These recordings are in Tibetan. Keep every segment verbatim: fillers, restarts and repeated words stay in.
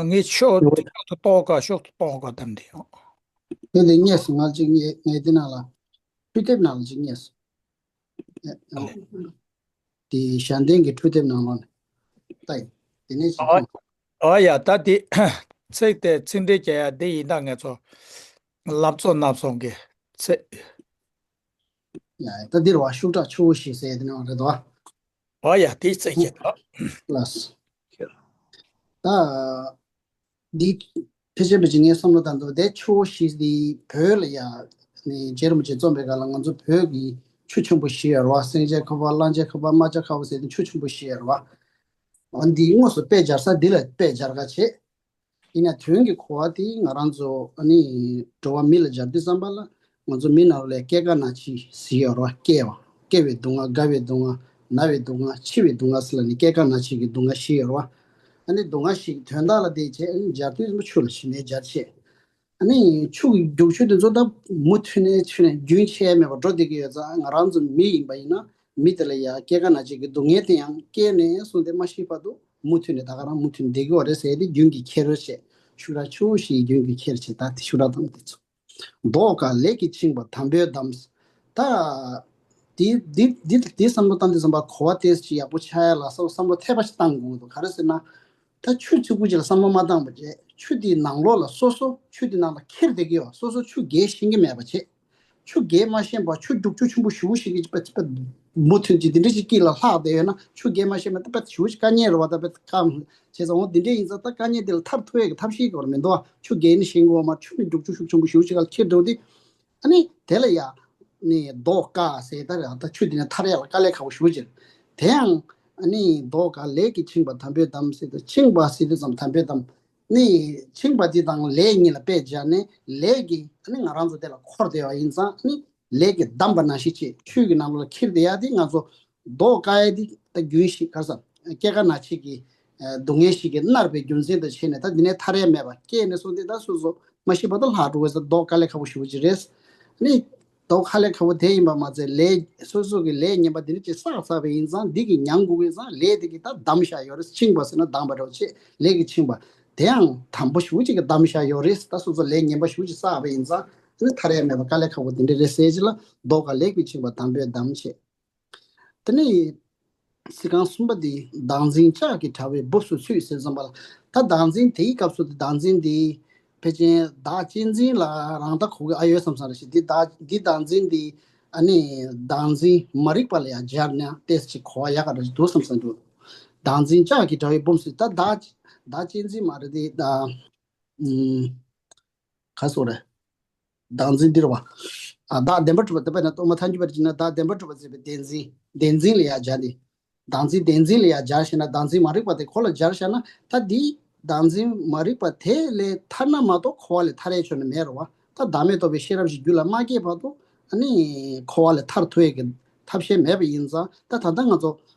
ངས་ཤོག་ཤོག་ཏུ་གཏོང་ག་ཤོག་ཏུ་གཏོང་ག་དམ་དེ་ཡང་། དེ་ལས་ངས་སུ་ང་ཅིག་ངས་ངས་དེ་ནང་ལ་འཕྲུལ་དེབ་ནང་ལ་ཅིག་ངས་སུ། དེ་ཞལ་འདོན་གྱི་འཕྲུལ་དེབ་ནང་ལོགས་ནས་ལྟ་ཡིན། དེ་ནས་ཞིག་ཨ་ཨ་ཡ་ད་དེ་ཚིག་དེ་ཚིག་འགྲེལ་བྱ་ཡ་དེ་ཡིན་ད་ངས་ཚོ་ལབ་ཚོ་ནབ་སོང་གི་ཚིག་ཡ་ད་འདིར་བ་ཤུགས་དྲག་ཆུ་བོ་ཞིག་ཟེར་དེ་ནང་རེད་དོ། ཨ་ཡ་དེ་ཚིག་གི་དོ། ལགས། ད། འདི་ཕལ་ཆེར་ཕལ་ཆེར་ངའི་བསམ་བློ་དང་འདུག་དེ་ཆུ་བོ་བཞི་འདི་བོད་ལ་ཡ་ནི་རྗེ་རིན་པོ་ཆེ་རྩོམ་པའི་སྐབས་ལ་ང་ཚོ་བོད་ཀྱི་ཆུ་ཆེན་པོ་བཞི་ཡོད་རེད་བ། སེང་ཆེན་ཁ་པར་གླང་ཆེན་ཁ་པར་རྨ་བྱ་ཁ་པར་ཟེར་དེ་ཆུ་ཆེན་པོ་བཞི་ཡོད་རེད་བ། འོ་འདི་དངོས་སུ་དཔེ་སྦྱར་ས་འདི་ལ་དཔེ་སྦྱར་ག་བྱེད། ཡིན་ན་དོན་གྱི་གོ་བ་དེ་ང་རང་ཚོ་ཨ་ནི་འགྲོ་བ་མི་ལ་སྦྱར་དུས་ཙམ་པ་ལ་ང་ཚོ་མི་ནང་ལ་སྐྱེ་རྒ་ན་འཆི་ཟེར་ཡོད་རེད་བ། སྐྱེ་བ། སྐྱེ་བའི་སྡུག་བསྔལ། རྒ་བའི་སྡུག་བསྔལ། ན་བའི་སྡུག་བསྔལ། འཆི་བའི་སྡུག་བསྔལ་ཟེར་ལ་ནི་སྐྱེ་རྒ་ན་འཆི་གི་སྡུག་བསྔལ་བཞི་ཡོད་རེད་བ། ཨ་ནི་སྡུག་བསྔལ་བཞི་གི་དོན་དག་ལ་དེ་བྱས་ཨ་ནི་སྦྱར་དུས་ཙམ་པ་ཆུ་ལ་གཞི་ནས་སྦྱར་བྱས། ཨ་ནི་ཆུ་གི་རྒྱུག་ཆུ་དེ་ཚོ་ད་མུ་མཐུད་ནས་ཆུ་ནས་རྒྱུན་ཆད་མེད་པར་འགྲོ་བསྡད་ཀྱི་ཡོད་ཙང་ང་རང་ཚོ་མི་ཡིན་པ་ཡིན་ན་མི་དེ་ལ་ཡ་སྐྱེ་རྒ་ན་འཆི་གི་སྡུག་བསྔལ་དེ་ཡང་སྐྱེས་ནས་བཟུང་སྟེ་མ་ཤི་བར་དུ་མུ་མཐུད་ནས་ད་ག་རང་མུ་མཐུད་ནས་བསྡད་ཀྱི་ཡོད་རེད་ཟེར་ཏེ་རྒྱུན་གྱི་འཁྱེར་བྱས་ཤུགས་དྲག་ཆུ་བོ་བཞིའི་རྒྱུན་གྱི་འཁྱེར་བྱས་ད་དེ་ཤུགས་དྲག་དང་དེ་ཚོ། མདོག་དཀར་ལས་ཀྱིས་འཆིང་བ་དམ་པའི་འདམ། ད། འདི་འདི་འདི་འདི་བསམ་བློ་བཏང་དུས་ཙམ་པ་གོ་བ་ཏོག་ཙམ་ཅིག་ཡག་པོ་ཆགས་ཡ་ལ་བསམ་བསམ་བློ་འཐད་པ་ཞིག་བཏང་དགོས་འདུག་ག་རེ་ཟེར་ན། ད་ཆུ་གཅིག་པུ་ཅིག་ལ་བསམ་བློ་མ་བཏང་བ་བྱས་ཆུ་དེའི་ནང་ལོགས་ལ་སོ་སོ་ཆུ་དེའི་ནང་ལ་འཁྱེར་བསྡད་ཀྱི་ཡོད། སོ་སོ་ཆུ་རྒལ་ཤེས་ཀྱི་མེད་པ་བྱས། ཆུ་རྒལ་མ་ཤེས་པ་ཆུ་རྒྱུག་ཆུ་ཆེན་པོ་ཞེ་པོ་ཞིག་གི་པ་པ་མུ་མཐུད་ཀྱི་འདི་འདྲ་ཞིག་དཀྱིལ་ལ་ལྷག་བསྡད་ཡོད་ན་ཆུ་རྒལ་མ་ཤེས་པ་ད་པ་ཞེ་པོ་ཞིག་དཀའ་ངལ་རེད་བ། ད་པ་དཀའ་བྱས་ཙང་འོ་འདི་འདྲ་ཡིན་ཙང་ད་དཀའ་ངལ་འདི་ལ་ཐར་ཐུབ་ཡས་ཀྱི་ཐབས་ཤེས་ཀྱི་བར་མི་འདུག་ཆུ་རྒལ་ནི་ཤེས་དགོས་མ་ཆུ་ནི་རྒྱུག་ཆུ་ཤུགས་ཆེན་པོ་ཞེ་པོ་ཞིག་ག་ལ་འཁྱེར་འགྲོ་དེ། ཨ་ནི་དེ་ལ་ཡ་ནི་མདོག་དཀར་ཟེར་ད་རེད། ད་ཆུ་དེ་ནས་ཐར་ཡ་ལ་དཀའ་ལས་ཁག་པོ་ཞེ་པོ་ཅིག་རེད། དེ་ཡང་ཨ་ནི་མདོག་དཀར་ལས་ཀྱིས་འཆིང་བ་དམ་པའི་འདམ་ཟེར་ད་འཆིང་བ་ཟེར་དུས་ཙམ་དམ་པའི་འདམ། ནི་འཆིང་བ་དེ་དང་ལས་གཉིས་ལ་དཔེ་སྦྱར་ནས་ལས་ཀྱིས་ཨ་ནི་ང་རང་ཚོ་དེ་ལ་འཁོར་བསྡད་པ་ཡིན་ཙང་ཨ་ནི་ལས་ཀྱིས་བསྡམས་པ་ནང་བཞིན་བྱས་ཆུ་གི་ནང་ལོགས་ལ་འཁྱེར་བསྡད་ཡ་དེ་ང་ཚོ་མདོག་དཀར་ཡ་དེ་ད་རྒྱུན་ཞིག་ག་རེ་ཟེར་སྐྱེ་རྒ་ན་འཆི་གི་སྡུག་བསྔལ་ཞིག་གིས་མནར་བའི་རྒྱུ་མཚན་དུ་བྱས་ནས་ད་འདི་ནས་ཐར་ཡ་མེད་པ་སྐྱེས་ནས་སོང་སྟེ་ད་སོ་སོ་མ་ཤི་བར་དུ་ལྷག་འགྲོ་བའི་ས་མདོག་དཀར་ལས་ཁག་པོ་ཞེ་པོ་ཅིག་རེད། ནི་མདོག་དཀར་ལས་ཁག་པོ་དེ་ཡིན་པ་མ་ཚད་ལས་སོ་སོ་གི་ལས་ངན་པ་འདི་འདྲ་ཅིག་བསགས་ཚར་བ་ཡིན་ཙང་འདི་གི་མྱང་དགོས་ཀྱི་ཙང་ལས་དེ་གི་ད་བསྡམས་བཞག་ཡོད་རེད། འཆིང་བ་ཟེར་ན་བསྡམས་པ་འདྲ་བོ་བྱས་ལས་ཀྱིས་འཆིང་བ་དེ་ཡང་དམ་པོ་ཞེ་པོ་ཅིག་གིས་བསྡམས་བཞག་ཡོད་རེད། ད་སོ་སོ་ལས་ངན་པ་ཞེ་པོ་ཅིག་བསགས་པ་ཡིན་ཙང་ནི་ཐར་ཡ་མེད་པ་དཀའ་ལས་ཁག་པོ་འདི་འདྲ་རེད་ཟེར་ཅིག་ལ་མདོག་དཀར་ལས་ཀྱིས་འཆིང་བ་དམ་པའི་འདམ་བྱས། དེ་ནས་ཚིག་རྐང་གསུམ་པ་འདི་བདག་འཛིན་ལྕགས་ཀྱི་དྲ་བའི་སྦུབས་སུ་ཚུད་ཟེར་ཙམ་པ་ལ་ད་བདག་འཛིན་དེའི་སྐབས་སུ་བདག་འཛིན་འདི་ཕལ་ཆེར་བདག་གཅེས་འཛིན་ལ་རང་ལྟ་གོ་གི་ཨ་ཡོད་བསམ་བསམ་རེ་ཞིག་འདི་བདག་འདི་བདག་འཛིན་འདི་ཨ་ནི་བདག་འཛིན་མ་རིག་པ་ལ་ཡང་སྦྱར་ན་ཏོག་ཙམ་གོ་བ་ཡག་ག་རེ་འདུག་བསམ་བསམ་འདུག་བདག་འཛིན་ལྕགས་ཀྱི་དྲ་བའི་སྦུབས་སུ་ད་བདག་བདག་གཅེས་འཛིན་མ་རེད་དེ་ད་ཨུམ། ག་སོགས་རེད། བདག་འཛིན་འདིར་བ། ཨ་བདག་བདེན་པར་གྲུབ་པ་དེ་པས་ན་རྟོག་མ་ཐལ་འགྱུར་བར་བྱེད་ན་བདག་བདེན་པར་གྲུབ་པ་ཟེར་བའི་བདེན་འཛིན་བདེན་འཛིན་ལ་ཡང་སྦྱར་ནས། བདག་འཛིན་བདེན་འཛིན་ལ་ཡང་སྦྱར་ཤེ་ན་བདག་འཛིན་མ་རིག་པ་དེ་གོ་ལ་སྦྱར་ཤེ་ན་ད་འདིའི་བདག་འཛིན་མ་རིག་པ་དེ་ལས་ཐར་ན་མ་གཏོགས་འཁོར་བ་ལས་ཐར་ཡས་ཆོ་ནི་མེད་རེད་བ། ད་བདག་མེད་རྟོགས་པའི་ཤེས་རབ་ཞིག་རྒྱུད་ལ་མ་སྐྱེས་བར་དུ་ཨ་ནི་འཁོར་བ་ལས་ཐར་ཐུབ་ཡས་ཀྱི་ཐབས་ཤེས་མེད་པ་ཡིན་ཙང་ད་ད་ལྟ་ང་ཚོ་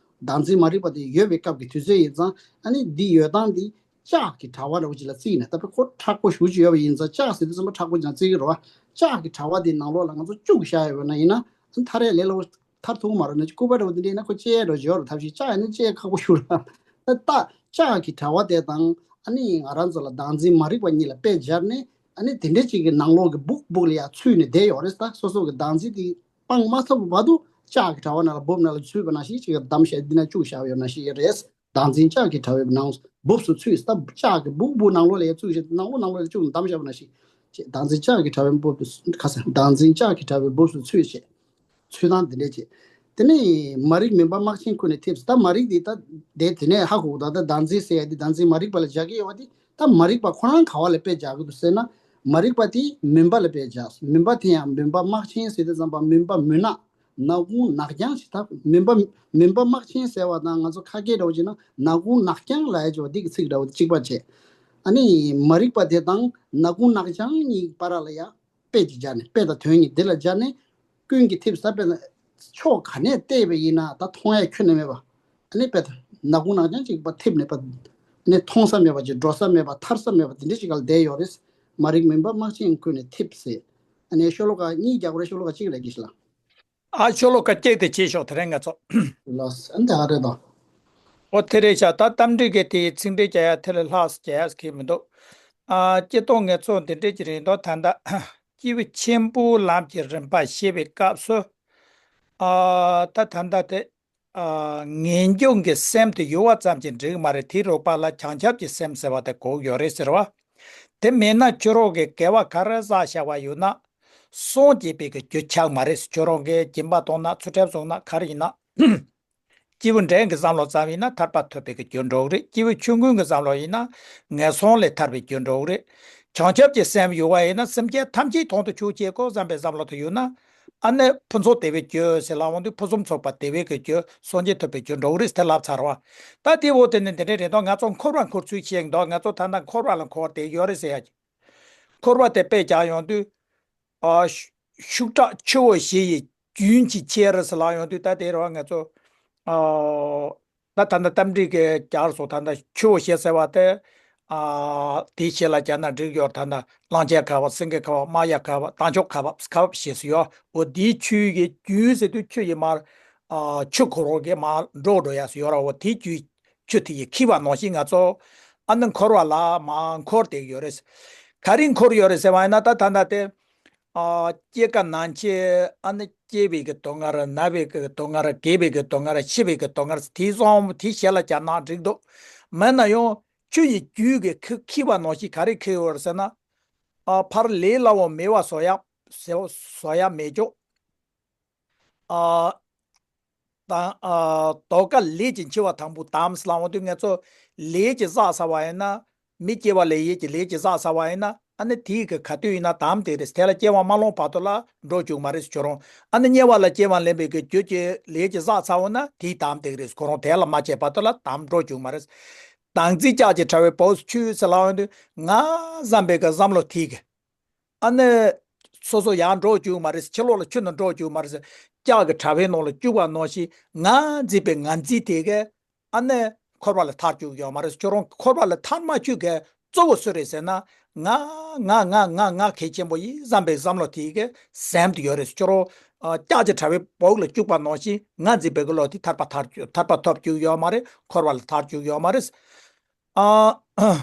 བདག་འཛིན་མ་རིག་པ་དེ་ཡོད་པའི་སྐབས་ཀྱི་དུས་ཚོད་ཡིན་ཙང་ཨ་ནི་འདི་ཡོད་སྟངས་འདི། ལྕགས་ཀྱི་དྲ་བ་འདྲ་བོ་ཅིག་ལ་བརྩིས་ནས་ད་དཔེ་ཁོ་མཁྲེགས་པོ་ཞེ་པོ་ཅིག་ཡོད་པ་ཡིན་ཙང་ལྕགས་ཟེར་དུས་ཙམ་པ་མཁྲེགས་པོ་ཅིག་ལ་བརྩི་གི་རེད་བ། ལྕགས་ཀྱི་དྲ་བ་འདིའི་ནང་ལོགས་ལ་ང་ཚོ་བཅུག་བཞག་ཡོད་པ་ན་ཡིན་ན་ཐར་ཡས་ལས་སླ་པོ་ཐར་ཐུབ་ཀྱི་མ་རེད་ན་སྐུད་པ་འདྲ་བོ་འདི་འདྲ་ཡིན་ན་ཁོ་བཅད་འགྲོ་བྱེད་འོ་རུ་ཐབས་ཤེས་ལྕགས་ཡིན་ན་བཅད་ཁག་པོ་ཞེ་པོ་རེད། ད་ལྟ་ལྕགས་ཀྱི་དྲ་བ་དེ་དང་ཨ་ནི་ང་རང་ཚོ་ལ་བདག་འཛིན་མ་རིག་པ་གཉིས་ལ་དཔེ་སྦྱར་ནས་ཨ་ནི་དེ་འདྲ་ཅིག་གི་ནང་ལོགས་ཀྱི་སྦུག་སྦུག་ལ་ཡ་ཚུད་ནས་བསྡད་ཡོད་རེད། ད་སོ་སོ་གི་བདག་འཛིན་དེ་སྤང་མ་ཐུབ་བར་དུ་ལྕགས་ཀྱི་དྲ་བ་ནང་ལ་སྦུབ་ནང་ལ་ཚུད་པ་ནང་བཞིན་ཅིག་གི་བསྡམས་བཞག་འདི་ན་བཅུག་བཞག་ཡོད་ནང་བཞིན་རེད། བདག་འཛིན་ལྕགས་ཀྱི་དྲ་བའི་ནང་སྦུབས་སུ་ཚུད། ད་ལྕགས་ཀྱི་སྦུག་སྦུག་ནང་ལོགས་ལ་ཡང་བཙུགས་བཞག་ནང་ལོགས་ནང་ལོགས་ལ་བཅུག་བསྡམས་བཞག་པ་ནང་བཞིན་བྱས། བདག་འཛིན་ལྕགས་ཀྱི་དྲ་བའི་སྦུབས་སུ་ཁ་སང་བདག་འཛིན་ལྕགས་ཀྱི་དྲ་བའི་སྦུབས་སུ་ཚུད་བྱས། ཚུད་སྟངས་འདི་འདྲས་བྱས། དེ་ནས་མ་རིག་མུན་པ་སྨག་ཆེན་ཁུར་ནས་ཐེབས། ད་མ་རིག་འདི་ད་དེ་དེ་ནས་ཧ་གོ་གི་འདུག་ད་བདག་འཛིན་ཟེར་ཡ་འདི་བདག་འཛིན་མ་རིག་པ་ལ་སྦྱར་གྱི་ཡོད་པ་འདི་ད་མ་རིག་པ་ཁོ་རང་ག་བ་ལ་དཔེ་སྦྱར་གྱི་འདུག་ཟེར་ན། མ་རིག་པ་དེ་མུན་པ་ལ་དཔེ་སྦྱར། མུན་པ་དེ་ཡང་མུན་པ་སྨག་ཆེན་ཟེར་དུས་ཙམ་པ་མུན་པ་མུན་ནག་ནག་ཁུང་ནག་རྐྱང་ཞིག་ད་མུན་པ་མུན་པ་སྨག་ཆེན་ཟེར་བ་དང་ང་ཚོ་ཁ་སྐད་འདྲ་བོ་བྱས་ན་ནག་ཁུང་ནག་རྐྱང་ལབ་ཡ་ཅིག་པ་འདི་གི་ཚིག་འདྲ་བོ་གཅིག་པ་བྱས། ཨ་ནི་མ་རིག་པ་དེ་དང་ནག་ཁུང་ནག་རྐྱང་གཉིས་བར་ལ་ཡ་དཔེ་ཅིག་སྦྱར་ནས་དཔེ་དང་དོན་གཉིས་དེ་ལ་སྦྱར་ནས་ཀུན་གྱིས་ཐེབས་ས་དཔེ་ན་ཕྱོགས་ག་ནས་བལྟས་པ་ཡིན་ན་ད་མཐོང་ཡ་ཁྱོན་ནས་མེད་པ། ཨ་ནི་དཔེ་ད་ནག་ཁུང་ནག་རྐྱང་ཅིག་པ་ཐེབས་ནས་པ། ཨ་ནི་མཐོང་ས་མེད་པ་ཅིག་འགྲོ་ས་མེད་པ་ཐར་ས་མེད་པ་དེ་འདྲ་ཞིག་ག་ལ་བསྡད་ཡོད་རེད། མ་རིག་མུན་པ་སྨག་ཆེན་ཁུར་ནས་ཐེབས་ཟེར། ཨ་ནི་ཤོ་ལོ་ཀ་གཉིས་རྒྱག་པ་རེད། ཤོ་ལོ་ཀ་གཅིག་རེད་དགེ་བཤེས་ལགས། ཨ་ཤོ་ལོ་ཀ་གཅིག་དེ་བྱེད་ཤོག་དེ་རིང་ང་ཚོ། ལགས་ཨ་ནི་ད་ག་རེད་དོ། ཨོ་དེ་རེད་ཤག་ད་རྟ་མགྲིན་གྱི་དེའི་ཚིག་འགྲེལ་རྒྱག་ཡ་དེ་ལས་ལྷག་ཙམ་རྒྱག་ཡ་ཟེར་གྱི་མི་འདུག་ཨ་སྤྱིར་བཏང་ངས་ཚོ་འདི་འདྲས་ཀྱི་རིང་དོ་ད་ལྟ་སྐྱེས་བུ་ཆེན་པོའི་ལམ་གྱི་རིམ་པ་བཤད་པའི་སྐབས་སུ། ཨ་ད་ད་ལྟ་དེ་ཨ་ངེས་འབྱུང་གི་སེམས་དེ་ཡོད་པ་ཙམ་གྱིས་འགྲིག་མ་རེད། དེའི་རོགས་པ་ལ་བྱང་ཆུབ་ཀྱི་སེམས་ཟེར་བ་དེ་དགོས་ཡོད་རེད་ཟེར་བ། དེ་མེད་ན་ཁྱོད་རང་གིས་དགེ་བ་ག་རེ་བསགས་བཞག་པ་ཡོད་ན་སངས་རྒྱས་པའི་གི་རྒྱུ་ཆགས་མ་རེད། ཁྱོད་རང་གིས་སྦྱིན་པ་བཏང་ན་ཚུལ་ཁྲིམས་བསྲུངས་ན་ག་རེ་ཡིན་ན། སྐྱེས་བུ་འབྲིང་གི་བསམ་བློ་ཙམ་ཡིན་ན་ཐར་པ་ཐོབ་པའི་གི་རྒྱུ་འགྲོ་གི་རེད། སྐྱེས་བུ་ཆུང་ཀུན་གྱི་བསམ་བློ་ཡིན་ན་ངན་སོང་ལས་ཐར་བའི་རྒྱུ་འགྲོ་གི་རེད། བྱང་ཆུབ་ཀྱི་སེམས་ཡོད་པ་ཡིན་ན་སེམས་ཅན་ཐམས་ཅད་དོན་དུ་ཆོས་བྱེད་དགོས་བསམ་པའི་བསམ་བློ་དེ་ཡོད་ན། ཨ་ནི་ཕུན་ཚོགས་བདེ་བའི་རྒྱུ་ཟེར་ལབ་ཡོང་དུས་ཕུན་སུམ་ཚོགས་པ་བདེ་བའི་གི་རྒྱུ་སངས་རྒྱས་ཐོབ་པའི་རྒྱུ་འགྲོ་གི་རེད་དེ་ལབ་ཚར་བ། ད་དེ་འོ་དེ་ནི་འདི་འདྲའི་རེད་དོ། ང་ཚོ་འཁོར་བར་འཁོར་ཚུལ་བཤད་འདུག་ང་ཚོ་ད་ལྟ་འཁོར་བ་ལ་འཁོར་བསྡད་ཡོད་རེད་ཟེར་ཡ་གི། འཁོར་བ་དེ་དཔེ་བཞག་ཡོང་དུས། ཨ་ཤུ་ཤུགས་དྲག་ཆུ་བོ་བཞི་ཡི་རྒྱུན་གྱི་ཆེ་རུ་སུ་ལ་ཡོང་དུས་ད་དེ་རུ་ང་ཚོ་ཨ་ད་ད་ལྟ་རྟ་མགྲིན་གྱི་རྒྱལ་སོགས་ད་ལྟ་ཆུ་བོ་བཞི་ཟེར་བ་དེ་ཨ་དེའི་ཆེད་ལ་བྱས་ན་འགྲིག་ཡོད། ད་ལྟ་གླང་ཆེན་ཁ་བ་སེང་གེ་ཁ་བ་རྨ་གཡག་ཁ་བ་རྟ་མཆོག་ཁ་བ་ཁ་བ་ཞེས་སུ་ཡོད། འོ་དེའི་ཆུ་ཡི་རྒྱུན་ཟེར་དུས་ཆུ་ཡི་མར་ཨ་ཆུ་འཁོར་བ་གི་མར་འགྲོ་འགྲོ་ཡ་སུ་ཡོད་ར། འོ་དེའི་རྒྱུན་ཆུ་དེ་ཡིས་འཁྱེར་བ་ནང་བཞིན་ང་ཚོ་ཨ་ནི་འཁོར་བ་ལ་མར་འཁོར་བསྡད་ཡོད་རེད། ག་རེ་འཁོར་ཡོད་རེད་ཟེར་བ་ཡིན་ན་ད་ད་ལྟ་དེ་ཨ་སྐྱེ་རྒ་ན་འཆི། ཨ་ནི་སྐྱེ་བའི་གི་སྡུག་བསྔལ། ན་བའི་གི་སྡུག་བསྔལ། རྒས་པའི་གི་སྡུག་བསྔལ། ཤི་བའི་གི་སྡུག་བསྔལ། དེ་ཙམ་དེ་ཞལ་ལ་བྱ་ན་འགྲིག་འདུག་མིན་ན་ཡང་ཆུ་ཡི་རྒྱུན་གྱིས་འཁྱེར་བ་ནང་བཞིན་ག་རེ་འཁྱེར་ཡོད་རེད་ཟེར་ན། ཨ་ཕར་ལས་སླ་བོ་མེད་པ་བཟོ་ཡ་བཟོ་ཡ་མེད་ཅོག་ཨ་དང་། ཨ་དོ་ག་ལས་ཀྱི་འཆི་བ་དང་པོ་དམ་ཟེར་ལབ་ཡོང་དུས་ང་ཚོ་ལས་ཀྱི་བསགས་ཚར་བ་ཡིན་ན། མི་སྐྱེ་བ་ལས་ཡིད་ཀྱི་ལས་ཀྱི་བསགས་ཚར་བ་ཡིན་ན་ཨ་ནི་དེའི་གི་ག་དུས་ཡིན་ན་དམ་དེ་རེད། དེ་ལ་སྐྱེ་བ་མ་ལོངས་བར་དུ་ལ་འགྲོ་བཅུག་མ་རེད་ཁྱོད་རང་། ཨ་ནི་དམྱལ་བ་ལ་སྐྱེ་བ་ལེན་པའི་གི་རྒྱུ་གྱི་ལས་ཀྱི་བསགས་ཚར་བ་ན་དེའི་དམ་དེ་རེད། ཁོ་རང་དེ་ལ་མ་སྐྱེས་བར་དུ་ལ་དམ་འགྲོ་བཅུག་མ་རེད། དམ་ཚིག་ལྕགས་ཀྱི་དྲ་བའི་བོགས་ཆུ་ཟེར་ལབ་ཡོང་དུས་ང་བསམ་པའི་གི་བསམ་བློ་དེའི་གི་ཨ་ནི། སོ་སོ་ཡར་འགྲོ་བཅུག་མ་རེད། ཕྱི་ལོགས་ལ་ཁྱོན་ནས་འགྲོ་བཅུག་མ་རེད། ལྕགས་ཀྱི་དྲ་བའི་ནང་ལ་བཅུག་པ་ནང་བཞིན་ང་འཛིན་པའི་ངར་འཛིན་དེ་གས་ཨ་ནི་འཁོར་བ་ལ་ཐར་བཅུག་ཡོད་མ་རེད། ཁྱོད་རང་འཁོར་བ་ལ་ཐར་མ་བཅུག་གས་གཙོ་བོ་སུ་རེད་ཟེར་ན། ང་ང་ང་ང་ང་གལ་ཆེན་པོ་ཡིན་བསམ་པའི་བསམ་བློ་དེ་གས་ཟིན་ཏེ་ཡོད་རེད། ཁྱོད་རང་ཨ་ལྕགས་ཀྱི་དྲ་བའི་བོགས་ལ་བཅུག་པ་ནང་བཞིན་ངར་འཛིན་པའི་གི་བློ་དེ་ཐར་པ་ཐར་ཐར་པ་ཐོབ་བཅུག་ཡོད་མ་རེད། འཁོར་བ་ལ་ཐར་བཅུག་ཡོད་མ་རེད། ཨ།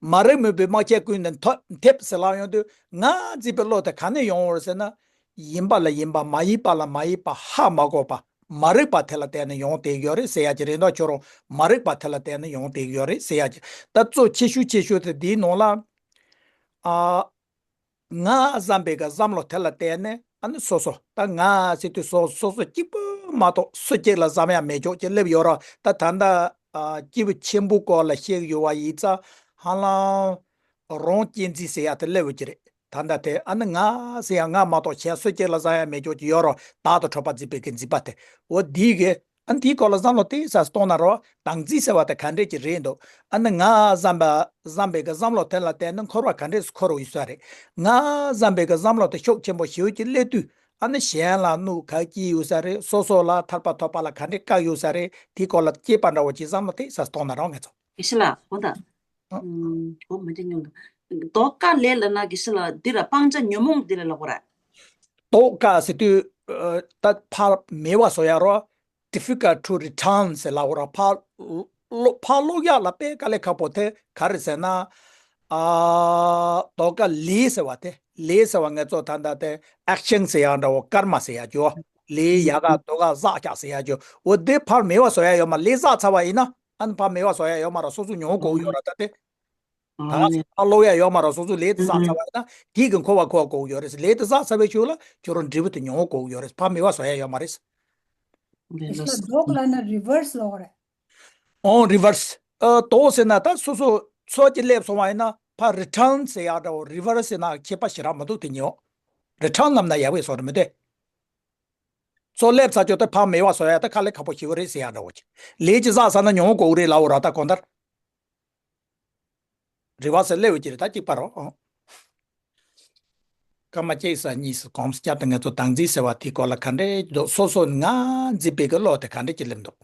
མ་རིག་མུན་པའི་རྨ་བྱའི་ཀུན་ནས་ཐོ་འཐིབས་ཟེར་ལབ་ཡོང་དུས་ང་འཛིན་པའི་བློ་དེ་ག་ནས་ཡོང་བ་རེད་ཟེར་ན། ཡིན་པ་ལ་ཡིན་པ། མ་ཡིན་པ་ལ་མ་ཡིན་པ་ཧ་མ་གོ་བ། མ་རིག་པ་དེ་ལ་བརྟེན་ནས་ཡོང་བསྡད་ཡོད་རེད་ཟེར་ཡ་གྱི་རེད་འདུག་ཁྱོད་རང་མ་རིག་པ་དེ་ལ་བརྟེན་ནས་ཡོང་བསྡད་ཡོད་རེད་ཟེར་ཡ་གྱི། ད་གཙོ་ཆེ་ཤོས་ཆེ་ཤོས་དེ་འདིའི་ནང་ལ། ཨ། ང་བསམ་པའི་གི་བསམ་བློ་དེ་ལ་བརྟེན་ནས་ཨ་ནི་སོ་སོ་ད་ང་ཟེར་དུས་སོ་སོ་སོ་གཅིག་པུ་མ་གཏོགས་སུ་གཅིག་ལ་བསམ་ཡ་མེད་ཅོག་ཅིག་སླེབས་ཡོད་ར། ད་ད་ལྟ་ཨ་སྐྱེས་བུ་ཆེན་པོའི་སྐོར་ལ་བཤད་ཡོད་པ་ཡིན་ཙང་ཧ་ལམ་རང་གཅེས་འཛིན་ཟེར་ཡ་དེ་སླེབས་ཡོད་ཀྱི་རེད། ད་ལྟ་དེ་ཨ་ནི་ང་ཟེར་ཡ་ང་མ་གཏོགས་གཞན་སུ་གཅིག་ལ་བསམ་ཡ་མེད་ཅོག་ཅིག་ཡོད་ར། བདག་ཏུ་གྲུབ་པ་འཛིན་པའི་གི་འཛིན་པ་དེ་འོ་འདིའི་གི་ཨ་ནི་དེའི་སྐོར་ལ་བསམ་བློ་ཏོག་ཙམ་གཏོང་ན་རོ། དམ་ཚིག་ཟེར་བ་དེ་ག་འདྲས་ཀྱི་རེད་འདུག་ཨ་ནི་ང་བསམ་པ་བསམ་པའི་གི་བསམ་བློ་དེ་ལ་བརྟེན་ནས་འཁོར་བ་ག་འདྲས་སུ་འཁོར་ཡོད་ས་རེད། ང་བསམ་པའི་གི་བསམ་བློ་དེ་ཤུགས་ཆེན་པོ་ཞེ་པོ་ཅིག་སླེབས་དུས་ཨ་ནི་གཞན་ལ་གནོད་ག་སྐྱེལ་ཡོད་ས་རེད། སོ་སོ་ལ་ཐར་པ་ཐོབ་པ་ལ་ག་འདྲས་བཀག་ཡོད་ས་རེད། དེའི་སྐོར་ལ་དཔྱད་པ་འདྲ་བོ་ཅིག་བསམ་བློ་ཏོག་ཙམ་གཏོང་ན་རོ་ང་ཚོ། དགེ་བཤེས་ལགས་འོ་ད། ཨ། ཨུམ། འོ་མ་ཅན་ཉོན་དང་། ལྡོག་ཀ་ལས་ལབ་ན་དགེ་བཤེས་ལགས་འདི་ར་སྤང་བྱ་ཉོན་མོངས་འདི་ལ་ལབ་དགོས་ར། ལྡོག་ཀ་ཟེར་དུས་ཨ་ད་ཕར་མེད་པ་བཟོ་ཡ་རོ། difficult to return ཟེར་ལབ་དགོས་ར། ཕར་ལོ་ཕར་སློག་ཡག་ལ་དཔེ་དཀའ་ལས་ཁག་པོ་དེ་ག་རེ་ཟེར་ན། ཨ་ལྡོག་ཀ་ལས་ཟེར་བ་དེ་ལས་ཟེར་བ་ངས་ཚོ་ད་ལྟ་དེ་action ཟེར་ཡག་འདྲ་བོ་ཀརྨ་ཟེར་ཡག་ཅོ། ལས་ཡག་ག་ལྡོག་ག་བསགས་ཀྱག་ཟེར་ཡག་ཅོ། འོ་དེ་ཕར་མེད་པ་བཟོ་ཡ་ཡོད་མ་ལས་བསགས་ཚར་བ་ཡིན་ན། ཨ་ནི་ཕར་མེད་པ་བཟོ་ཡ་ཡོད་མ་ར། སོ་སོ་མྱོང་དགོས་ཡོད་ར་ད་དེ། ད་ཨ་ནི་ཕར་སློག་ཡ་ཡོད་མ་ར། སོ་སོ་ལས་དེ་བསགས་ཚར་བ་ཡིན་ན་དེའི་གི་འཁོར་བ་འཁོར་དགོས་ཡོད་རེད། ལས་དེ་བསགས་ཚར་བའི་ཤུལ་ལ་ཁྱོད་རང་འབྲས་བུ་དེ་མྱོང་དགོས་ཡོད་རེད། ཕར་མེད་པ་བཟོ་ཡ་ཡོད་མ་རེད། ལྡོག་ལབ་ན་reverse ལབ་རེད། ཨོ་reverse། ཨ་ལྡོག་ཟེར་ན་ད་སོ་སོ་ཚོད་ཀྱི་སླེབས་སོང་བ་ཡིན་ན་ཕར་return ཟེར་ཡ་འདྲ་བོ་reverse ཟེར་ན་ཁྱད་པར་ཞེ་དྲག་མི་འདུག་དེ་གཉིས་འོ། return ལབ་ན་ཡག་པོ་བཟོ་རེད་མི་འདུག་ཚོད་སླེབས་ཚར་ཆོག་ད་ཕར་མེད་པ་བཟོ་ཡ་ད་དཀའ་ལས་ཁག་པོ་ཞེ་པོ་རེད་ཟེར་ཡ་འདྲ་བོ་ཅིག་ལས་ཀྱི་བསགས་ཚར་ན་མྱོང་དགོས་རེད་ལབ་འོ་ར། ད་གང་ལྟར་རེ་བ་ཟེར་སླེབས་ཡོད་ཀྱི་རེད། ད་གཅིག་པ་རོ། ཨོ། སྐར་མ་གཅིག་ས་གཉིས་སུ་གོམས་བསྐྱར་དུ་ང་ཚོ་དམ་ཚིག་ཟེར་བ་དེའི་སྐོར་ལ་ག་འདྲས་འདུག་སོ་སོ་ང་འཛིན་པའི་གི་བློ་དེ་ག་འདྲས་ཀྱི་སླེབས་འདུག་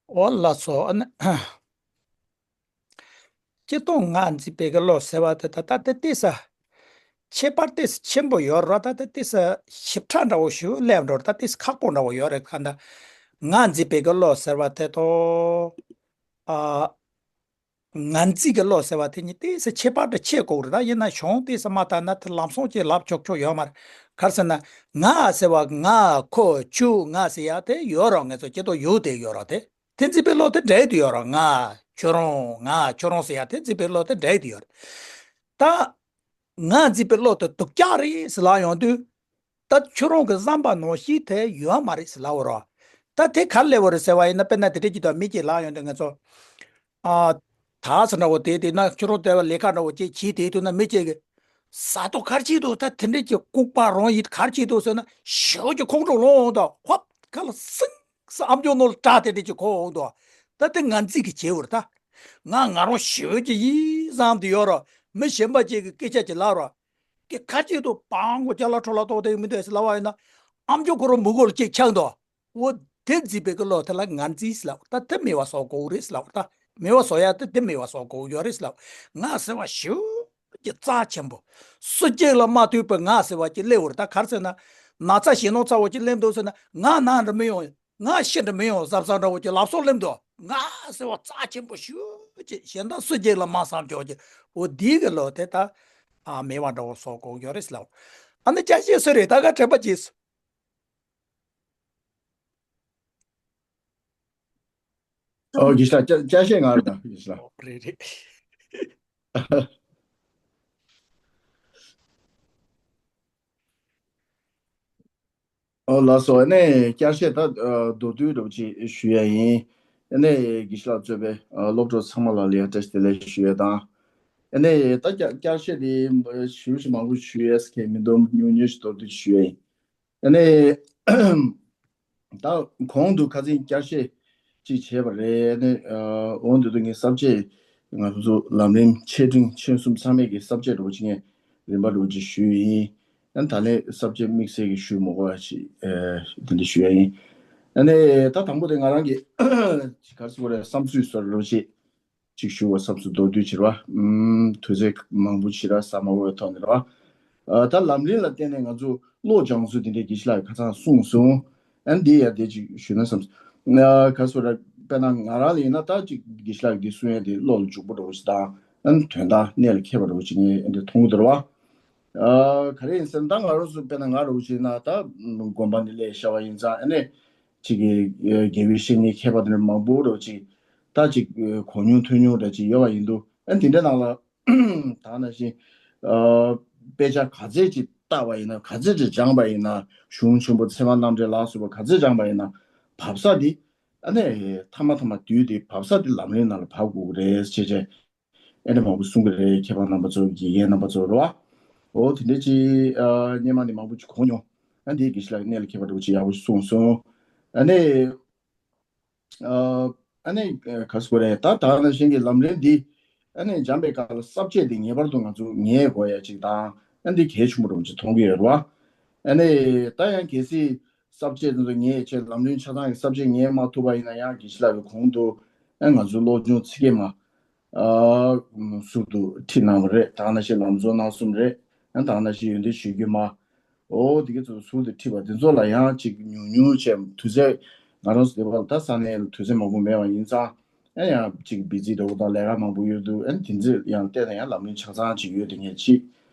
འོ་ལགས་སོ། ཨ་ནི། སྤྱིར་བཏང་ང་མཛེས་པའི་གི་བློ་ཟེར་བ་དེ་ད་ལྟ་དེ་ཏོག་ཙམ་ཁྱད་པར་ཏོག་ཙམ་ཆེན་པོ་ཡོད་རེད། ད་ལྟ་ཏོག་ཙམ་ཞིབ་ཕྲ་འདྲ་བོ་ཞིག་སླེབས་འགྲོ་རེད། ད་ཏོག་ཙམ་ཁག་པོ་འདྲ་བོ་ཡོད་རེད། གང་ལྟར་ང་མཛེས་པའི་གི་བློ་ཟེར་བ་དེ་དང་། ཨ། ངར་འཛིན་གྱི་བློ་ཟེར་བ་དེ་གཉིས་ཏོག་ཙམ་ཁྱད་པར་དུ་ཕྱེ་དགོས་རེད། ད་ཡིན་ན་གཞུང་ཏོག་ཙམ་མ་བལྟས་ན་དེ་ལམ་སང་ཅིག་ལབ་ཆོག་ཆོག་ཡོད་མ་རེད། ག་རེ་ཟེར་ན། ང་ཟེར་བ་ང་ཁོ་ཁྱོད་ང་ཟེར་ཡ་དེ་ཡོད་རེད། ང་ཚོ་སྤྱིར་བཏང་ཡོད་དེ་ཡོད་རེད་དེ། དེ་མཛེས་པའི་བློ་དེ་འདྲ་དེ་ཡོད་རེད། ང་ཁྱོད་རང་ང་ཁྱོད་རང་ཟེར་ཡ་དེ་མཛེས་པའི་བློ་དེ་འདྲ་དེ་ཡོད་རེད། ད་ང་མཛེས་པའི་བློ་དེ་སྡུག་ཅག་རེད་ཟེར་ལབ་ཡོང་དུས། ད་ཁྱོད་རང་གི་བསམ་པ་ནང་བཞིན་དེ་ཡོད་མ་རེད་ཟེར་ལབ་པ་རེད། ད་དེ་ག་རེ་སླེབས་པ་རེད་ཟེར་བ་ཡིན་ན། དཔེར་ན་དེ་འདྲ་ཅིག་ད་མི་གཅིག་ལབ་ཡོང་དུས་ང་ཚོ། ཨ། ད་ཟེར་འདྲ་བོ་དེ་དེ་ན་ཁྱོད་རང་དེ་བ་ལས་ཀ་འདྲ་བོ་ཅིག་བྱེད་དེ་དུས་ན། མི་གཅིག་གིས་ཟ་ཏོ་ག་རེ་བྱེད་འདུག་ད་དེ་འདྲ་ཅིག་ལྐུགས་པ་རང་ཡིན་ག་རེ་བྱེད་འདུག་ཟེར་ན། ཞེ་པོ་ཅིག་ཁོང་ཁྲོ་ལངས་འོང་དང་། ཧོབ་ཁ་ལ་སིང་ཟེར་ཨམ་ཅོག་ནང་ལ་སྐྲ་དེ་འདྲ་ཅིག་གོན་འོང་དང་། ད་དེ་ངར་འཛིན་གྱི་བྱེད་པ་རེད། ད་ང་ང་རང་ཞེ་པོ་ཅིག་ཡིན་བསམ་དེ་ཡོད་རེད། མི་གཞན་པ་ཅིག་གིས་སྐད་ཆ་ཅིག་ལབ་རེད། ཀྱི་ཁ་ཅིག་ཏུ་སྤང་གོ་ཅ་ལག་འཕྲོ་བརླག་གཏོང་དེ་མི་འདུག་ཟེར་ལབ་པ་ཡིན་ན། ཨམ་ཅོག་ཁོ་རང་མི་གོ་ལ་ཅིག་ཆགས་འདུག་འོ་དེ་མཛེས་པའི་གི་བློ་དེ་ལ་ངར་འཛིན་ཟེར་ལབ། ད་དེ་མེད་པ་བཟོ་དགོས་རེད་ཟེར་ལབ། ད་མེད་པ་བཟོ་ཡ་དེ་དེ་མེད་པ་བཟོ་དགོས་ཡོད་རེད་ཟེར་ལབ། ང་ཟེར་བ་ཞེ་པོ་ཅིག་རྩ་ཆེན་པོ། སུ་གཅིག་ལ་མ་ཐུག་པའི་ང་ཟེར་བ་ཅིག་སླེབས་པ་རེད། ད་ག་རེ་ཟེར་ན། ན་ཚ་ཞེ་ནོ་ཚ་བོ་ཅིག་སླེབས་འདུག་ཟེར་ན། ང་ན་འདྲ་མི་ཡོང་། ང་ཤི་འདྲ་མི་ཡོང་གཟབ་གཟབ་འདྲ་བོ་ཅིག་ལབ་སོགས་སླེབས་འདུག་ང་ཟེར་བ་རྩ་ཆེན་པོ་ཞེ་པོ་ཅིག་གཞན་དག་སུ་གཅིག་ལ་མ་བསམ་ཆོག་ཅིག་འོ་འདི་གི་བློ་དེ་ད། ཨ། མེད་པ་འདྲ་བོ་བཟོ་དགོས་ཡོད་རེད་ཟེར་ལབ། ཨ་ནི་ཅ་ཤེས་སུ་རེད། ད་ག་དྲན་པ་བྱེད་སོང་། ཨོ་དགེ་བཤེས་ལགས། ཅ་ཅ་ཤེས་ང་རེད། ད་དགེ་བཤེས་ལགས། རེད་རེད། ཨོ་ལགས་སོ། ཨ་ནི་བསྐྱར་བཤད་ད་མདོར་བསྡུས་འདྲ་བོ་ཅིག་ཞུ་ཡ་ཡིན། ཨ་ནི་དགེ་བཤེས་ལགས་གཙོས་པའི་སློབ་གྲོགས་ཚང་མ་ལ་ལེགས་བཀྲ་ཤིས་བདེ་ལེགས་ཞུ་ཡ་དང་། ཨ་ནི་ད་བསྐྱར་བསྐྱར་བཤད་དེ་ཞུ་ཞུ་མང་པོ་ཞུ་ཡས་ཁེ་མི་འདུག་ཉུང་ཉུང་ཞིག་མདོར་བསྡུས་ཞུ་ཡ་ཡིན། ཨ་ནི་ད་གོང་དུ་ཁ་སང་བསྐྱར་བཤད་ཅིག་བྱས་པ་རེད། ཨ་ནི་འོང་དུས་དུ་ངས་ས་བཅད་ང་ཚོ་ལམ་རིམ་ཆེ་འབྲིང་ཆེ་གསུམ་ཚང་མས་ཀྱི་ས་བཅད་འདྲ་བོ་ཅིག་ངས་རིམ་པ་འདྲ་བོ་ཅིག་ཞུས་ཡིན། ཨ་ནི་ད་ལན་ས་བཅད་དམིགས་བསལ་གྱི་ཞུས་མ་དགོས་པ་ཞིག་ཨ་དེ་འདྲ་ཞུ་ཡ་ཡིན། ཨ་ནི་ད་དང་པོ་དེ་ང་རང་གིས་ཅིག་ག་རེ་ཟེར་དགོས་རེད། བསམ་ཚུལ་བཟོ་འདྲ་བོ་ཅིག་ཅིག་ཞུ་བ་བསམ་སོང་། མདོར་བསྡུས་བྱེད་པ། ཨུམ། དུས་ཚོད་མང་པོ་ཞེ་དྲག་ཟ་མ་དགོས་པའི་ཐོག་ནས་རེད་པ། ཨ། ད་ལམ་རིམ་ལ་བརྟེན་ནས་ང་ཚོ་བློ་སྦྱང་ཚུལ་དེ་འདྲའི་དགེ་བཤེས་ལགས་ཁ་སང་གསུངས་སོང་། ཨ་ནི་འདི་ཡང་དེ་ཅིག་ཞུས་ན་བསམ་སོང་། ཨ། ག་རེ་ཟེར་དགོས་རེད། དཔེར་ན་ང་རང་ལ་ཡིན་ན་ད་ཅིག་དགེ་བཤེས་ལགས་ཀྱིས་འདི་གསུང་ཡ་དེ་བློ་ལ་འཇུག་པོ་འདྲ་བོ་ཞིག་དང་། ཨ་ནི་དོན་དག་གནད་ལ་འཁེལ་བ་འདྲ་བོ་ཞིག་ངས་ཨ་འདི་མཐོང་གི་འདུག་རེད་པ། ཨ། ག་རེ་ཡིན་ཟེར་ན་ད་ང་རང་ཚོ་དཔེར་ན་ང་འདྲ་བོ་ཞིག་ཡིན་ན་ད་དགོན་པ་ནས་སླེབས་བཞག་པ་ཡིན་ཙང་། ཨ་ནི་ཅིག་གི་དགེ་བའི་བཤེས་གཉེན་མཁས་པ་དེ་འདྲ་མང་པོ་འདྲ་བོ་ཅིག་ད་ཅིག་གོ་མྱོང་ཐོས་མྱོང་འདྲ་ཅིག་ཡོད་པ་ཡིན་དུས། ཨ་ནི་དེ་འདྲའི་ནང་ལ་ད་ནང་བཞིན་ཨ་དཔེ་ཆ་ག་ཚད་ཅིག་བལྟས་པ་ཡིན་ན། ག་ཚད་ཅིག་སྦྱངས་པ་ཡིན་ན། གཞུང་ཆེན་པོ་ཚད་མ་རྣམ་འགྲེལ་ལ་སོགས་པ་ག་ཚད་སྦྱངས་པ་ཡིན་ན། བབས་ས་དེ་ཨ་ནི་མཐའ་མ་མཐའ་མ་དུས་དེ་བབས་ས་དེ་ལམ་རིམ་ནང་ལ་བབས་དགོས་ཀྱི་རེད་ཅེས་བྱས། ཨ་ནི་མང་པོ་གསུང་གི་རེད། མཁས་པ་རྣམ་པ་ཚོ། དགེ་རྒན་རྣམ་པ་ཚོ་རེད་པ། འོ་དེ་འདྲ་ཅིག་ཨ་སྔོན་མ་ནས་མང་པོ་ཅིག་གོ་མྱོང་། ཨ་ནི་དེ་དགེ་བཤེས་ལགས་གནད་ལ་འཁེལ་བ་འདྲ་བོ་ཅིག་ཡག་པོ་ཞིག་གསུངས་སོང་། ཨ་ནི་ཨ་ཨ་ནི་ག་རེ་ཟེར་དགོས་རེད། ད་ད་ནང་བཞིན་གྱི་ལམ་རིམ་འདི་ཨ་ནི་སྦྱངས་པའི་སྐབས་ལ་ས་བཅད་འདི་ངེས་པར་དུ་ང་ཚོ་ངེས་དགོས་ཡ་ཅིག་དང་། ཨ་འདི་གལ་ཆེན་པོ་འདྲ་བོ་ཅིག་མཐོང་གི་ཡོད་རེད་པ། ཨ་ནི་ད་ཡང་གལ་སྲིད་ས་བཅད་འདི་ཚོ་ངེས་བྱས། ལམ་རིམ་ཆ་ཚང་གི་ས་བཅད་ངེས་མ་ཐུབ་པ་ཡིན་ན། ཡང་དགེ་བཤེས་ལགས་ཀྱིས་གོང་དུ་ཨ་ང་ཚོའི་སློབ་སྦྱོང་ཚིག་གི་མ། ཨ་ཟུར་དུ་ཁྲིད་གནང་བ་རེད། ད་ག་ནང་བཞིན་ལམ་གཙོ་རྣམ་གསུམ་རེད། ཨ་ད་ག་ནང་བཞིན་ཡོན་ཏན་གཞིར་གྱུར་མ། འོ་དེ་ག་ཚོ་ཟུར་དུ་ཁྲིད་པ་དེ་ཚོ་ལ་ཡང་ཅིག་ཉུང་ཉུང་བྱས། དུས་ཚོད་ང་རང་ཚོ་དེ་བར་ད་ས་གནས་ལ་དུས་ཚོད་མང་པོ་མེད་པ་ཡིན་ཙང་། ཨ་ཡང་ཅིག་བི་ཛི་འདྲ་བོ་དང་ལས་ཀ་མང་པོ་ཡོད་དུས། ཨ་དེ་ཚོ་ཡང་བལྟས་ན་ཡང་ལམ་རིམ་ཆ་ཚང་ཅིག་ཡོད་དེ་ངས་ཅིག་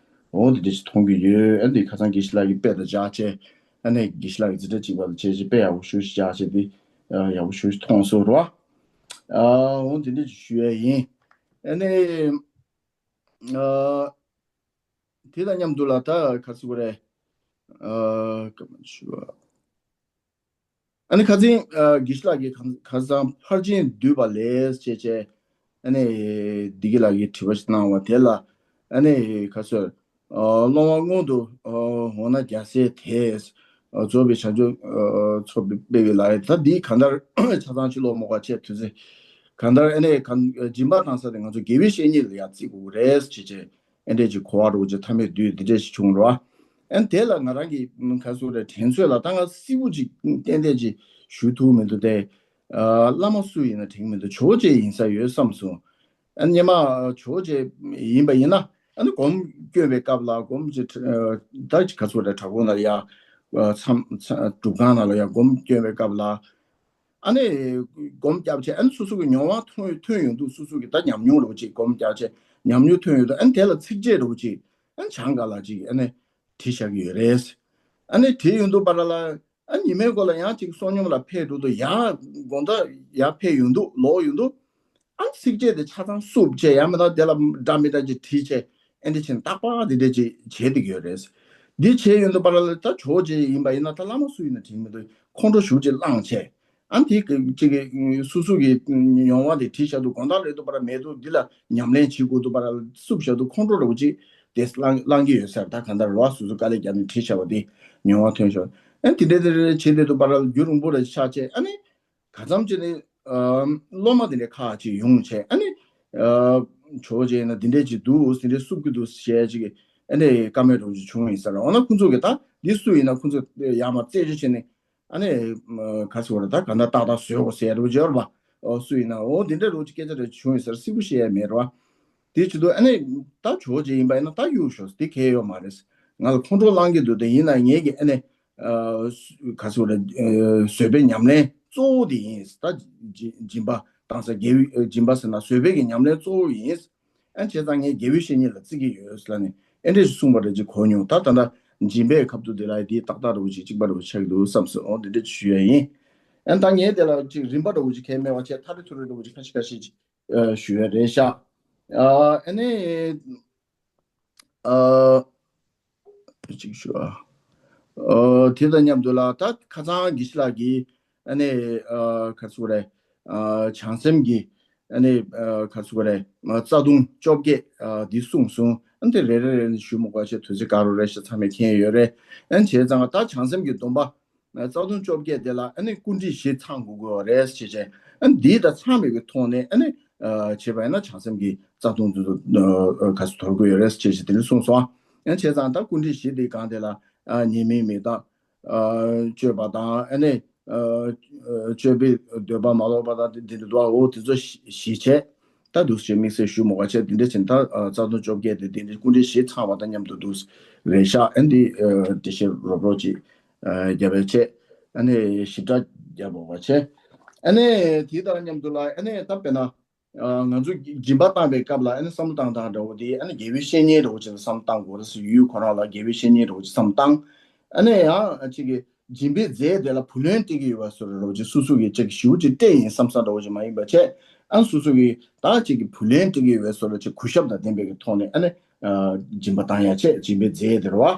འོ་དེ་འདྲ་ཞིག་མཐོང་གི་ཡོད། ཨ་འདི་ཁ་སང་དགེ་བཤེས་ལགས་ཀྱིས་དཔེ་དང་སྦྱར་བྱས། ཨ་ནི་དགེ་བཤེས་ལགས་ཀྱིས་འཛིན་གྲྭ་གཅིག་པ་ལ་བྱས་བྱས་དཔེ་ཡག་པོ་ཞེ་པོ་ཞིག་སྦྱར་བྱས་ཏེ། ཨ་ཡག་པོ་ཞེ་པོ་ཞིག་མཐོང་སོང་རེད་པ། ཨ་འོ་དེ་འདྲ་ཞིག་ཞུ་ཡ་ཡིན། ཨ་ནི་ཨ་དེ་དང་མཉམ་དུ་ལ་ད་ག་རེ་ཟེར་དགོས་རེད། ཨ་སྐར་མ་བཅུ་པ། ཨ་ནི་ཁ་སང་ཨ་དགེ་བཤེས་ལགས་ཀྱིས་ཁ་ཁ་སང་ཕར་ཕྱིན་བསྡུས་པ་ལས་བྱས་བྱས། ཨ་ནི་བདེ་སྐྱིད་ལགས་ཀྱིས་དྲི་བ་ཞིག་གནང་བ་དེ་ལ། ཨ་ནི་ཁ་སང་ཨ་སློབ་མ་སྔོན་དུ་ཨ་འོ་ན་རྒྱལ་སྲས་དེས་ཨ་རྫོགས་པའི་བྱང་ཆུབ་ཨ་ཚོགས་སྤེལ་བའི་ལ། ད་འདི་གང་ལྟར་ཆ་ཚང་ཕྱི་ལོགས་མོ་ག་ཆེ་དུས་ཚེ་གང་ལྟར། ཨ་ནི་གང་སྦྱིན་པ་བཏང་ས་དེ་ང་ཚོ་དགེ་བའི་བཤེས་གཉེན་ལ་ཡང་བརྩི་དགོས་རེད་བྱས་བྱས། ཨེ་འདྲས་ཀྱི་གོ་བ་རུ་ཅིག་མཐའ་མའི་དུས་འདི་འདྲས་ཞིག་བྱུང་རོ། ཨན་དེ་ལ་ང་རང་གི་ཁ་སུ་རེ་དྲན་ཚོད་ལ་ད་ང་སི་བུ་ཅིག་ཏན་ཏན་ཅིག་ཞུ་ཐུབ་མི་འདུག་སྟེ། ཨ་བླ་མ་སུ་ཡིན་ན་དྲན་གྱི་མི་འདུག་ཇོ་བོ་རྗེ་ཡིན་ས་ཡོད་བསམ་སོང་། ཨ་ནི་སྔོན་མ་ཇོ་བོ་རྗེ་ཡིན་པ་ཡིན་ན་ཨ་ནི་སྒོམ་སྐྱོན་པའི་སྐབས་ལ་སྒོམ་ཅིག་ད་ཅིག་ག་ཚོད་རེད། བྲག་ཁུང་ན་ཡ་མཚམས་མཚམས་སྒྲུབ་ཁང་ན་ལ་ཡ་སྒོམ་སྐྱོན་པའི་སྐབས་ལ། ཨ་ནི་སྒོམ་བརྒྱབ་བྱས་ཨ་ནི་སོ་སོ་གི་མྱོང་བ་ཐོན་ཐོན་ཡོང་དུས་སོ་སོ་གི་ད་ཉམས་མྱོང་རེད་བ་ཅིག་སྒོམ་བརྒྱབ་བྱས་ཉམས་མྱོང་ཐོན་ཡོང་དུས་ཨ་ནི་དེ་ལ་ཚིགས་བཅད་རེད་བ་ཅིག་ཨ་ནི་བྱང་ག་ལ་ཅིག་ཨ་ནི་བྲིས་བཞག་གི་ཡོད་རེད། ཨ་ནི་བྲིས་ཡོང་དུས་བར་ལ་ཨ་ཉི་མའི་འགོ་ལ་ཡང་ཅིག་བསོད་སྙོམས་ལ་ཕེབས་འགྲོ་དུས་ཡར་དགོང་དག་ཡར་ཕེབས་ཡོང་དུས་ལོག་ཡོང་དུས་ཨ་ནི་ཚིགས་བཅད་དེ་ཆ་ཚང་བསུབ་བྱས་ཡང་མིན་ན་དེ་ལ་འདྲ་མི་འདྲ་ཅིག་བྲིས་བྱས་ཨ་འདི་བྱས་ནས་རྟག་པར་འདི་འདྲ་ཅིག་བྱེད་བསྡད་ཀྱི་ཡོད་རེད། འདི་བྱས་ཡོང་དུས་བར་ལ་ད་ཇོ་བོ་རྗེ་ཡིན་པ་ཡིན་ན་ད་བླ་མ་སུ་ཡིན་ན་དྲན་མི་འདུག་ཁོང་ཁྲོ་ཞེ་པོ་ཅིག་ལངས་བྱས། ཨ་ནི་དེ་གི་ཅིག་གི་སོ་སོ་གི་མྱོང་བ་དེ་བྲིས་བཞག་འདུག་དགོང་དག་རེད་འདུག་པར་མེད་འདུག་འདི་ལ་ཉམས་ལེན་བྱེད་དགོས་འདུག་པར་བསུབ་བཞག་འདུག་ཁོང་ཁྲོ་རེད་བ་ཅིག་དེ་བསླང་བསླང་གི་ཡོད་ས་རེད། ད་གང་ལྟར་རེད་བ་སོ་སོ་དཀའ་ལས་བརྒྱབ་ནས་བྲིས་བཞག་པ་དེ་མྱོང་བ་ཐོན་བཞག་ཨ་ནི་དེ་འདྲ་དེ་འདྲ་བྱེད་བསྡད་འདུག་པར་རྒྱུན་རིང་པོ་ལ་ཆགས་བྱས་ཨ་ནི་ག་ཙམ་བྱས་ནས་སློབ་མ་དེ་འདྲ་ཁག་ཅིག་ཡོང་བྱས་ཨ་ནི་ཇོ་བོ་རྗེ་ཡིན་ན་འདི་འདྲ་ཅིག་འདུག་འདི་འདྲ་བསུབ་ཀྱི་འདུག་ཞེས་ཅིག་ཨ་ནི་བཀའ་མོལ་རེད་བ་ཅིག་བྱུང་ཡིན་ས་རེད། འོ་ན་ཁོང་ཚོ་གི་ད་འདི་སུ་ཡིན་ན་ཁོང་ཚོ་ཡར་མར་རྩད་གཅོད་བྱས་ནས། ཨ་ནི་ག་ཚོད་རེད། ད་ག་འདྲ་ཏག་ཏག་བཟོས་དགོས་ཟེར་རོ་སྦྱོར་བ། ཨོ་སུ་ཡིན་ན་འོ་འདི་འདྲ་རོ་ཅིག་སྐད་ཆ་རེ་བྱུང་ཡོད་ཟེར་སྲིད་པོ་བཤད་ཡ་མེད་རོ། དེ་བྱེད་དུས་ཨ་ནི་ད་ཇོ་བོ་རྗེ་ཡིན་པ་ཡིན་ན་ད་གཡུག་ཞོག་དེ་གལ་ཡོད་མ་རེད། ང་ལ་ཁོང་ཁྲོ་ལངས་ཀྱི་འདུག་དེ་ཡིན་ན་ངེད་ཀྱི་ཨ་ནི་ག་ཚོད་རེད། བཟོད་པའི་ཉམས་ལེན་གཙོ་བོ་དེ་ཡིན། ད་སྦྱིན་པ་བཏང་ས་དགེ་བའི་སྦྱིན་པ་ཟེར་ན་བཟོད་པའི་གི་ཉམས་ལེན་གཙོ་བོ་ཡིན། ཨ་བྱས་ཙང་ངས་དགེ་བའི་བཤེས་གཉེན་ལ་བརྩི་གི་ཡོད་ལབ་ནས་ཨེ་འདྲས་གསུངས་པ་རེད་ཅེས་གོ་མྱོང་། ད་ད་ལྟ་སྦྱིན་པའི་ཁ་ཐུག་དེ་ལ་དེ་ཏག་ཏག་འདྲ་བོ་ཅིག་གཅིག་པ་འདྲ་བོ་ཆགས་ཀྱི་འདུག་བསམ་སོང་། འོ་འདི་འདྲས་ཞུ་ཡ་ཡིན། ཨ་ད་ངས་དེ་ལ་ཅིག་རིམ་པ་འདྲ་བོ་ཅིག་གས་མེད་པ་བྱས་ཐ་རེ་ཐུ་རེ་འདྲ་བོ་ཅིག་ཁ་ཤས་ཁ་ཤས་ཅིག་ཞུ་ཡ་རེད་ཤག་ཨ་ནི་ཨ། ཅིག་ཞུ་ཨ། ཨ་དེ་དང་མཉམ་དུ་ལ་ད་ཁ་སང་དགེ་བཤེས་ལགས་ཀྱིས་ཨ་ནི་ཨ་ག་ཚོད་རེད། ཨ་བྱང་སེམས་ཀྱི་ཨ་ནི་ཨ་ག་ཚོད་རེད། རྩ་ལྟུང་བཅོ་བརྒྱད་ཨ་འདི་གསུངས་སོང་། ཨ་འདི་རེ་རེ་རེ་ནས་ཞུ་མི་དགོས་ཤེས་དུས་ཚོད་ག་རུ་རེད་ཤེས་ཚང་མས་མཁྱེན་ཡོད་རེད། ཨ་བྱས་ཙང་ད་བྱང་སེམས་ཀྱི་སྡོམ་པ་རྩ་ལྟུང་བཅོ་བརྒྱད་དེ་ལ་ཨ་ནི་སྐུ་འདྲེན་བཞི་ཚང་དགོས་ཀྱི་ཡོད་རེད་ཅེས་བྱས། ཨ་འདི་དང་ཚང་མེད་ཀྱི་ཐོག་ནས་ཨ་ནི་ཨ་བྱས་པ་ཡིན་ན་བྱང་སེམས་ཀྱི་རྩ་ལྟུང་དེ་ཚོ་ཨ་ག་ཚོད་དོར་དགོས་ཡོད་རེད་ཅེས་བྱས་དེ་འདྲ་གསུངས་སོང་། ཨ་བྱས་ཙང་ད་སྐུ་འདྲེན་བཞི་དེའི་སྒང་དེ་ལ་ཨ་ཉེས་དམིགས་མི་གཏང་། ཨ་སྤྱོད་པ་དང་ཨ་ནི་ཨ་ཨ་སྤྱོད་པའི་འདོད་པ་མ་ལོག་པ་དང་དེ་འདྲ་འདུག་འོ་དེ་ཚོ་ཞི་བྱས། ད་འདུག་སེ་དམིགས་བསལ་ཞུ་མ་དགོས་བྱས་དེ་འདྲ་བྱས་ད་ཨ་རྩ་ལྟུང་བཅོ་བརྒྱད་དེ་དེ་འདྲ་སྐུ་འདྲེན་བཞི་ཚང་བ་དང་མཉམ་དུ་འདུག་རེད་ཤག་ཨ་འདི་ཨ་འགྲེལ་བཤད་རོབ་རོབ་ཅིག་ཨ་རྒྱབ་པ་བྱས། ཨ་ནི་ཞིབ་ཕྲ་རྒྱབ་པ་བྱས། ཨ་ནི་དེ་དང་མཉམ་དུ་ལ་ཨ་ནི་ད་དཔེར་ན། ང་ཚོ་སྦྱིན་པ་བཏང་བའི་སྐབས་ལ་ཨ་ནི་བསམ་བློ་བཏང་སྟངས་འདྲ་བོ་དེ་ཨ་ནི་དགེ་བའི་བཤེས་གཉེན་འདྲ་བོ་ཅིག་ལ་བསམ་བློ་བཏང་དགོས་རེད་ཟེར། ཡུལ་ཁོ་རང་ལ་དགེ་བའི་བཤེས་གཉེན་འདྲ་བོ་ཅིག་བསམ་བློ་བཏང་། ཨ་ནི་ཡང་ཅིག་གི་སྦྱིན་པའི་རྫས་དེ་ལ་བུ་ལོན་སྤྲད་ཀྱི་ཡོད་པ་བཟོ་འདྲ་བོ་ཅིག་སོ་སོ་གི་ཅིག་ཞེ་པོ་ཅིག་སྤྲད་ཡིན་བསམ་བསམ་འདྲ་བོ་ཅིག་མ་ཡིན་པ་བྱས། ཨ་ནི་སོ་སོ་གི་ད་ཅིག་གི་བུ་ལོན་སྤྲད་ཀྱི་ཡོད་པ་བཟོ་འདྲ་ཅིག་གུས་ཞབས་དང་ལྡན་པའི་གི་ཐོག་ནས་ཨ་ནི་སྦྱིན་པ་བཏང་ཡ་བྱས། སྦྱིན་པའི་རྫས་དེ་རེད་བ།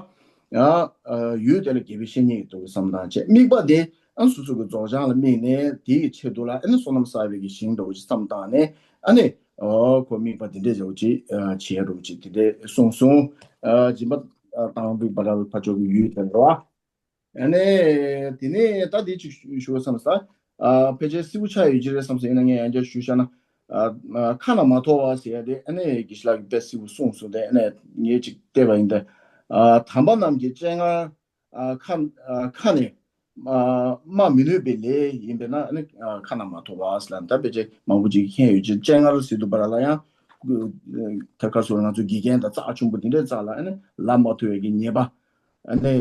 ཡང་ཡུལ་དེ་ལ་དགེ་བའི་བཤེས་གཉེན་གྱི་འདུག་བསམ་བཏང་བྱས། དམིགས་པ་དེ་ཨ་སོ་སོ་གི་རྫོགས་བྱང་ལ་དམིགས་ནས་དེའི་ཆེད་དུ་ལ་ཨ་ནི་བསོད་ནམས་བསགས་པའི་གི་ཞིང་འདྲ་བོ་ཅིག་བསམ་བཏང་ནས་ཨ་ནི་ཨོ་ཁོ་དམིགས་པ་དེ་འདྲས་འདྲ་བོ་ཅིག་བྱེད་འདྲ་བོ་ཅིག་དེ་འདྲས་གསུངས་སོང་། སྦྱིན་པ་བཏང་བའི་བར་ལ་ཕར་ཕྱོགས་ཀྱི་ཡུལ་དེ་རེད་བ། ཨ་ནི་དེ་ནས་ད་དེ་ཅིག་ཞུ་བསམ་ས། ཕལ་ཆེར་སྲིད་པོ་ཆགས་ཡོད་ཀྱི་རེད་བསམ་ས། ཡིན་ན་ངས་ཡང་བསྐྱར་ཞུས་བཞག་ན། ཁ་ན་མ་ཐོ་བ་ཟེར་ཡ་དེ་ཨ་ནི་དགེ་བཤེས་ལགས་ཀྱིས་དཔེ་སྲིད་པོ་གསུངས་སོང་། དེ་ཨ་ནི་ངས་ཅིག་བལྟས་པ་ཡིན་ཏེ། དམ་པ་རྣམས་ཀྱི་སྤྱན་སྔར་ཁ་ཁ་ནས་སྨྲ་མི་ནུས་པའི་ལས་ཡིན་པས་ན་ཨ་ནི་ཁ་ན་མ་ཐོ་བ་ཟེར་ལ་ད་ཕལ་ཆེར་མང་པོ་ཅིག་མཁྱེན་ཡོད་ཀྱི། སྤྱན་སྔར་ཟེར་དུས་བར་ལ་ཡང་ད་ག་སོ་ང་ཚོ་དགེ་རྒན་དང་རྩ་ཆེན་པོ་དེ་འདྲའི་རྩ་ལ་ཨ་ནི་ལབ་མ་ཐུབ་པའི་གི་ཉེས་པ། ཨ་ནི་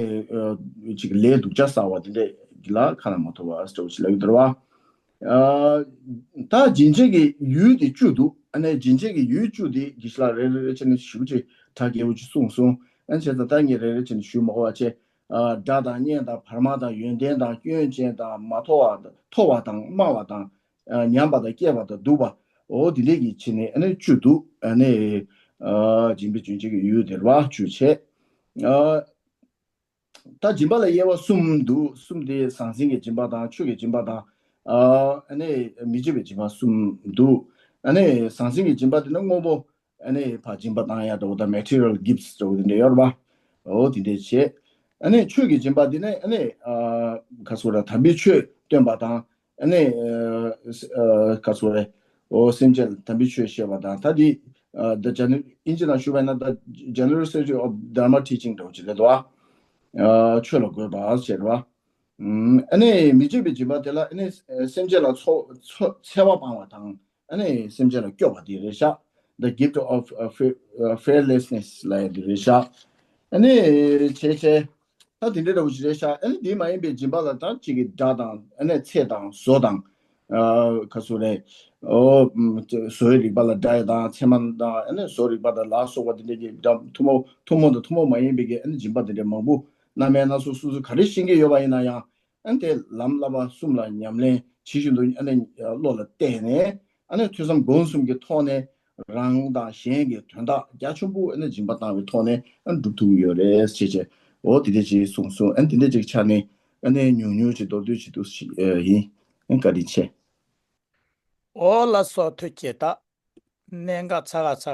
ཅིག་ལས་སྡུག་ཅག་བསགས་པ་དེ་འདྲས་ལ་ཁ་ན་མ་ཐོ་བ་ཟེར་བ་ཞིག་ལབ་ཀྱི་འདུག་བ། ད་སྦྱིན་བྱེད་ཀྱི་ཡུལ་དེ་བཅུ་འདུག་ཨ་ནི་སྦྱིན་བྱེད་ཀྱི་ཡུལ་བཅུ་དེ་དགེ་བཤེས་ལགས་རེ་རེ་རེ་བྱས་ནས་ཞུ་ཅིག་གྲ་རྒྱས་པོ་ཅིག་གསུངས་སོང་། ཨ་ནི་བྱས་ཙང་ད་ངས་རེ་རེ་བྱས་ནས་ཞུ་མ་དགོས་པ་བྱས། སྒྲ་དང་བརྙན་དང་བར་མ་དང་ཡོན་ཏན་དང་སྐྱོན་ཅན་དང་མ་ཐོ་བ་མཐོ་བ་དང་དམའ་བ་དང་། ཉམས་པ་དང་སྐྱེས་པ་དང་སྡུག་པ། འོ་དེ་འདྲས་ཀྱི་ཆེད་ནས་ཨ་ནི་བཅུ་འདུག་ཨ་ནི་སྦྱིན་པའི་སྦྱིན་བྱེད་ཀྱི་ཡུལ་དེ་རེད་བ། བཅུ་བྱས། ད་སྦྱིན་པ་ལ་དབྱེ་བ་གསུམ་འདུག་གསུམ་དེ་ཟང་ཟིང་གི་སྦྱིན་པ་དང་ཆོས་ཀྱི་སྦྱིན་པ་དང་། ཨ་ནི་མི་བྱེད་པའི་སྦྱིན་པ་གསུམ་འདུག་ཨ་ནི་ཟང་ཟིང་གི་སྦྱིན་པ་དེ་ནི་དངོས་པོ་ཨ་ནི་ཕར་སྦྱིན་པ་བཏང་ཡ་འདྲ་བོ་དང་material gifts་འདྲ་བོ་དེ་འདྲ་ཡོད་རེད་བ། འོ་དེ་འདྲས་བྱས། ཨ་ནི་ཆོས་ཀྱི་སྦྱིན་པ་འདི་ནི་ཨ་ནི་ཨ་ག་ཟེར་ར་དམ་པའི་ཆོས་སྟོན་པ་དང་ཨ་ནི་ཨ་ག་ཟེར་ར་འོ་སེམས་ཅན་ལ་དམ་པའི་ཆོས་བཤད་པ་དང་ད་འདི་the general ཨིན་ཇི་ནང་ཞུ་བ་ན the generosity of dharma teaching་འདྲ་བོ་ཅིག་རེད་དོ། ཨ་ཆོས་ལ་དགོས་པ་ཟེར་བ། ཨ་ནི་མི་བརྗེད་པའི་སྦྱིན་པ་དེ་ལ་ཨ་ནི་སེམས་ཅན་ལ་འཚོ་འཚོ་འཚེ་བ་སྤང་བ་དང་ཨ་ནི་སེམས་ཅན་ལ་སྐྱོབ་པ་དེ་རེད་ཤག The gift of uh, fe- uh, fearlessness ལབ་ཡ་དེ་རེད་ཤག་ཨ་ནི་བྱས་བྱས་ད་དེ་འདྲ་འདྲ་བོ་ཞིག་རེད་ཤག་ཨ་ནི་དེ་མ་ཡིན་པའི་སྦྱིན་པ་ལ་ད་གཅིག་གི་དགྲ་དང་ཨ་ནི་ཚེ་དང་བཟོ་དང་ཨ་ག་ཚོད་རེད། ཨོ་ཨམ་བཟོའི་རིག་པ་ལ་དགྲ་ཡ་དང་ཚེར་མ་དང་ཨ་ནི་བཟོ་རིག་པ་དང་ལ་སོགས་པ་དེ་འདྲ་གི་དགྲ་ཐུན་མོང་ཐུན་མོང་དང་ཐུན་མོང་མ་ཡིན་པའི་གི་ཨ་ནི་སྦྱིན་པ་དེ་འདྲ་མང་པོ་སྣ་མིན་སྣ་ཚོགས་སོ་སོས་ག་རེ་ཤེས་ཀྱི་ཡོད་པ་ཡིན་ན་ཡང་། ཨ་ནི་དེ་ལམ་བསླབ་པ་གསུམ་ལ་ཉམས་ལེན་ཇི་བཞིན་དུ་ཨ་ནི་བློ་ལ་གཏད་ནས་ཨ་ནི་ཐོས་བསམ་སྒོམ་གསུམ་གྱི་ཐོག་ནས་རང་དང་གཞན་གྱི་དོན་དག་རྒྱ་ཆེན་པོ་ཨ་ནི་སྦྱིན་པ་བཏང་བའི་ཐོག་ནས་ཨ་ནི་སྒྲུབ་ཐུབ་ཀྱི་ཡོད་རེད་ཅེས་བྱས། འོ་དེ་འདྲ་ཅིག་གསུངས་སོང་། ཨ་ནི་དེ་འདྲ་ཅིག་ཆ་ནས་ཨ་ནི་ཉུང་ཉུང་ཅིག་མདོར་བསྡུས་ཅིག་ཏུ་ཞིག་ཨ་ཡིན། ཨ་ནི་བཀའ་དྲིན་ཆེ། འོ་ལགས་སོ། ཐུགས་རྗེ་ཆེ། ད་གནད་འགག་ཚ་ག་ཚ་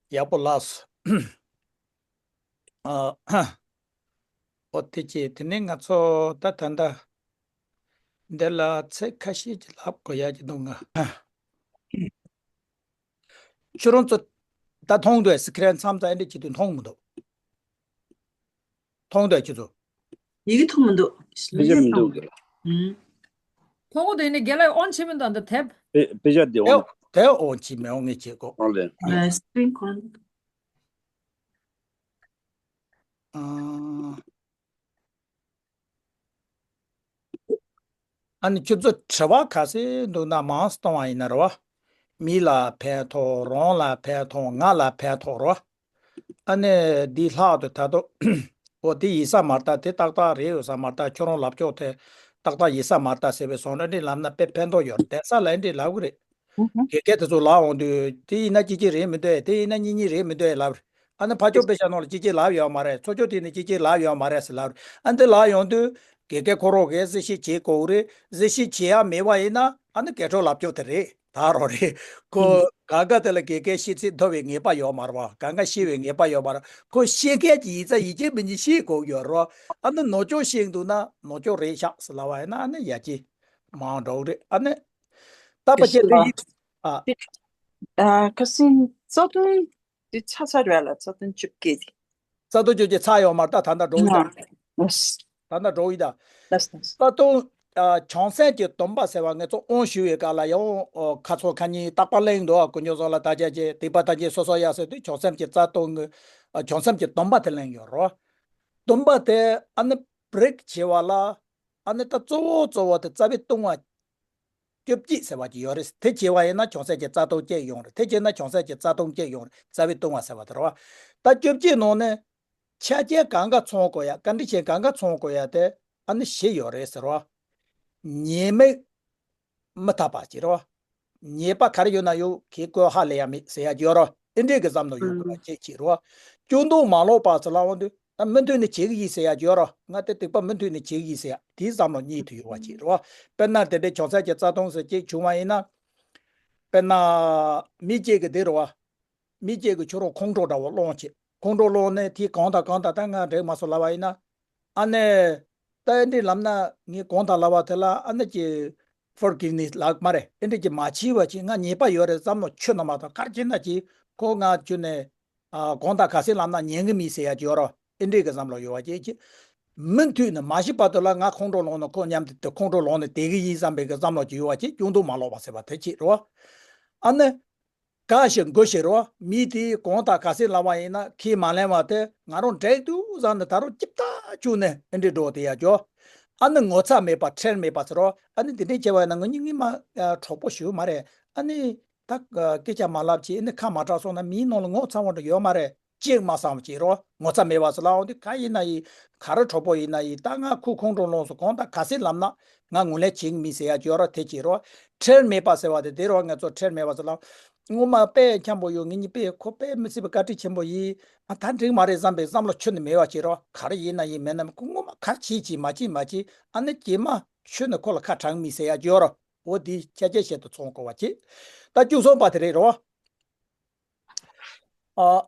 ག་ཡག་པོ་ལགས་སོ། ཨ། ཨོ་དེ་ཅི་དེ་ནས་ང་ཚོ་ད་ད་ལྟ་འདི་ལ་ཚིག་ཁ་ཤས་ཅིག་ལབ་དགོས་ཡ་ཅིག་འདུག་ང་། ཁྱོད་རང་ཚོ་ད་མཐོང་འདུག་སི་ཁི་རན་མཚམས་ཚ་འདི་ཅིག་ཏུ་མཐོང་མི་འདུག་མཐོང་འདུག་ཁྱོད་ཚོ། ཡི་གེ་མཐོང་མི་འདུག་དཔེ་ཆ་མི་འདུག་ཨུམ། ཁོང་ཁོ་དེ་ནས་རྒན་ལགས་ཨོན་བྱེད་མི་འདུག་འདི་དེབ། དཔེ་དཔེ་ཆ་དེ་དེ་ཨོན། དེ་ཨོན་བྱེད་མི་འོང་ངེས་བྱེད་གོ་ཨོན་ལེ། ཨ་སི་ཀི་རིན་ཁོ་རང་། ཨ། ཨ་ནི་ཁྱོད་ཚོ་དྲི་བ་ག་ཚོད་འདུག་ན་མང་སུ་གཏོང་བ་ཡིན་ན་རེད་བ། མི་ལ་ཕན་ཐོགས། རང་ལ་ཕན་ཐོགས། ང་ལ་ཕན་ཐོགས་རེད་བ། ཨ་ནི་འདི་ལྷག་ཏུ་ད་དུང་འོ་དེ་ཡིན་ས་མ་རེད་ད། དེ་ཏག་ཏག་རེད་ཡོད་ས་མ་རེད་ད། ཁྱོད་རང་ལབ་ཕྱོགས་དེ་ཏག་ཏག་ཡིན་ས་མ་རེད་ད་ཟེར་བའི་བཟོ་འདྲ་འདི་ལབ་ན་དཔེ་ཕན་ཐོགས་ཡོད་རེད། དེང་སང་ལ་འདི་ལབ་གི་རེད། དགེ་རྒན་དེ་ཚོ་ལབ་འོང་དུས་དེ་ཡིན་ན་ཅི་ཅི་རེད་མི་འདུག་དེ་ཡིན་ན་གཉིས་གཉིས་རེད་མི་འདུག་ལབ་རེད། ཨ་ནི་ཕར་ཕྱོགས་དཔེ་ཆ་ནང་ལ་ཅི་ཅི་ལབ་ཡོད་མ་རེད། ཚུར་ཕྱོགས་དེ་ནས་ཅི་ཅི་ལབ་ཡོད་མ་རེད་ཟེར་ལབ་རེད། ཨ་ནི་དེ་ལབ་ཡོང་དུས་དགེ་རྒན་ཁོ་རང་གིས་གཟིགས་ཞིབ་བྱེད་དགོས་རེད། གཟིགས་ཞིབ་བྱེད་ཡ་མེད་པ་ཡིན་ན་ཨ་ནི་དགེ་ཕྲུག་ལབ་ཕྱོགས་དེ་རེད། ད་རོགས་རེད། ཁོ་གང་ག་དེ་ལ་དགེ་རྒན་ཤེས་ཚད་མཐོ་བའི་ངེས་པ་ཡོད་མ་རེད་བ། གང་ག་ཤེས་པའི་ངེས་པ་ཡོད་མ་རེད། ཁོ་ཤེས་མཁན་གྱི་ཡིན་ཙང་ཡིན་གཅིག་མིན་གཅིག་ཤེས་དགོས་ཡོད་རེད་བ། ཨ་ནི་ནོར་ཅོག་ཤེས་འདུག་ན་ནོར་ཅོག་རེད་ཤག་ཟེར་ལབ་པ་ཡིན་ན་ཨ་ནི་ཡ་གཅིག་མང་འགྲོ་གི་རེད། ཨ་ནི་ད་པ་ཅེ་ལ་ཨ། ཨ་ཁ་སང་རྩ་དོན་དེ་ཚར་ཚར་རེད་ལ། རྩ་དོན་བཅོ་བརྒྱད་དེ། རྩ་དོན་བཅོ་བརྒྱད་ཚར་ཡོད་མ་རེད། ད་ད་ལྟ་འགྲོ་གི་ཡོད་རེད། ད་ལྟ་འགྲོ་ཡི་ད། ལགས་སོ། ད་དུང་ཨ་བྱང་སེམས་ཀྱི་སྡོམ་པ་ཟེར་བ་ངས་ཚོ་དབང་ཞུ་བའི་སྐབས་ལ་ཡང་ཨོ་ཁ་ཚོ་ཁ་ཉིན་རྟག་པར་གླེང་འདུག་དཀོན་མཆོག་གསུམ་ལ་བདག་སྐྱབས་མཆི། སྡིག་པ་ཐམས་ཅད་སོ་སོར་ཡལ་ཟེར་དུས་བྱང་སེམས་ཀྱི་རྩ་སྟོང་གི་ཨ་བྱང་སེམས་ཀྱི་སྡོམ་པ་དེ་གླེང་ཡོད་རེད། སྡོམ་པ་དེ་ཨ་ནི་བྲེག་བྱེད་པ་ལ་ཨ་ནི་ད་གཙོ་བོ་གཙོ་བོ་དེ་རྩ་བའི་ལྟུང་བ་བཅོ་བརྒྱད་ཟེར་བ་ཅིག་ཡོད་རེད། དེ་བྱས་པ་ཡིན་ན་བྱང་སེམས་ཀྱི་རྩ་སྟོང་བཅས་ཡོང་རེད། དེ་བྱས་ན་བྱང་སེམས་ཀྱི་རྩ་སྟོང་བཅས་ཡོང་རེད། རྩ་བའི་ལྟུང་བ་ཟེར་བ་དེ་རེད་བ། ད་བཅོ་བརྒྱད་ནང་ནས་ཆ་རྐྱེན་གང་ག་ཚང་དགོས་ཡ། ཀ་ཌི་ཤན་གང་ག་ཚང་དགོས་ཡ་དེ་ཨ་ནི་བཞི་ཡོད་རེད་ཟེར་བ། ཉེས་དམིགས་མི་འཐད་པ་ཅིག་རེད་བ། ཉེས་པ་ག་རེ་ཡོད་ན་ཡོད་གི་བཀོད་ཧ་ལས་ཡ་མེད་ཟེར་ཡ་ཅིག་ཡོད་རེད་བ། ཨེ་འདྲས་ཀྱི་བསམ་བློ་ཡོད་དགོས་པ་ཅིག་ཅིག་རེད་བ། སྐྱོན་འདོགས་མ་ལོག་པ་ཟེར་ལབ་འོང་དུས། ད་མུ་མཐུད་ནས་བྱེད་ཀྱི་ཡིན་ཟེར་ཡ་ཅིག་ཡོད་རེད། ང་དེ་སྡིག་པ་མུ་མཐུད་ནས་བྱེད་ཀྱི་ཡིན་ཟེར་ཡ་དེའི་བསམ་བློ་གཉིས་དུ་ཡོད་པ་ཅིག་རེད་བ། དཔེར་ན་དེ་འདྲའི་བྱང་སེམས་ཀྱི་རྩ་ལྟུང་ཟེར་གཅིག་བྱུང་བ་ཡིན་ན། དཔེར་ན་མི་གཅིག་གིས་དེ་རེད་བ། མི་གཅིག་གིས་ཁྱོད་རང་ཁོང་ཁྲོ་འདྲ་བོ་སློང་བྱེད། ཁོང་ཁྲོ་སློང་ནས་དེ་གང་དང་གང་དང་ད་ང་འགྲིག་མ་སོང་ལབ་པ་ཡིན་ན། ཨ་ནི། ད་ཨེ་འདྲས་ལབ་ན་ངས་གང་དང་ལབ་པ་དེ་ལ་ཨ་ནི་ཀྱི་forgiveness ལབ་མ་རེད། ཨེ་འདྲས་ཀྱི་མ་བྱས་པ་ཅིག་ང་ཉེས་པ་ཡོད་རེད་བསམ་བློ་ཁྱོན་ནས་མ་བཏང་། ག་རེ་བྱས་ན་ཅིག་ཁོ་ང་ཁྱོན་ནས། ཨ་གང་དང་ག་ཚོད་ལབ་ན་ཉན་གི་མིན་ཟེར་ཡ་ཅིག་ཡོད་རེད། ཨེ་འདྲས་ཀྱི་བསམ་བློ་ཡོད་པ་ཅིག་ཅིག་མུ་མཐུད་ནས་མ་ཤི་བར་དུ་ལ་ང་ཁོང་ཁྲོ་ལངས་ནས་ཁོ་མཉམ་དུ་དེ་ཁོང་ཁྲོ་ལངས་ནས་བསྡད་གི་ཡིན་བསམ་པའི་གི་བསམ་བློ་ཅིག་ཡོད་པ་ཅིག་སྐྱོན་འདོགས་མ་ལོག་པ་ཟེར་བ་དེ་ཅིག་རེད་བ། ཨ་ནི། བཀག་ཞིང་འགོག་ཞིང་རེད་བ། མི་དེས་གང་དང་ག་ཚོད་ལབ་པ་ཡིན་ན་ཁས་མ་ལེན་པ་དེ་ང་རང་འགྲིག་འདུག་བསམ་ནས་ད་རུང་ཅིབ་ཏག་བཅུག་ནས་ཨེ་འདྲས་འགྲོ་དེ་ཡ་ཅོ། ཨ་ནི་ངོ་ཚ་མེད་པ་ཁྲེལ་མེད་པ་ཟེར་རོ། ཨ་ནི་དེ་འདྲས་བྱས་པ་ཡིན་ན་ང་གཉིས་སྔོན་མ་གྲོགས་པོ་ཞིག་མ་རེད། ཨ་ནི། ད་སྐད་ཆ་མ་ལབ་ཅིག་ཨ་ནི་ཁ་མ་གྲགས་སོང་ན་མིའི་ནང་ལ་ངོ་ཚ་བ་འདྲ་ཡོད་མ་རེད། ཅིག་མ་བསམ་ཅིག་རོ། ངོ་ཚ་མེད་པ་ཟེར་ལབ་འོང་དུས་ག་ཡིན་ན་ཡིན། ག་རེ་གྲོགས་པོ་ཡིན་ན་ཡིན། ད་ང་ཁོ་ཁོང་ཁྲོ་ལངས་སོང་གང་ལྟར་ག་ཚོད་ལབ་ན་ང་ངོས་ལེན་བྱེད་ཀྱི་མིན་ཟེར་ཡ་ཅིག་ཡོད་ར་དེ་ཅིག་རོ། ཁྲེལ་མེད་པ་ཟེར་བ་དེ་དེ་རོ། ང་ཚོ་ཁྲེལ་མེད་པ་ཟེར་ལབ། སྔོན་མ་དཔེ་འཁྱམ་པོ་ཡོད། ངེད་གཉིས་དཔེ་ཁོ་དཔེ་མི་སྲིད་པའི་བཀའ་དྲིན་ཆེན་པོ་ཡིན། ཨ་ད་འགྲིག་མ་རེད་བསམ་པའི་བསམ་བློ་ཁྱོན་ནས་མེད་པ་ཅིག་རོ། ག་རེ་ཡིན་ན་ཡིན་མེད་ན་མེད་ཁོ་སྔོན་མ་ག་རེ་བྱེད་ཅིག་མ་བྱེད་མ་བྱེད་ཨ་ནི་རྗེས་མ་ཁྱོན་ནས་ཁོ་ལ་ཁ་གྲག་མིན་ཟེར་ཡ་ཅིག་ཡོད་རོ། འོ་དེ་ཆ་ཆ་བཤད་དུ་ཚོང་དགོས་པ་ཅིག་ད་བཅུ་གསུམ་པ་དེ་རེད་རོ། ཨ།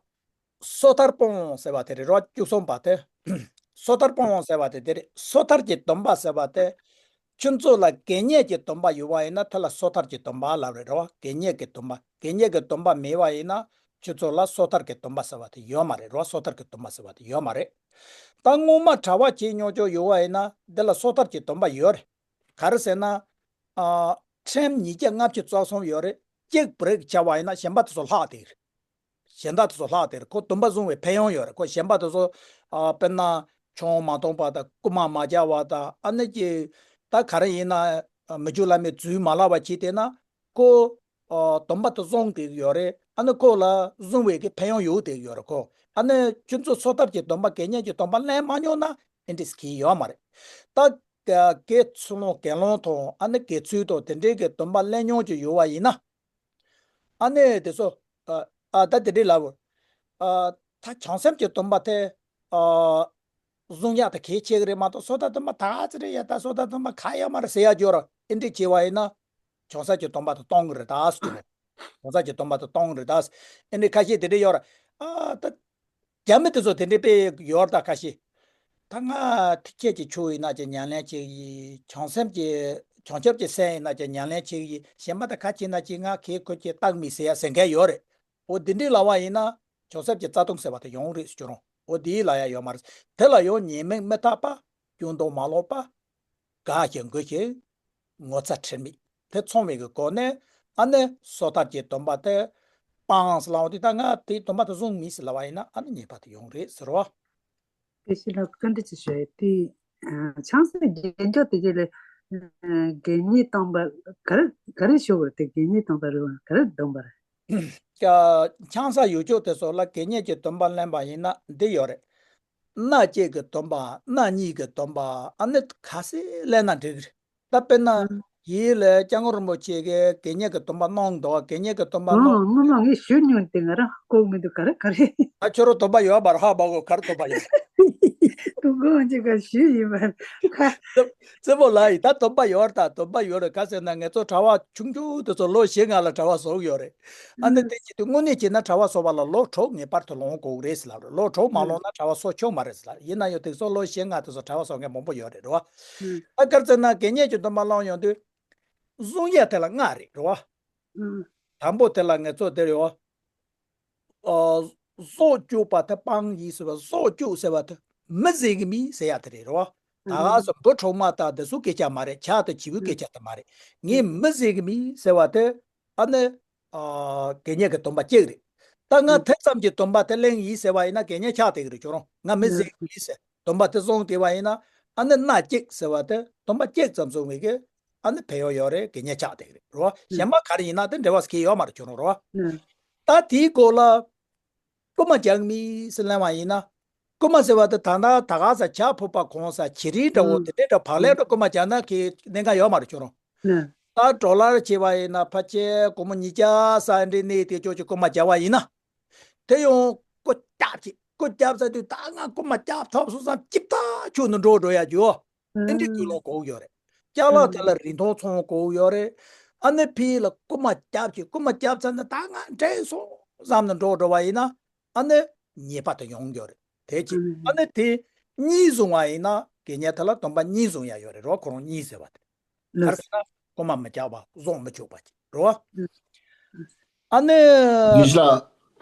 སོ་ཐར་སྤོང་བ་ཟེར་བ་དེ་རེད་རོ། བཅུ་གསུམ་པ་དེ། སོ་ཐར་སྤོང་བ་ཟེར་བ་དེ་དེ་རེད། སོ་ཐར་གྱི་སྡོམ་པ་ཟེར་བ་དེ། ཁྱོད་ཚོ་ལ་དགེ་བསྙེན་གྱི་སྡོམ་པ་ཡོད་པ་ཡིན་ན་དེ་ལ་སོ་ཐར་གྱི་སྡོམ་པ་ལབ་རེད་རོ། དགེ་བསྙེན་གྱི་སྡོམ་པ། དགེ་བསྙེན་གྱི་སྡོམ་པ་མེད་པ་ཡིན་ན་ ཁྱོད་ཚོ་ལ་སོ་ཐར་གྱི་སྡོམ་པ་ཟེར་བ་དེ་ཡོད་མ་རེད་རོ། སོ་ཐར་གྱི་སྡོམ་པ་ཟེར་བ་དེ་ཡོད་མ་རེད། ད་སྔོན་མ་གྲྭ་པ་བྱས་མྱོང་ཆོག་ཡོད་པ་ཡིན་ན་འདི་ལ་སོ་ཐར་གྱི་སྡོམ་པ་ཡོད་རེད། ག་རེ་ཟེར་ན། ཨ། ཁྲིམས་ཉིས་བརྒྱ་ལྔ་བཅུ་རྩ་གསུམ་ཡོད་རེད། གཅིག་བྷི་རེག་བྱས་པ་ཡིན་ན་གཞན་པ་དེ་ཚོ་ལྷག་བསྡད་རེད། གཞན་དག་དེ་ཚོ་ལྷག་བསྡད་རེད། ཁོ་སྡོམ་པ་བཟུང་བའི་ཕན་ཡོན་ཡོད་རེད། ཁོ་གཞན་པ་དེ་ཚོ། ཨ། དཔེར་ན་ཆང་མ་འཐུང་པ་དང་རྐུན་མ་མ་རྒྱག་པ་དང་ཨ་ནི་ཀྱི། ད་ག་རེ་ཡིན་ན། མི་རྒྱུད་བླ་མའི་རྫུན་མ་ལབ་པ་བྱས་བསྡད་ན། ཁོ། ཨ། སྡོམ་པ་དེ་བཟུང་བསྡད་ཀྱི་ཡོད་རེད། ཨ་ནི་ཁོ་ལ་བཟུང་བའི་གི་ཕན་ཡོན་ཡོད་བསྡད་ཀྱི་ཡོད་རེད་ཁོ། ཨ་ནི་ཁྱོད་ཚོ་སོ་ཐར་གྱི་སྡོམ་པ་དགེ་བསྙེན་གྱི་སྡོམ་པ་ལེན་མ་མྱོང་ན་ཨེ་འདྲས་གི་ཡོད་མ་རེད། ད། དགེ་ཚུལ་སློང་དགེ་སློང་དང་ཨ་ནི་དགེ་ཚུལ་དང་དེ་འདྲའི་གི་སྡོམ་པ་ལེན་མྱོང་ཅིག་ཡོད་པ་ཡིན་ན། ཨ་ནི་དེ་ཚོ། ཨ། ཨ། ད་དེ་འདྲའི་ལབ། ཨ། ད་བྱང་སེམས་ཀྱི་སྡོམ་པ་དེ། ཨ། བཟུང་ཡག་དེ་གལ་ཆེ་གི་རེད་མ་གཏོགས་སོ་ཐར་སྡོམ་པ་ད་ག་ཚོད་རེད་ཡ། ད་སོ་ཐར་སྡོམ་པ་ག་ཡོད་མ་རེད་ཟེར་ཡག་ཅིག་ཡོད་རེད། ཨེ་འདྲས་བྱས་པ་ཡིན་ན། བྱང་སེམས་ཀྱི་སྡོམ་པ་དེ་གཏོང་གི་རེད་ད་ཟེར་གྱི་རེད། བྱང་སེམས་ཀྱི་སྡོམ་པ་དེ་གཏོང་གི་རེད་ད་ཟེར། ཨེ་འདྲས་ཁ་ཤས་དེ་འདྲས་ཡོད་རེད། ཨ། ད། རྒྱ་མི་དེ་ཚོ་དེ་འདྲའི་དཔེ་ཡོད་ད་ཁ་ཤས། ད་ང་ཐེག་ཆེན་གྱི་ཆོས་ཡིན་ན་ཅིག་ཉམས་ལེན་བྱེད་ཀྱི་ཡིན། བྱང་སེམས་ཀྱི་བྱང་ཆུབ་ཀྱི་སེམས་ཡིན་ན་ཅིག་ཉམས་ལེན་བྱེད་ཀྱི་ཡིན། གཞན་པ་དང་ཁ་ཕྱེ་ན་ཅིག་ང་ཁེ་ཁོ་ཁྱེད་རྟག་མི་ཟེར་ཡ་ཟེར་མཁན་ཡོད་རེད། འོ་འདི་འདྲའི་ལབ་པ་ཡིན་ན་བྱང་སེམས་ཀྱི་རྩ་ལྟུང་ཟེར་བ་དེ་ཡོང་རེད་ཟེར་གྱི་རུང་། འོ་འདི་ལབ་ཡ་ཡོད་མ་རེད། དེ་ལ་ཡང་ཉེས་དམིགས་མི་རྟག་པ། སྐྱོན་དུ་མ་ལོག་པ། དགག་བྱ་འགོག་བྱེད། ངོ་ཚ་ཁྲེལ་མེད་དེ་ཚང་བའི་གི་སྒོ་ནས་ཨ་ནི་སོ་ཐར་གྱི་སྡོམ་པ་དེ་སྤངས་ལབ་འོང་དུས། ད་ང་དེའི་སྡོམ་པ་དེ་བཟུང་མིན་ཟེར་ལབ་པ་ཡིན་ན་ཨ་ནི་ཉེས་པ་དེ་ཡོང་རེད་ཟེར་བ། དེ་ཕྱི་ལ་བཀའ་འདྲི་ཅིག་ཞུ་ཡ་དེ། ཨ། བྱང་སེམས་རྒྱལ་མཆོག་དེ་རྗེས་ལ། ཨ། དགེ་བསྙེན་སྡོམ་པ་ག་རེ་ག་རེ་ཞུ་དགོས་རེད། དེ་དགེ་བསྙེན་སྡོམ་པ་རེད་བ། ག་རེ་སྡོམ་པ་རེད། ཀྱ། ཆང་ས་ཡོད་ཆོག་དེ་ཚོ་ལ་དགེ་བསྙེན་གྱི་སྡོམ་པ་ལེན་པ་ཡིན་ན་འདི་ཡོད་རེད། སྣ་བཅད་ཀྱི་སྡོམ་པ། སྣ་གཉིས་ཀྱི་སྡོམ་པ། ཨ་ནི་ག་ཚད་ལེན་ན་འགྲིག་གི་རེད། ད་དཔེར་ན། ཨ། ཡིད་ལ་སྐྱབས་མགོན་རིན་པོ་ཆེ་གིས་དགེ་བསྙེན་གྱི་སྡོམ་པ་གནང་འདུག་དགེ་བསྙེན་གྱི་སྡོམ་པ་གནང་། ཨ། སྔོན་མ་ངས་ཞུས་མྱོང་། དེ་ང་རང་ཧ་གོ་མི་འདུག་ག་རེ་ག་རེ། ད་ཁྱོད་རང་སྡོམ་པ་ཡོད་པར་ཧ་མ་གོ། ག་རེ་སྡོམ་པ་ཡོད། དུ་གོང་ཅིག་ག་ཞུས་ཡིན་པར་ཁ། རྩེ་མོ་ལགས་ཡིན། ད་སྡོམ་པ་ཡོད་རེད། ད་སྡོམ་པ་ཡོད་རེད། ག་ཟེར་ན་ང་ཚོ་གྲྭ་པ་ཆུང་ཆུང་དེ་ཚོ་ལོ་བཞི་ལྔ་ལ་གྲྭ་པ་བཟོ་གི་ཡོད་རེད། ཨ་ནི་ཨ། དེ་བྱེད་དུས་དངོས་གནས་བྱས་ན་གྲྭ་པ་བཟོ་བ་ལ་ལོ་དྲུག་ངེས་པར་དུ་ལོན་དགོས་ཀྱི་རེད་ཟེར་ལབ་རེད། ལོ་དྲུག་མ་ཨ། ལོན་ན་གྲྭ་པ་བཟོ་ཆོག་མ་རེད་ཟེར་ལབ་རེད། ཡིན་ན་ཡང་དེ་ཚོ་ལོ་བཞི་ལྔ་དེ་ཚོ་གྲྭ་པ་བཟོ་མཁན་མང་པོ་ཡོད་རེད། རེད་བ། ཨ། ཨ། ག་རེ་ཟེར་ན་དགེ་བསྙེན་གྱི་སྡོམ་པ་བླངས་ཡོང་དུས། བཟུང་ཡ་དེ་ལ་ལྔ་རེད། རེད་བ། ཨ། དང་པོ་དེ་ལ་ང་ཚོ་དེ་རེད་བ། ཨ། སྲོག་གཅོད་པ་དེ་སྤང་ཡིན་ཟེར་བ། སྲོག་གཅོད་ཟེར་བ་དེ་མི་བཟོ་གི་མིན་ཟེར་ཡ་དེ་རེད། རེད་བ། ད་ག་སོ་འབུ་ཕྲུག་མ་དང་དེ་ཚོའི་སྐད་ཆ་མ་རེད། ཇ་དང་བྱིའུའི་སྐད་ཆ་དེ་མ་རེད། ངས་མི་བཟོ་གི་མིན་ཟེར་བ་དེ། ཨ་ནི། ཨ། དགེ་བསྙེན་གྱི་སྡོམ་པ་གཅིག་རེད། ད་ང་དེ་ཙམ་གྱི་སྡོམ་པ་དེ་ལེན་ཡིན་ཟེར་བ་ཡིན་ན་དགེ་བསྙེན་ཆགས་བསྡད་ཀྱི་རེད། ཁྱོད་རང་ང་མི་བཟོ་གི་མིན་ཟེར། སྡོམ་པ་དེ་བཟུང་བསྡད་པ་ཡིན་ན། ཨ་ནི་སྣ་གཅིག་ཟེར་བ་དེ་སྡོམ་པ་གཅིག་ཙམ་བཟུང་བའི་གི། ཨ་ནི་ཕན་ཡོན་ཡོད་རེད། དགེ་བསྙེན་ཆགས་བསྡད་ཀྱི་རེད། རེད་བ། གཞན་པ་ག་རེ་ཡིན་ན་དེ་འབྲེལ་བ་ཟེར་གྱི་ཡོད་མ་རེད། ཁྱོད་རང་། རེད་བ། ད་དེའི་སྐོར་ལ། རྐུན་མ་རྒྱག་མི་ཟེར་ལབ་པ་ཡིན་ན། རྐུན་མ་ཟེར་བ་དེ་ད་ལྟ་ད་ག་ས་ཇ་ཕོར་པ་གོན་ས་བྱི་རིལ་འདྲ་བོ་དེ་འདྲའི་འདྲ་བག་ལེབ་འདྲ་རྐུན་མ་རྒྱག་ན་གི་གནད་འགག་ཡོད་མ་རེད། ཁྱོད་རང་། ད་ཌོ་ལར་བྱས་པ་ཡིན་ན་ཕལ་ཆེར་སྒོར་མོ་ཉིས་བརྒྱ་ཙམ་འདྲའི་གནས་དེ་ཅོག་ཅིག་རྐུན་མ་རྒྱག་པ་ཡིན་ན། དེ་ཡང་རྐུ་རྒྱབ་ཅིག་རྐུ་རྒྱབ་ཚར་དུས་ད་ང་རྐུན་མ་རྒྱབ་ཐོབ་སོང་བསམ་ཅིག་ཐག་ཆོད་ནས་འགྲོ་འགྲོ་ཡ་རྒྱུ། ཨེ་འདྲའི་ཀུན་སློང་དགོས་ཡོད་རེད། ཅ་ལག་དེ་ལ་རིན་ཐང་ཚང་དགོས་ཡོད་རེད། ཨ་ནི་ཕི་ལ་རྐུན་མ་རྒྱབ་ཀྱི་རྐུན་མ་རྒྱབ་ཚར་ན་ད་ང་འདྲེན་སོང་བསམ་ནས་འགྲོ་འགྲོ་བ་ཡིན་ན། ཨ་ནི་ཉེས་པ་དེ་ཡོང་གི་ཡོད་རེད། དེ་གཅིག་ཨ་ནི་དེ་གཉིས་བཟུང་བ་ཡིན་ན་དགེ་བསྙེན་དེ་ལ་སྡོམ་པ་གཉིས་བཟུང་ཡ་ཡོད་རེད། རོ་ཁོ་རང་གཉིས་ཟེར་བ་དེ། ག་རེ་ཟེར་ན་རྐུན་མ་མི་རྒྱག་པ། བཟུང་མི་བཅུག་པ་གཅིག་རོ། ཨ་ནི། ཡིན་ཤག་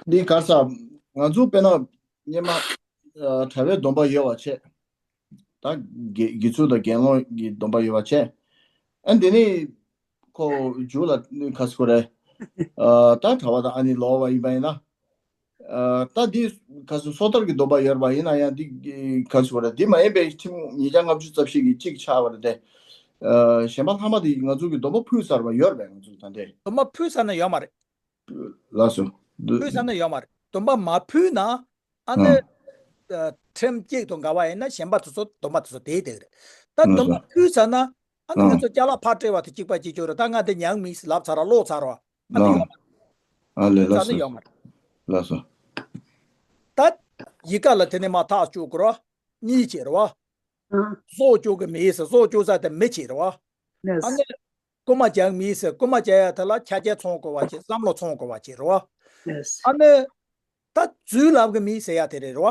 འདི་ག་རེ་ཟེར། ང་ཚོ་དཔེར་ན་སྔོན་མ། ཨ། གྲྭ་པའི་སྡོམ་པ་ཡོད་པ་བྱས། ད་དགེ་དགེ་ཚུལ་དང་དགེ་སློང་གི་སྡོམ་པ་ཡོད་པ་བྱས། ཨ། འདི་ནི་ཁོ་མཇུག་ལ་ག་རེ་ཟེར་དགོས་རེད། ཨ། ད་གྲྭ་པ་དང་ཨ་ནི་ལོག་པ་ཡིན་པ་ཡིན་ན། ཨ། ད་འདི་ག་རེ་ཟེར། སོ་ཐར་གྱི་སྡོམ་པ་ཡོད་པ་ཡིན་ན་ཡང་འདི་ག་རེ་ཟེར་དགོས་རེད། འདི་མ་ཡིན་པའི་ཁྲིམས་ཉིས་བརྒྱ་ལྔ་བཅུ་རྩ་བཞི་གི་གཅིག་ཆགས་པ་རེད་དེ། ཨ། གཞན་པ་ལྷག་མ་དེ་ང་ཚོ་གི་སྡོམ་པ་ཕུལ་ཚར་བ་ཡོད་རེད་པས། ང་ཚོ་ད་ལྟའི། སྡོམ་པ་ཕུལ་ཚར་ན་ཡོད་མ་རེད། ལགས་སོ། འདི། ཕུལ་ཚར་ན་ཡོད་མ་རེད། སྡོམ་པ་མ་ཕུལ་ན། ཨ་ནི། ཨ། ཁྲིམས་གཅིག་དང་འགལ་བ་ཡིན་ན་གཞན་པ་དེ་ཚོ་སྡོམ་པ་དེ་ཚོ་དེའི་སྟེང་རེད། ད་ལགས་སོ། སྡོམ་པ་ཕུལ་ཚར་ན། ཨ་ནི་ཨ། ང་ཚོ་ཅ་ལག་ཕར་སྤྲད་པ་དེ་གཅིག་པ་གཅིག་རྐྱང་རེད། ད་ང་དེ་མྱངས་མིན་ཟེར་ལབ་ཚར་ར་ལོག་ཚར་ར། ཨ་ནི་ཨ། ཡོད་མ་རེད། ཨ་ལས། ཕུལ་ལགས་ཚར་ན་སོ། ཡོད་མ་རེད། ལགས་སོ། ད། ཡི་ག་ལ་དེ་ནས་མར་ཐག་གཅོད་དགོས་ར། གཉིས་བྱས་ར་བ། ཨ། སྲོག་གཅོད་ཀྱི་མི་ཟེར། སྲོག་གཅོད་ས་དེ་མི་བྱེད་ར་བ། ལགས་སོ། ཨ་ནི། རྐུན་མ་རྒྱག་མི་ཟེར། རྐུན་མ་རྒྱག་ཡ་དེ་ལ་ཆ་རྐྱེན་ཚང་དགོས་པ་བྱེད། བསམ་བློ་ཚང་དགོས་པ་བྱེད་ར་བ། ལགས་སོ། ཨ་ནི། ད་རྫུན་ལབ་གི་མིན་ཟེར་ཡ་དེ་རེད་རོ།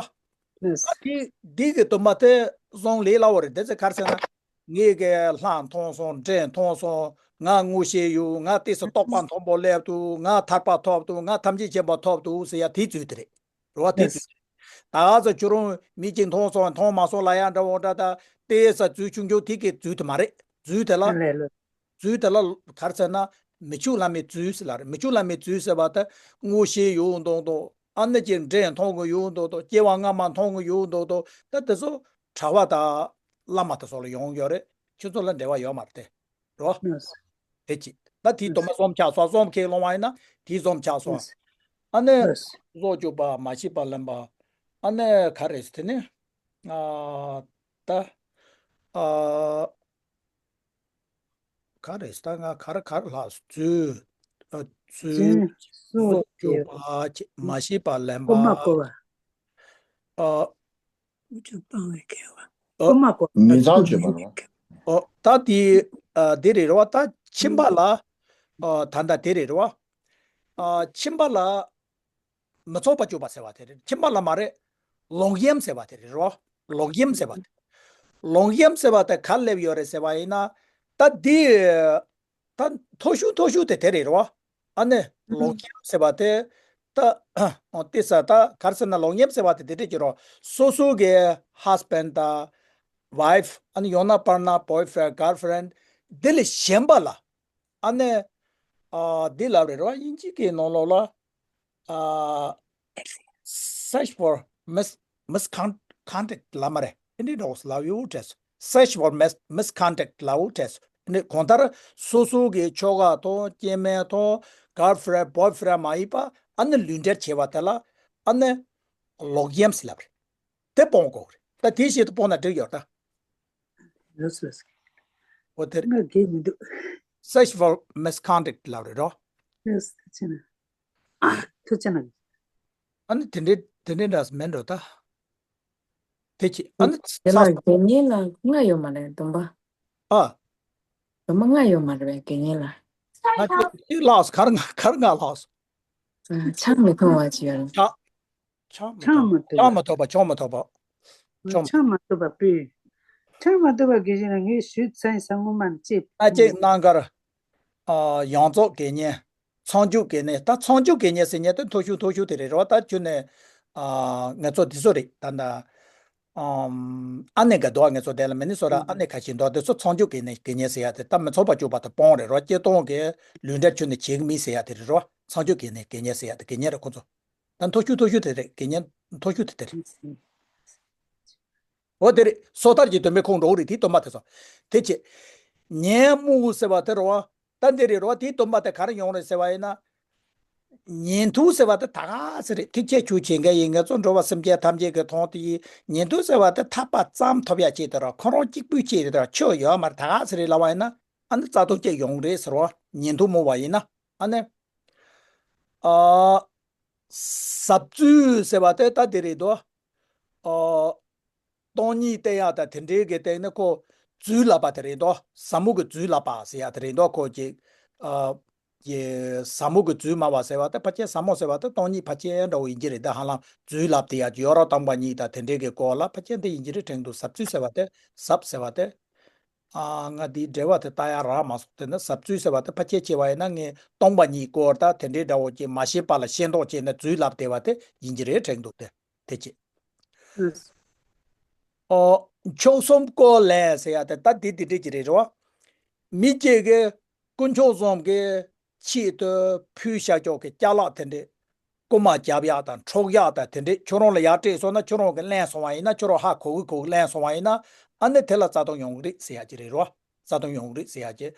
ལགས། ད་དེ་འདི་གི་སྡོམ་པ་དེ་བཟང་ལས་སླ་བོ་རེད། དེ་ཚེ་ག་རེ་ཟེར་ན། ངེད་ཀྱིས་ལྷ་མཐོང་སོང་། འདྲེ་མཐོང་སོང་ ང་དངོས་གཞི་ཡོད། ང་ཏོག་ཙམ་རྟོགས་པ་མཐོན་པོ་སླེབས་འདུག། ང་ཐར་པ་ཐོབ་འདུག། ང་ཐམས་ཅད་མཁྱེན་པ་ཐོབ་འདུག་ཟེར་ཡ་དེའི་རྫུན་དེ་རེད། རེད་བ། དེ་རྫུན་རེད། ད་ག་ཚོད་ཁྱོད་རང་མི་གཅིག་མཐོང་སོང་མཐོང་མ་སོང་ལབ་ཡ་འདྲ་བོ་འདྲ། ད་ཏོག་ཙམ་རྫུན་ཆུང་ཆུང་དེ་གི་རྫུན་དེ་མ་རེད། རྫུན་དེ་ལ། རྫུན་དེ་ལ་ག་རེ་ཟེར་ན། མི་ཕྱུགས་བླ་མའི་རྫུན་ཟེར་ལ་རེད། མི་ཕྱུགས་བླ་མའི་རྫུན་ཟེར་བ་དེ་དངོས་གཞི་ཡོད་མདོག་མདོག། ཨ་ནི་ཅིག་འདྲེ་མཐོང་གི་ཡོད་མདོག་མདོག། སྐྱེ་བ་སྔ་མ་མཐོང་གི་ཡོད་མདོག་མདོག། ད་དེ་ཚོ་གྲྭ་པ་དང་བླ་མ་དེ་ཚོ་ལ་ཡོང་ཡོད་རེད། ཁྱོད་ཚོ་ལ་འབྲེལ་བ་ཡོད་མ་རེད་དེ། རོ། དེ་གཅིག། ད་དེའི་སྡོམ་པ་གསུམ་ཆགས་སོང་། གསུམ་ཁས་ལོང་བ་ཡིན་ན་དེའི་གསུམ་ཆགས་སོང་། ཨ་ནི་བཟོ་བཅུག་པ་མ་ཤེས་པ་ལེན་པ། ཨ་ནི་ག་རེ་ཟེར་དེ་ནི། ཨ། ད། ཨ། ག་རེ་ཟེར། ད་ང་ག་རེ་ག་རེ་ལབ་སོང་། རྫུན། ཨ། རྫུན། རྫུན། བཟོ་བཅུག་པ། མ་ཤེས་པ་ལེན་པ། རྐུ་མ་རྐུ་བ། ཨ། ཨུ་ཚུགས་སྤང་བའི་སྐལ་བ། ཨོ། རྐུ་མ་རྐུ་བ། ཉེས་ཚང་བྱེད་པ་རེད་བ། ཨོ། ད་དེ། ཨ། དེ་རེད་རེད་བ། ད་ཁྱིམ་པ་ལ། ཨ། ད་ད་དེ་རེད་རེད་བ། ཨ། ཁྱིམ་པ་ལ་མི་ཚངས་པ་སྤྱོད་པ་ཟེར་བ་དེ་རེད། ཁྱིམ་པ་ལ་མ་རེད། ལོག་གཡེམ་ཟེར་བ་དེ་རེད་རེད་བ། ལོག་གཡེམ་ཟེར་བ་དེ། ལོག་གཡེམ་ཟེར་བ་དེ་ག་ལ་སླེབས་ཡོད་རེད་ཟེར་བ་ཡིན་ན། ད་འདི། ད་མཐོ་ཤོས་མཐོ་ཤོས་དེ་དེ་རེད་རེད་བ། ཨ་ནི་ལོག་གཡེམ་ཟེར་བ་དེ། ད་ཨ་ཏོག་ཙམ་ད་ག་རེ་ཟེར་ན། ལོག་གཡེམ་ཟེར་བ་དེ་དེ་འདྲ་ཅིག་རེད། སོ་སོ་གི་husband དང་wife། ཨ་ནི་ཡང་ན་partner, boyfriend, girlfriend། དེ་ལས་གཞན་པ་ལ། ཨ་ནི། ཨ། འདི་ལབ་རེད་རེད་བ། དབྱིན་ཇི་གི་ནང་ལོགས་ལ། ཨ། search for mis- misconduct ལབ་མ་རེད། ཨེ་འདྲ་འདྲ་བོ་ལབ་ཡོད་དྲན་སོང་། search for mis- misconduct ལབ་ཡོད་དྲན་སོང་། ཨ་ནི་གང་ལྟར་སོ་སོ་གི་ཁྱོ་ག་དང་སྐྱེ་དམན་དང་girlfriend boyfriend མ་ཡིན་པ། ཨ་ནི་ལུས་འབྲེལ་བྱས་པ་དེ་ལ། ཨ་ནི་ལོག་གཡེམ་ཟེར་ལབ་རེད། དེ་སྤོང་དགོས་རེད། ད་དེ་བཞིན་དུ་སྤོང་ན་འགྲིག་ཡོད་ད། ལགས་སོ། འོ་དེ་རེད། ང་དགེ་མི་འདུག search for misconduct ལབ་རེད་རོ། ལགས་སོ། ཐུགས་རྗེ་གནང་། ཨ། ཐུགས་རྗེ་གནང་། ཨ་ནི་དེ་འདྲའི་དེ་འདྲའི་འདྲ་མིན་འགྲོ་ད། དེ་གཅིག། ཨ་ནི་དེ་ལ་དགེ་བསྙེན་ལ་ལྔ་ཡོད་མ་རེད། སྡོམ་པ། ཨ། སྡོམ་པ་ལྔ་ཡོད་མ་རེད་པས། དགེ་བསྙེན་ལ། ང་ཁྱེད་ལགས་སོ། གར་ང་གར་ང་ལགས་སོ། ཨ། ཆང་མི་འཐུང་བ་ཅིག་ཡོད་རེད། ཆང་། ཆང་མ་ཆང་མ་ཐོབ་པ། ཆང་མ་ཐོབ་པ། ཆང་མ་ཐོབ་པ། ཆང་མ་ཐོབ་པ་པོས། ཆང་མ་ཐོབ་པ་དགེ་བཤེས་ལགས་ངས་ཞུས་ཚར་ཡིན་ས། སྔོན་མ་ཅེས། ཨ་ཅེ་གནང་གར། ཨ། ཡོངས་རྫོགས་དགེ་བསྙེན། མཚམས་འཇོག་དགེ་བསྙེན། ད་མཚམས་འཇོག་དགེ་བསྙེན་ཟེར་མཁན་དེ་མཐོ་ཤོས་མཐོ་ཤོས་དེ་རེད་རོ། ད་ཁྱོད་ནས། ཨ། ང་ཚོ་འདི་ཚོ་རེད་ད་ད། ཨམ། ཨ་ནེ་ག་འདུག་ང་ཚོ་དེ་ལ་མི་ནི་སོ་ར་ཨ་ནེ་ཁ་ཤས་འདུག་དེ་ཚོ་མཚམས་འཇོག་དགེ་བསྙེན་དགེ་བསྙེན་ཟེར་ཡ་དེ། ད་མི་ཚངས་པ་སྤྱོད་པ་དེ་སྤོང་རེད་རོ། སྐྱེ་སྟོང་གི་ལུས་འབྲེལ་ཁྱོན་ནས་བྱེད་གི་མིན་ཟེར་ཡ་དེ་རེད་རོ། མཚམས་འཇོག་དགེ་བསྙེན་དགེ་བསྙེན་ཟེར་ཡ་དེ་དགེ་བསྙེན་རེད། ཁོ་ཚོ་ད་མཐོ་ཤོས་མཐོ་ཤོས་དེ་རེད། དགེ་བསྙེན་མཐོ་ཤོས་དེ་དེ་རེད། འོ་དེ་རེད། སོ་ཐར་གྱི་སྡོམ་པའི་ཁོངས་འགྲོ་གི་རེད། དེའི་སྡོམ་པ་དེ་ཚོ། དེ་བྱས། ཉོན་མོངས་ཟེར་བ་དེ་རེད་བ། ད་འདི་རེད་རོ། དེའི་སྡོམ་པ་དེ་ག་རེ་ཡོང་རེད་ཟེར་བ་ཡིན་ན། ཉན་ཐོས་ཟེར་བ་དེ་ད་ག་ཟེ་རེད། ཐེག་ཆེན་ཆོས་བྱེད་མཁན་ཡིན་ང་ཚོ་འགྲོ་བ་སེམས་ཅན་ཐམས་ཅད་ཀྱི་དོན་དེ་ཡིན། ཉན་ཐོས་ཟེར་བ་དེ་ཐར་པ་ཙམ་ཐོབ་ཡ་ཆེད་དུ་ར། ཁོ་རང་གཅིག་པུའི་ཆེད་དུ་ར་ཆོས་ཡོད་མ་རེད། ད་ག་ཟེ་རེད་ལབ་པ་ཡིན་ན། ཨ་ནི་རྩ་ལྟུང་གཅིག་ཡོང་རེད་ཟེར་བ། ཉན་ཐོས་སྨོས་པ་ཡིན་ན། ཨ་ནི། ཨ། ཟབ་རྫུས་ཟེར་བ་དེ་ད་དེ་རེད་དོ། ཨ། སྟོང་ཉིད་བསྟན་ཡག་དང་དེ་འདྲའི་གི་སྟེང་ནས་ཁོ་རྫུས་ལབ་པ་དེ་རེད་དོ། ཟབ་མོ་གི་རྫུས་ལབ་པ་ཟེར་ཡག་དེ་རེད་དོ། ཁོ་ཅིག། ཨ། ཡེ། ཟབ་མོ་གི་རྫུས་སྨྲ་བ་ཟེར་བ་དེ་ཕལ་ཆེར་ཟབ་མོ་ཟེར་བ་དེ་སྟོང་ཉིད་ཕལ་ཆེར་འདྲ་བོ་ཡིན་གྱི་རེད། ད་ཧ་ལམ་རྫུས་ལབ་དེ་ཡག་ཅིག་ཡོ་རོབ་སྟོང་པ་ཉིད་དང་དེ་འདྲའི་གི་སྐོར་ལ་ཕལ་ཆེར་འདི་ཡིན་གྱི་རེད་དྲན་འདུག་ཟབ་རྫུས་ཟེར་བ་དེ། ཟབ་ཟེར་བ་དེ། ཨ། ང་འདིའི་འགྲེལ་པ་དེ་ལྟ་ཡག་རག་མ་སོང་། དེ་ནི་ཟབ་རྫུས་ཟེར་བ་དེ་ཕལ་ཆེར་ཆེ་བ་ཡིན་ན་ངས་སྟོང་པ་ཉིད་སྐོར་དང་དེ་འདྲའི་འདྲ་བོ་ཅིག་མ་ཤེས་པ་ལ་ཤེས་མདོག་བྱས་ནས་རྫུས་ལབ་བསྡད་པ་དེ་ཡིན་གྱི་རེད་དྲན་འདུག་དེ། དེ་ཅི། ཨོ། མཆོག་གསུམ་བཀོད་ལེགས་ཟེར་ཡ་དེ་ད་འདི་འདི་འདྲ་ཅིག་རེད་རེད་བ། མི་གཅིག་གིས་དཀོན་མཆོག་གསུམ་གྱི་ཆེད་དུ་ཕུལ་བཞག་ཆོག་གི་ཅ་ལག་དེ་འདྲས། རྐུ་མ་རྒྱབ་ཡག་དང་འཕྲོག་ཡག་དང་དེ་འདྲས་ཁྱོད་རང་ལ་ཡར་སྤྲད་སོང་ན་ཁྱོད་རང་གིས་ལེན་སོང་བ་ཡིན་ན། ཁྱོད་རང་ཧ་གོ་གི་གོ་གི་ལེན་སོང་བ་ཡིན་ན། ཨ་ནི་དེ་ལ་རྩ་ལྟུང་ཡོང་གི་རེད་ཟེར་ཡག་ཅིག་རེད་རོ། རྩ་ལྟུང་ཡོང་གི་རེད་ཟེར་ཡག་ཅིག།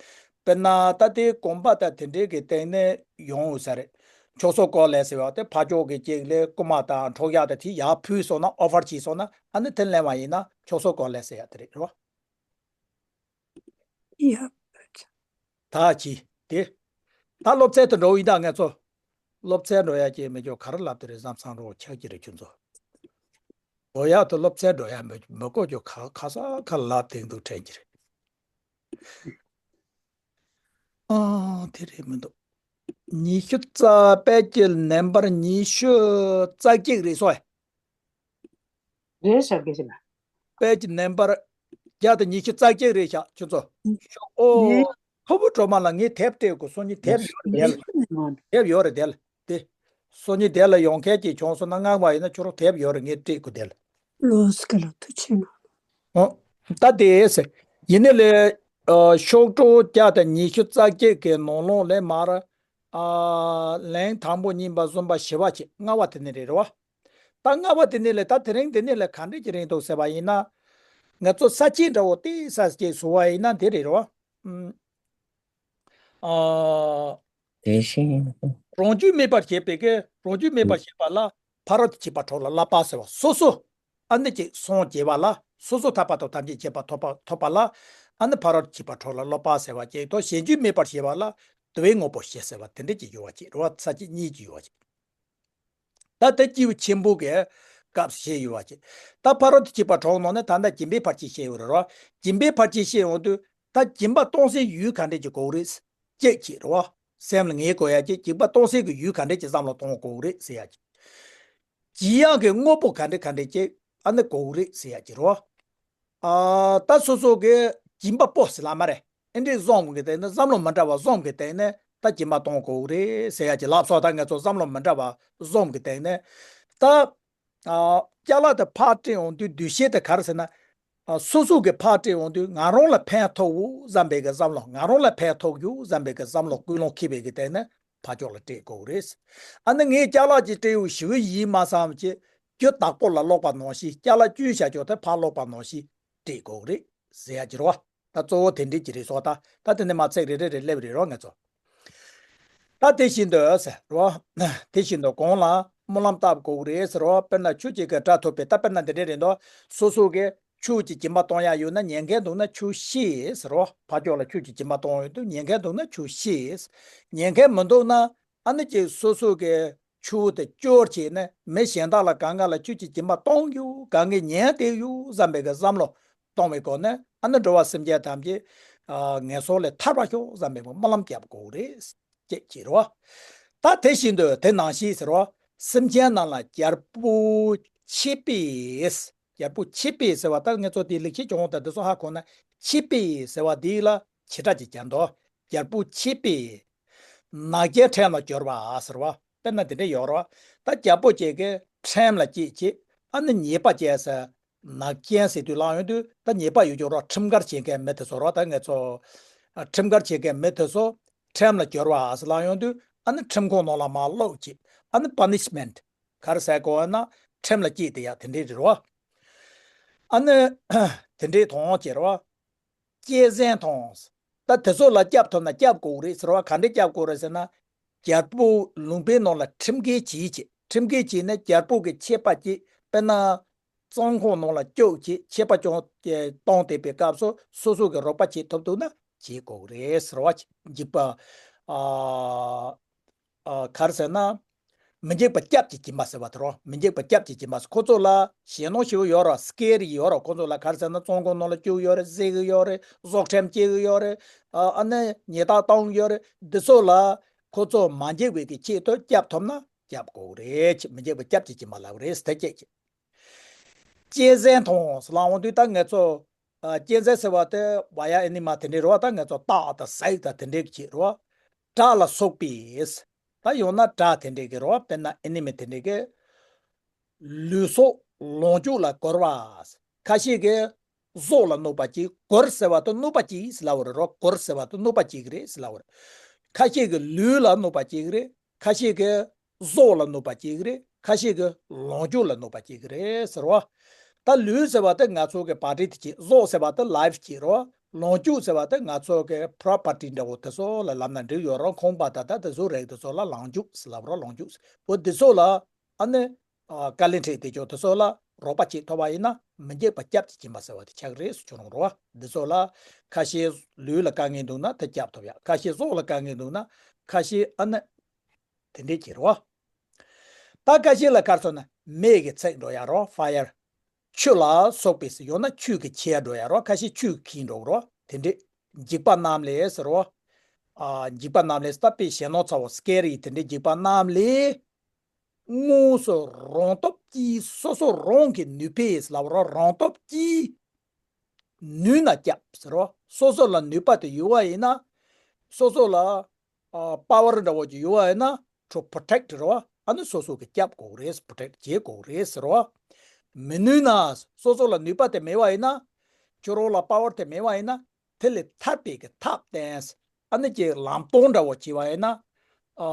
དཔེར་ན་ད་དེ་གོམ་པ་དང་དེ་འདྲས་ཀྱི་སྟེང་ནས་ཡོང་ཡོད་ས་རེད། མཆོག་གསུམ་བཀོད་ལེགས་ཟེར་བ་དེ་ཕར་ཕྱོགས་ཀྱི་གཅིག་ལ་རྐུ་མ་དང་འཕྲོག་ཡག་དང་དེ་ཡར་ཕུལ་སོང་ན། ཨོ་ཕར་བྱས་སོང་ན། ཨ་ནི་དེ་ལེན་བ་ཡིན་ན་མཆོག་གསུམ་བཀོད་ལེགས་ཟེར་ཡག་དེ་རེད་རོ། ཡ། ད་ཅི་དེ། ད་སློབ་ཚན་དུ་འགྲོ་ཡིན་ད་ང་ཚོ། སློབ་ཚན་འགྲོ་ཡ་ཅེས་མི་ཅོ་ག་རེ་ལབ་དེ་རེད། བསམ་བསམ་རོགས་ཆགས་ཀྱི་རེད་ཁྱོད་ཚོ། འགྲོ་ཡ་དུ་སློབ་ཚན་འགྲོ་ཡ་མི་མི་གོ་ཅོ་ག་ག་ས་ག་ལབ་དེང་འདུག་དྲན་གྱི་རེད། ཨ་དེ་རེད་མི་འདུག་ཉི་ཤུ་རྩ། དཔེ་དེབ་ནམ་བར་ཉི་ཤུ་རྩ་གཅིག་རེད་སོ། རེད་ཤག་དགེ་བཤེས་ལགས། དཔེ་དེབ་ནམ་བར་བརྒྱ་དང་ཉི་ཤུ་རྩ་གཅིག་རེད་ཤག་ཁྱོད་ཚོ། ཨོ། ཕུར་བུ་སྒྲོལ་མ་ལ་ངས་དེབ་སྤྲད་དགོས། སོ་གཉིས་དེབ་ཡོད་རེད་དེ་ལ། དེབ་ཡོད་རེད་དེ་ལ། དེ། སོ་གཉིས་དེ་ལ་ཡོང་མཁན་གྱི་བྱུང་སོང་ན་མངགས་པ་ཡིན་ན་ཁྱོད་རང་དེབ་ཡོད་རེད། ངས་སྤྲད་དགོས་དེ་ལ། ལོས་ཀ་ལ་ཐུགས་ཆེ་གནང་། ཨོ། ད་དེ་ཟེར། ཡིན་ནའི་ལས། ཨ། ཤོག་གྲངས་བརྒྱ་དང་ཉི་ཤུ་རྩ་བརྒྱད་ཀྱི་ནང་ལོགས་ལས་མར། ཨ། ལན་དང་པོ་གཉིས་པ་གསུམ་པ་བཞི་པ་བཅས་ལྔ་པ་དེ་ནས་རེད་རོ། ད་ལྔ་པ་དེ་ནས་ལས་ད་དེ་རིང་དེ་ནས་ལས་ག་འདྲས་ཀྱི་རིང་འདུག་ཟེར་བ་ཡིན་ན། ང་ཚོ་ས་བཅད་འདྲ་བོ་ཏོག་ཙམ་ཅིག་བཟོ་བ་ཡིན་ན་དེ་རེད་རོ། ཨུམ། ཨ། དེ་བཞིན། རང་རྒྱུད་སྨིན་པར་བྱེད་པའི་གི་རང་རྒྱུད་སྨིན་པར་བྱེད་པ་ལ་ཕ་རོལ་ཏུ་ཕྱིན་པ་གྲོགས་ལ་བསླབ་པ་ཟེར་བ། སོ་སོ་ཨ་ནི་ཅིག་སངས་རྒྱས་པ་ལ། སོ་སོ་ཐར་པ་དང་ཐམས་ཅད་མཁྱེན་པ་ཐོབ་པ་ཐོབ་པ་ལ་ཨ་ནི་ཕ་རོལ་ཏུ་ཕྱིན་པ་གྲོགས་ལ་བསླབ་པ་ཟེར་བ་ཅིག་དང་། གཞན་རྒྱུད་སྨིན་པར་བྱེད་པ་ལ་དུ་བའི་དངོས་པོ་བཞི་ཟེར་བ་དེ་འདྲ་ཅིག་ཡོད་པ་ཅིག་རེད་བ། ས་བཅད་གཉིས་ཅིག་ཡོད་པ་ཅིག་ད་དེ་སྐྱེས་བུ་ཆེན་པོ་གི་སྐབས་བཤད་ཡོད་པ་ཅིག་ད་ཕ་རོལ་ཏུ་ཕྱིན་པ་གྲོགས་ནང་ནས་ད་ལྟ་སྦྱིན་པའི་ཕར་ཕྱིན་བཤད་ཡོད་རེད་རོ། སྦྱིན་པའི་ཕར་ཕྱིན་བཤད་ཡོང་དུས་ད་སྦྱིན་པ་གཏོང་སའི་ཡུལ་ག་འདྲས་ཅིག་དགོས་རེད། གཅིག་བྱེད་རོ། སེམས་ལ་ངེས་དགོས་ཡ་གཅིག་སྦྱིན་པ་གཏོང་སའི་གི་ཡུལ་ག་འདྲས་ཅིག་བསམ་བློ་གཏོང་དགོས་རེད་ཟེར་ཡ་གཅིག་སྦྱིན་ཡག་གི་དངོས་པོ་ག་འདྲས་ག་འདྲས་ཅིག་ཨ་ནི་དགོས་རེད་ཟེར་ཡ་གཅིག་རོ། ཨ། ད་སོ་སོ་གི་སྦྱིན་པ་པོ་ཟེར་ལ་མ་རེད། ཨེ་འདྲས་བཟོ་གི་དེ་ནི་བསམ་བློ་མི་འདྲ་བ་བཟོ་གི་དེ་ནི་ད་སྦྱིན་པ་གཏོང་དགོས་རེད་ཟེར་ཡ་གཅིག་ལབ་སོང་། ད་ང་ཚོ་བསམ་བློ་མི་འདྲ་བ་བཟོ་གི་དེ་ནི་ད། ཨ། ཅ་ལག་དེ་ཕར་སྤྲད་འོང་དུས་འདུ་ཤེས་དེ་ག་རེ་ཟེར་ན། ཨ། སོ་སོ་གི་ཕར་སྤྲད་འོང་དུས་ང་རང་ལ་ཕན་ཐོགས་འོ་བསམ་པའི་གི་བསམ་བློ། ང་རང་ལ་ཕན་ཐོགས་རྒྱུ་བསམ་པའི་གི་བསམ་བློ་ཀུན་སློང་འཁྱེར་བའི་གི་དེ་ནི་ཕར་ཕྱོགས་ལ་སྤྲད་དགོས་རེད། ཨ་ནི་ངས་ཅ་ལག་ཅིག་སྤྲད་ཡོད་ཞེ་པོ་ཡིན་མ་བསམ་གྱི་རྒྱུ་བདག་པོ་ལ་སློག་པ་ནང་བཞིན་ཅ་ལག་བཅུན་བཞག་ཆོག་དེ་ཕར་སློག་པ་ནང་བཞིན་སྤྲད་དགོས་རེད་ཟེར་ཡ་གཅིག་རེད་བ། ད་གཙོ་བོ་དེ་འདྲའི་གཅིག་རེད་སོ། ད་ད་དེ་ནས་མར་ཚིག་རེ་རེ་རེ་སླེབས་རེད་རོ་ང་ཚོ། ད་དེ་བཞིན་དུ་ཟེར་རོ། དེ་བཞིན་དུ་གང་ལ་སྨོན་ལམ་བཏབ་དགོས་རེད་ཟེར་རོ། དཔེར་ན་ཆོས་ཀྱི་གི་སྒྲ་ཐོས་པས། ད་དཔེར་ན་འདི་འདྲ་རེད་འདུག་སོ་སོ་གི་ཆོས་ཀྱི་སྦྱིན་པ་གཏོང་ཡ་ཡོད་ན་ཉན་མཁན་འདུག་ན་ཆོས་བཤད་ཟེར་རོ། ཕར་ཕྱོགས་ལ་ཆོས་ཀྱི་སྦྱིན་པ་གཏོང་ཡོང་དུས་ཉན་མཁན་འདུག་ན་ཆོས་བཤད། ཉན་མཁན་མི་འདུག་ན་ཨ་ནི་ཅིག་སོ་སོ་གི་ཆོས་དེ་སྐྱོར་བྱས་ནས་མི་གཞན་དག་ལ་གང་ག་ལ་ཆོས་ཀྱི་སྦྱིན་པ་གཏོང་རྒྱུ་གང་གི་ཉན་བསྡད་རྒྱུ་བསམ་པའི་གི་བསམ་བློ་གཏོང་བའི་སྒོ་ནས་ཨ་ནི་འགྲོ་བ་སེམས་ཅན་ཐམས་ཅད་ཨ་ངན་སོང་ལས་ཐར་བར་ཤོག་བསམ་པའི་སྨོན་ལམ་བརྒྱབ་དགོས་རེད། ཅེས་བྱེད་རོ། ད་དེ་བཞིན་དུ་དེ་ནང་བཞིན་ཟེར་རོ། སེམས་ཅན་རྣམས་ལ་རྒྱལ་པོ་མཆེད་པས། རྒྱལ་པོ་མཆེད་པས་ཟེར་བ་ད་ངེད་ཚོ་དེའི་ལེགས་བཤད་ལྗོན་དབང་དང་དེ་ཚོ་ཧ་གོ་ན་མཆེད་པས་ཟེར་བ་འདི་ལ་བྱེད་སྒྲ་ཅིག་བརྒྱབ་འདུག་རྒྱལ་པོ་མཆེད་པས་ནག་ཅན་ཕྲན་ལ་སྦྱོར་བ་ཟེར་བ། དཔེར་ན་དེ་འདྲ་ཡོད་རེད་བ། ད་རྒྱལ་པོ་བཅས་ཀྱིས་ཕྲན་ལ་སྐྱེས་བྱས་ཨ་ནི་ཉེས་པ་བཅས་ཟེར། ནག་ཅན་ཟེར་དུས་ལབ་ཡོང་དུས་ད་ཉེས་པ་ཡོད་ཀྱང་རོ། ཁྲིམས་འགལ་བྱེད་མཁན་མི་དེ་ཚོ་རོ། ད་ངེད་ཚོ་ཨ་ཁྲིམས་འགལ་བྱེད་མཁན་མི་དེ་ཚོ་ཁྲིམས་ལ་སྦྱོར་བ་ཟེར་ལབ་ཡོང་དུས་ཨ་ནི་ཁྲིམས་ཁང་ནང་ལ་མར་བླུགས་བྱས་ཨ་ནི་པ་ནི་ཤི་མེན་ཊི་ག་རེ་ཟེར་དགོས་ན་ཁྲིམས་ལ་སྐྱེས་དེ་ཡ་དེ་འདྲའི་རེད་རོ། ཨ་ནི་དེ་འདྲའི་དོན་བྱེད་རོ། གཅན་གཟན་དང་། ད་དེ་ཚོ་ལ་སྐྱབས་ཐོབ་ན་སྐྱབས་དགོས་རེད་ཟེར་བ། ག་འདྲས་སྐྱབས་དགོས་རེད་ཟེར་ན། རྒྱལ་པོ་ལུང་པའི་ནང་ལ་ཁྲིམས་འགལ་བྱས་བྱས། ཁྲིམས་འགལ་བྱས་ནས་རྒྱལ་པོ་གི་ཆད་པ་ཅིག་དཔེར་ན། བཙོན་ཁང་ནང་ལ་བཅུག་བྱས་ཆད་པ་ཅུང་གཏོང་བསྡད་པའི་སྐབས་སུ་སོ་སོ་གི་རོགས་པ་བྱེད་ཐུབ་ཐུབ་ན་བྱེད་དགོས་རེད་ཟེར་བ། འཇིགས་པ། ཨ། ཨ། ག་རེ་ཟེར་ན། མི་འཇིགས་པ་སྐྱབས་ཀྱི་སྦྱིན་པ་ཟེར་བ་དེ་རོ། མི་འཇིགས་པ་སྐྱབས་ཀྱི་སྦྱིན་པ་ཟེར། ཁོ་ཚོ་ལ་ཞེད་སྣང་ཞེ་པོ་ཡོད་རོ། སི་ཀེ་རི་ཡོད་རོ། ཁོ་ཚོ་ལ་ག་རེ་ཟེར་ན་བཙོན་ཁང་ནང་ལ་བཅུག་ཡོད་རེད། བསད་གི་ཡོད་རེད། སྲོག་ཁྲིམས་བཅད་གི་ཡོད་རེད། ཨ་ཨ་ནི་ཉེས་རྡུང་གཏོང་གི་ཡོད་རེད། འདི་ཚོ་ལ་ཁོ་ཚོ་མ་འཇིགས་པའི་གི་ཆེད་དུ་སྐྱབས་ཐོབ་ན་སྐྱབས་དགོས་རེད། མི་འཇིགས་པ་སྐྱབས་ཀྱི་སྦྱིན་པ་ལབ་རེད་ཟེར་དེ་སྐད་ཀྱི། གཅན་གཟན་དང་ཟེར་ལབ་འོང་དུས་ད་ངེད་ཚོ། ཨ། གཅན་གཟན་ཟེར་བ་དེ་ཝ་ཡ་ཨེ་ནི་མ་དེ་འདྲའི་རེད་བ། ད་ངེད་ཚོ་སྟག་དང་གཟིག་དང་དེ་འདྲའི་གི་རེད་བ། དགྲ་ལ་སོགས་པས། ད་ཡང་ན་དགྲ་དེ་འདྲའི་གི་རེད་བ། དཔེར་ན་ཨེ་ནི་མི་དེ་འདྲའི་གི། ལུས་སྲོག་ལོངས་སྤྱོད་ལ་རྒོལ་བ། ཁ་ཤས་ཀྱིས་གཟུགས་ལ་གནོད་པ་བྱེད། རྒོལ་ཟེར་བ་དེ་གནོད་པ་བྱེད་ཟེར་ལབ་པ་རེད་རོ། རྒོལ་ཟེར་བ་དེ་གནོད་པ་བྱེད་གི་རེད་ཟེར་ལབ་པ་རེད། ཁ་ཤས་ཀྱིས་ལུས་ལ་གནོད་པ་བྱེད་གི་རེད། ཁ་ཤས་ཀྱིས་གཟུགས་ལ་གནོད་པ་བྱེད་ཀྱི་རེད། ཁ་ཤས་ཀྱིས་ལོངས་སྤྱོད་ལ་གནོད་པ་བྱེད་ཀྱི་རེད་ཟེར་བ། ད་ལུས་ཟེར་བ་དེ་ང་ཚོ་གི་བ་ཌི་དེ་བྱེད། གཟུགས་ཟེར་བ་དེ་ལའིཕ་བྱེད་རོ། ལོངས་སྤྱོད་ཟེར་བ་དེ་ང་ཚོ་གི་པོ་རོ་པར་ཊི་འདྲ་བོ་དེ་ཚོ་ལ་ལབ་ན་འགྲིག་ཡོད་རོ། ཁང་པ་དང་ད་དེ་ཚོ་རིགས་དེ་ཚོ་ལ་ལོངས་སྤྱོད་ཟེར་ལབ་རོ། ལོངས་སྤྱོད་འོ་དེ་ཚོ་ལ་ཨ་ནི། ཨ། དཀའ་ལས་འཕྲད་དེ་ཅོག་དེ་ཚོ་ལ་རོགས་པ་བྱེད་ཐུབ་པ་ཡིན་ན་མི་འཇིགས་པ་སྐྱབས་ཀྱི་སྦྱིན་པ་ཟེར་བ་དེ་ཆགས་རེད་ཟེར་ཁྱོད་རང་རོ། འདི་ཚོ་ལ་ཁ་ཤས་ལུས་ལ་དཀའ་ངལ་འདུག་ན་དེ་སྐྱབས་ཐུབ་ཡ། ཁ་ཤས་གཟུགས་ལ་དཀའ་ངལ་འདུག་ན་ཁ་ཤས་ཨ་ནི། དེ་འདྲས་བྱེད་རོ། ད་ཁ་ཤས་ལ་ག་རེ་ཟེར་ན་མེ་གི་ཚིག་འགྲོ་ཡ་རོ། ཕ་ཡར། ཆུ་ལ་སོགས་པའི་ཟེར་ཡང་ན་ཆུ་གི་ཆད་འགྲོ་ཡ་རོ། ཁ་ཤས་ཆུ་གིས་འགྲོ་རོ། དེ་འདྲས། འཇིགས་པ་རྣམས་ལས་ཟེར་རོ། ཨ། འཇིགས་པ་རྣམས་ལས་ད་དཔེ་ཞེད་སྣང་ཚ་བོ་སི་ཀེ་རི་དེ་འདྲས་འཇིགས་པ་རྣམས་ལས། དངོས་སུ་རང་སྟོབས་ཀྱིས། སོ་སོ་རང་གི་ནུས་པས་ལབ་རོ། རང་སྟོབས་ཀྱིས་ནུས་ན་སྐྱབས་ཟེར་རོ། སོ་སོ་ལ་ནུས་པ་དེ་ཡོད་པ་ཡིན་ན། སོ་སོ་ལ་པ་ཝར་འདྲ་བོ་ཅིག་ཡོད་པ་ཡིན་ན་ཁྱོད་པོ་རོ་ཊེག་རེད་བ། ཨ་ནི་སོ་སོ་གི་སྐྱབས་དགོས་རེད། པོ་རོ་ཊེག་བྱེད་དགོས་རེད་ཟེར་བ། མི་ནུས་ན་སོ་སོ་ལ་ནུས་པ་དེ་མེད་པ་ཡིན་ན། ཁྱོད་རང་ལ་པ་ཝར་དེ་མེད་པ་ཡིན་ན། དེ་ལས་ཐར་པའི་གི་ཐབས་བསྟན། ཨ་ནི་ཀྱི་ལམ་སྟོན་འདྲ་བོ་བྱས་པ་ཡིན་ན། ཨ་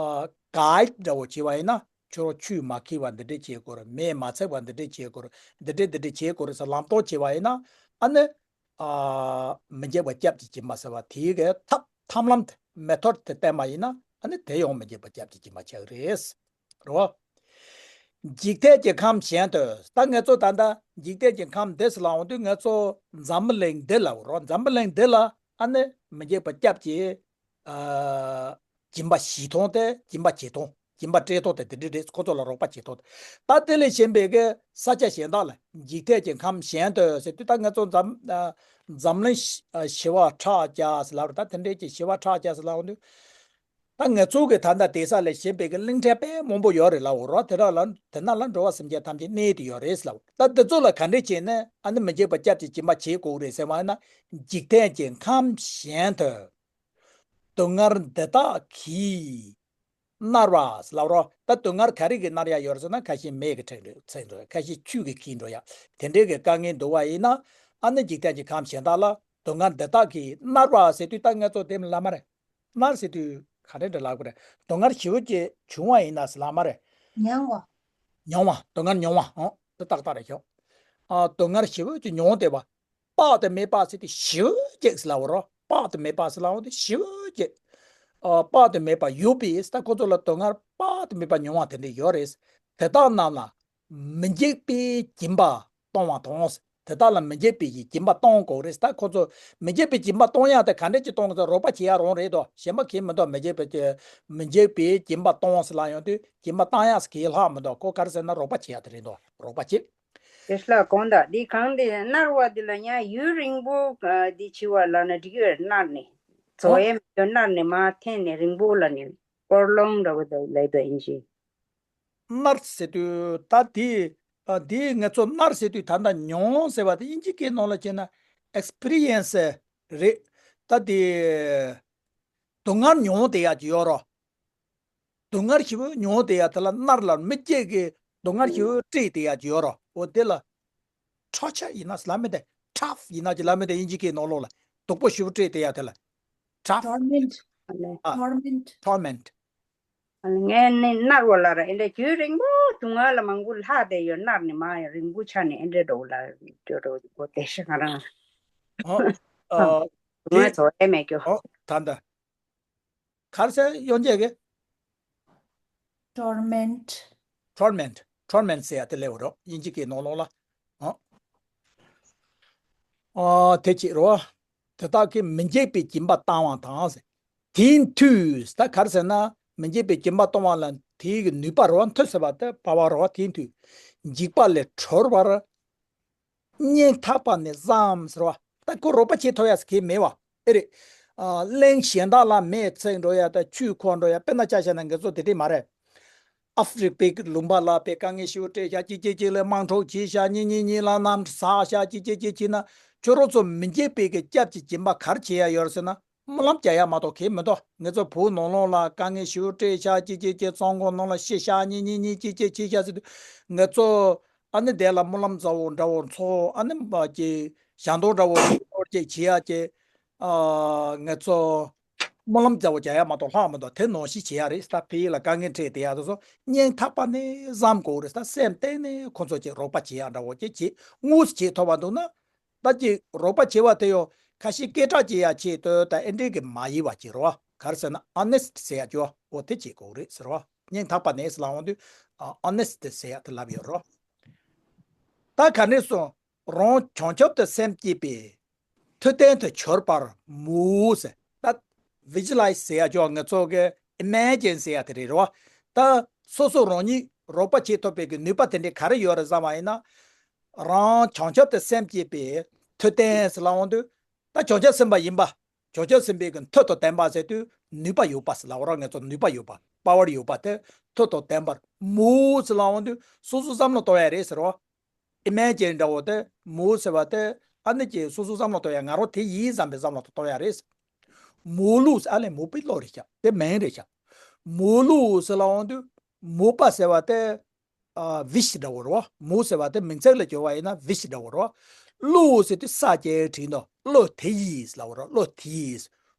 གྷའིཌ་འདྲ་བོ་བྱས་པ་ཡིན་ན། ཁྱོད་རང་ཆུས་མ་ཁྱེར་བ་འདི་འདྲས་བྱེད་དགོས་རེད། མེས་མ་འཚིག་པ་འདི་འདྲས་བྱེད་དགོས་རེད། འདི་འདྲས་འདི་འདྲས་བྱེད་དགོས་རེད་ཟེར་ལམ་སྟོན་བྱས་པ་ཡིན་ན། ཨ་ནི་ཨ་མི་འཇིགས་པ་སྐྱབས་ཀྱི་སྦྱིན་པ་ཟེར་བ་དེའི་གི་ཐབས་ཐབས་ལམ་དེ་མེ་ཐོཌ་དེ་བསྟན་པ་ཡིན་ན། ཨ་ནི་དེ་ཡང་མི་འཇིགས་པ་སྐྱབས་ཀྱི་སྦྱིན་པ་ཆགས་རེད། རེད་བ། འཇིག་རྟེན་གྱི་ཁམས་གཞན་དུ། ད་ངེད་ཚོ་ད་ལྟ་འཇིག་རྟེན་གྱི་ཁམས་འདི་ཟེར་ལབ་ཡོང་དུས་ངེད་ཚོ་འཛམ་བུ་གླིང་འདི་ལ་འོ་རོགས། འཛམ་བུ་གླིང་འདི་ལ་ཨ་ནི་མི་འཇིགས་པ་སྐྱབས་ཀྱི་ཨ་སྦྱིན་པ་བྱེད་སྟངས་དེ། སྦྱིན་པ་བྱེད་སྟངས། སྦྱིན་པ་སྤྲད་སྟངས་དེ་དེ་འདྲ་རེད། ཁོ་ཚོ་ལ་རོགས་པ་བྱེད་སྟངས་དེ། ད་དེ་ལས་གཞན་པའི་གི་ས་ཆ་གཞན་དག་ལ། འཇིག་རྟེན་གྱི་ཁམས་གཞན་དུ་ཟེར་དུས་ད་ངེད་ཚོ་འཛམ་ཨ་འཛམ་གླིང་ཞི་ཞི་བ་ཕྲག་བརྒྱ་ཟེར་ལབ་རེད། ད་དེ་འདྲའི་གི་ཞི་བ་ཕྲག་བརྒྱ་ཟེར་ལབ་ཡོང་དུས། ད་ངེད་ཚོ་གི་ད་ལྟ་དེ་ས་ལས་གཞན་པའི་གི་གླིང་ཕྲན་དཔེ་མང་པོ་ཡོད་རེད་ལབ་འོ་རོགས། དེ་ར་ལ་དེ་ན་ལ་འགྲོ་བ་སེམས་ཅན་ཐམས་ཅད་གནས་ཏེ་ཡོད་རེད་ལབ། ད་འདི་ཚོ་ལ་ག་འདྲས་བྱས་ནས་ཨ་ནི་མི་འཇིགས་པ་སྐྱབས་ཀྱི་སྦྱིན་པ་བྱེད་དགོས་རེད་ཟེར་བ་ཡིན་ན། འཇིག་རྟེན་གྱི་ཁམས་གཞན་དུ་སྡུག་བསྔལ་འདི་དག་གིས་མནར་བ་ལབ་རོགས། ད་སྡུག་བསྔལ་ག་རེ་གིས་མནར་ཡ་ཡོད་རེད་ཟེར་ན། ཁ་ཤས་མེ་གིས་ཁྲིད་འགྲོ་ཚིག་འགྲོ་ཡ། ཁ་ཤས་ཆུ་གིས་ཁྱེར་འགྲོ་ཡ། དེ་འདྲའི་གི་དཀའ་ངལ་འདུག་པ་ཡིན་ན། ཨ་ནི་འཇིག་རྟེན་གྱི་ཁམས་གཞན་དག་ལ་སྡུག་བསྔལ་འདི་དག་གིས་མནར་བ་ཟེར་དུས་ད་ངེད་ཚོ་དེ་ལ་མ་རེད། མནར་ཟེར་དུས་ག་རེ་འདྲ་ལབ་དགོས་རེད། སྡུག་བསྔལ་ཞེ་པོ་ཅིག་བྱུང་བ་ཡིན་ན་ཟེར་ལབ་མ་རེད། མྱོང་བ། མྱོང་བ། སྡུག་བསྔལ་མྱོང་བ། ཨོ་དེ་ཏག་ཏག་རེད་ཤག་ཨ་སྡུག་བསྔལ་ཞེ་པོ་ཅིག་མྱོང་བསྡད་པ། དཔག་ཏུ་མེད་པ་ཟེར་དུས་ཞེ་པོ་ཅིག་ཟེར་ལབ་པ་རོ། དཔག་ཏུ་མེད་པ་ཟེར་ལབ་པ་དེ་ཞེ་པོ་ཅིག་ཨ་དཔག་ཏུ་མེད་པ་ཡོད་པས། ད་ཁོ་ཚོ་ལ་སྡུག་བསྔལ་དཔག་ཏུ་མེད་པ་མྱོང་བ་དེ་འདྲ་ཡོད་རེད། དེ་དག་རྣམས་ལ་མི་འཇིགས་པའི་སྦྱིན་པ་གཏོང་བ་དང་། དེ་དག་ལ་མི་འཇིགས་པའི་སྦྱིན་པ་གཏོང་དགོས་རེད། ད་ཁོ་ཚོ་མི་འཇིགས་པའི་སྦྱིན་པ་གཏོང་ཡག་དེ་ག་འདྲས་ཀྱིས་གཏོང་དགོས་ཟེར། རོགས་པ་བྱེད་ཡག་རང་རེད་དོ། གཞན་པ་གང་ཡང་མི་འདུག་མི་འཇིགས་པའི་མི་འཇིགས་པའི་སྦྱིན་པ་གཏོང་ཟེར་ལབ་ཡོང་དུས་སྦྱིན་པ་བཏང་ཡག་གང་ཡང་ལྷག་མི་འདུག་ཁོ་ག་རེ་ཟེར་ན་རོགས་པ་བྱེད་ཡག་དེ་རེད་དོ། རོགས་པ་བྱེད། དེ་ལ་དགོངས་དག་འདི་གང་དེ་མནར་བ་འདི་ལ་ཡང་ཡུན་རིང་པོ་འདི་བྱེད་པ་ལབ་ན་འགྲིག་གི་རེད། མནར་ནས་རྫོགས་ཡས་མེད་དུ་མནར་ནས་མར་འཐེན་ནས་རིང་པོ་ལབ་ནས་སྐོར་ལོང་འདྲ་བོ་དེ་ལབ་དོ་ཡིན་གྱི། མནར་ཟེར་དུས་ད་དེ་ཨ་དེ་ངེད་ཚོ་མནར་ཟེར་དུས་ད་ལྟ་མྱོང་ཟེར་བ་དེ་དབྱིན་ཇི་སྐད་ནང་ལ་བྱས་ན་ཨེགས་པི་རི་ཡན་སི་རེད། ད་དེ་སྡུག་བསྔལ་མྱོང་བསྡད་ཡག་ཅིག་ཡོད་རོ། སྡུག་བསྔལ་ཞེ་པོ་མྱོང་བསྡད་ཡག་དེ་ལ་མནར་ལབ། མི་སྐྱིད་ཀྱི་སྡུག་བསྔལ་ཞེ་པོ་སྤྲད་བསྡད་ཡག་ཅིག་ཡོད་རོ། འོ་དེ་ལ་ཊོར་ཅར་ཡིན་ན་ཟེར་ལབ་མི་དེ། ཊོར་ཡིན་ན་ཅིག་ལབ་མི་དེ། དབྱིན་ཇི་སྐད་ནང་ལོགས་ལ་སྡུག་པོ་ཞེ་པོ་སྤྲད་བསྡད་ཡག་དེ་ལ་ཊོར། Torment. ཨ་Torment. ཊོར་མེན་ཊི། ངས་ནི་མནར་བ་ལ་ར་ཨེ་འདྲ་རྒྱུན་རིང་པོ་སྡུག་བསྔལ་ལ་མང་པོ་ལྷག་བསྡད་ཡོད། མནར་ནས་མར་ཡང་རིང་པོ་ཆགས་ནས་ཨེ་འདྲ་འགྲོ་ལ་འགྲོ་འགྲོ་འགྲོ་དེ་ཤ་ང་རང་ཨོ་ཨ་སྡུག་བསྔལ་དེ་ཚོ་ཨེ་མེད་རྒྱུ། ཨོ་ད་ལྟ་ག་རེ་ཟེར་ཡོང་བྱས་ཀྱི། Torment. ཊོར་མེན་ཊི། ཊོར་མེན་ཊི་ཟེར་ཡ་དེ་ལབ་པ་རོ། དབྱིན་ཇི་སྐད་ནང་ལོགས་ལ། ཨོ། ཨོ་དེ་གཅིག་རོ། དེ་དག་གིས་མི་འཇིགས་པའི་སྦྱིན་པ་བཏང་བ་དང་། དེའི་མཐུས་ད་ག་རེ་ཟེར་ན། མི་འཇིགས་པའི་སྦྱིན་པ་གཏོང་བ་ལ་དེའི་གི་ནུས་པ་རོ། མཐུ་ཟེར་བ་དེ་པ་ཝར་རོ། དེའི་མཐུས་འཇིགས་པ་ལས་གྲོལ་བར་སྙིང་ཐག་པ་ནས་བསམ་ཟེར་བ། ད་ཁོ་རོགས་པ་བྱེད་ཐུབ་ཡ་ཟེར་མཁན་མེད་པ་ཨེ་རེད། ཨ་གླིང་གཞན་དག་ལ་མེས་འཚིག་འགྲོ་ཡ་དང་ཆུས་འཁོར་འགྲོ་ཡ། དཔེར་ན་ཆ་བཞག་ན་ང་ཚོ་དེ་འདྲས་མ་རེད། ཨ་ཧྥེ་རི་ཀའི་ལུང་པ་ལ་དཔེ་དཀའ་ངལ་ཞེ་པོ་སྤྲད་ཤག་གཅིག་གཅིག་གཅིག་ལ་དམག་འཁྲུག་བྱས་ཤག་གཉིས་གཉིས་གཉིས་ལ་གནམ་གྲུ་ཟག་ཤག་གཅིག་གཅིག་གཅིག་བྱས་ན། ཁྱོད་རང་ཚོ་མི་འཇིགས་པའི་གི་སྐྱབས་ཀྱི་སྦྱིན་པ་ག་རེ་བྱེད་ཡ་ཡོད་རེད་ཟེར་ན། སྨོན་ལམ་རྒྱག་ཡ་མ་གཏོགས་གང་མི་འདུག་ངེད་ཚོ་བོད་ནང་ལོགས་ལ་དཀའ་ངལ་ཞེ་པོ་སྤྲད་ཤག་གཅིག་གཅིག་གཅིག་བཙོན་ཁང་ནང་ལ་ཤི་ཤག་གཉིས་གཉིས་གཉིས་གཅིག་གཅིག་བྱས་ཤག་ཟེར་དུས། ངེད་ཚོ་ཨ་ནི་དེ་ལ་སྨོན་ལམ་ཟབ་པོ་འདྲ་བོ་ཚོགས། ཨ་ནི་མ་གི་ཞལ་འདོན་འདྲ་བོ་ཚོགས་ཅིག་བྱེད་ཡ་གི། ཨ་ངེད་ཚོ་སྨོན་ལམ་ཟབ་པོ་རྒྱག་ཡ་མ་གཏོགས་ལྷག་མི་འདུག་དེ་ནང་བཞིན་བྱེད་ཡ་རེད། ད་ཕ་གི་ལ་དཀའ་ངལ་འཕྲད་བསྡད་ཡ་དེ་ཚོ་སྙིང་ཐག་པ་ནས་བསམ་དགོས་རེད། ད་སེམས་གཏིང་ནས་ཁོ་ཚོ་ཅིག་རོགས་པ་བྱེད་ཡ་འདྲ་བོ་ཅིག་བྱེད། དངོས་སུ་བྱེད་ཐུབ་པ་འདུག་ན། ད་ཅིག་རོགས་པ་བྱེད་པ་དེ་ཡང་ཁ་ཤས་སྐད་གྲགས་ཀྱི་ཡ་ཆེད་དུ་ད་ཨེ་འདྲས་ཀྱི་མ་ཡིན་པ་ཅིག་རེད་བ། ག་རེ་ཟེར་ན་ཨོ་ནེ་སི་ཊི་ཟེར་ཡ་ཅིག་བ། འོ་དེ་བྱེད་དགོས་རེད་ཟེར་བ། སྙིང་ཐག་པ་ནས་ཟེར་ལབ་ཡོང་དུས་ཨོ་ནེ་སི་ཊི་ཟེར་ཡ་དེ་ལབ་ཡོད་རེད། ད་ག་ནས་སོང་། རང་བྱང་ཆུབ་ཏུ་སེམས་བསྐྱེད་པས་མཐུ་ལྡན་དུ་གྱུར་པར་མོས་ཟེར། ད་བི་ཇུ་ལའི་ཛི་ཟེར་ཡ་ཅིག་བ། ང་ཚོ་གི་ཨི་མེ་ཇིན་ཟེར་ཡ་དེ་རེད་རེད་བ། ད་སོ་སོ་རང་ཉིད་རོགས་པ་བྱེད་ཐུབ་པའི་གི་ནུས་པ་དེ་འདྲའི་ག་རེ་ཡོད་རེད་བསམ་པ་ཡིན་ན། རང་བྱང་ཆུབ་ཏུ་སེམས་བསྐྱེད་པས་མཐུ་ལྡན་ཟེར་ལབ་ཡོང་དུས། ད་བྱང་ཆུབ་སེམས་དཔའ་ཡིན་པ། བྱང་ཆུབ་སེམས་དཔའི་གི་མཐུ་དང་ལྡན་པ་ཟེར་དུས་ནུས་པ་ཡོད་པ་ཟེར་ལབ་པ་རེད། ང་ཚོ་ནུས་པ་ཡོད་པ། པ་ཝར་ཡོད་པ་དེ། མཐུ་དང་ལྡན་པར་མོས་ཟེར་ལབ་ཡོང་དུས་སོ་སོ་བསམ་བློ་གཏོང་ཡ་རེད་ཟེར་བ། ཨི་མེ་ཇིན་འདྲ་བོ་དེ་མོས་ཟེར་བ་དེ་ཨ་ནི་ཀྱི་སོ་སོ་བསམ་བློ་གཏོང་ཡ། ང་རང་དེ་ཡིན་བསམ་པའི་བསམ་བློ་གཏོང་ཡ་རེད། མོ་ལུག་ཟེར་ཨ་ལས་མོ་པའི་བློ་རེད་ཤག་དེ་མིང་རེད་ཤག་མོ་ལུག་ཟེར་ལབ་ཡོང་དུས་མོ་པ་ཟེར་བ་དེ། ཨ་ཝིཤ་འདྲ་བོ་རེད་བ། མོ་ཟེར་བ་དེ་མིང་ཚིག་ལ་བསྒྱུར་བ་ཡིན་ན་ཝིཤ་འདྲ་བོ་རེད་བ། ལུག་ཟེར་དུས་ས་ཅན་བྲིས་འདུག་བློ་དེ་ཡིས་ལབ་པ་རེད། བློ་དེ་ཡིས།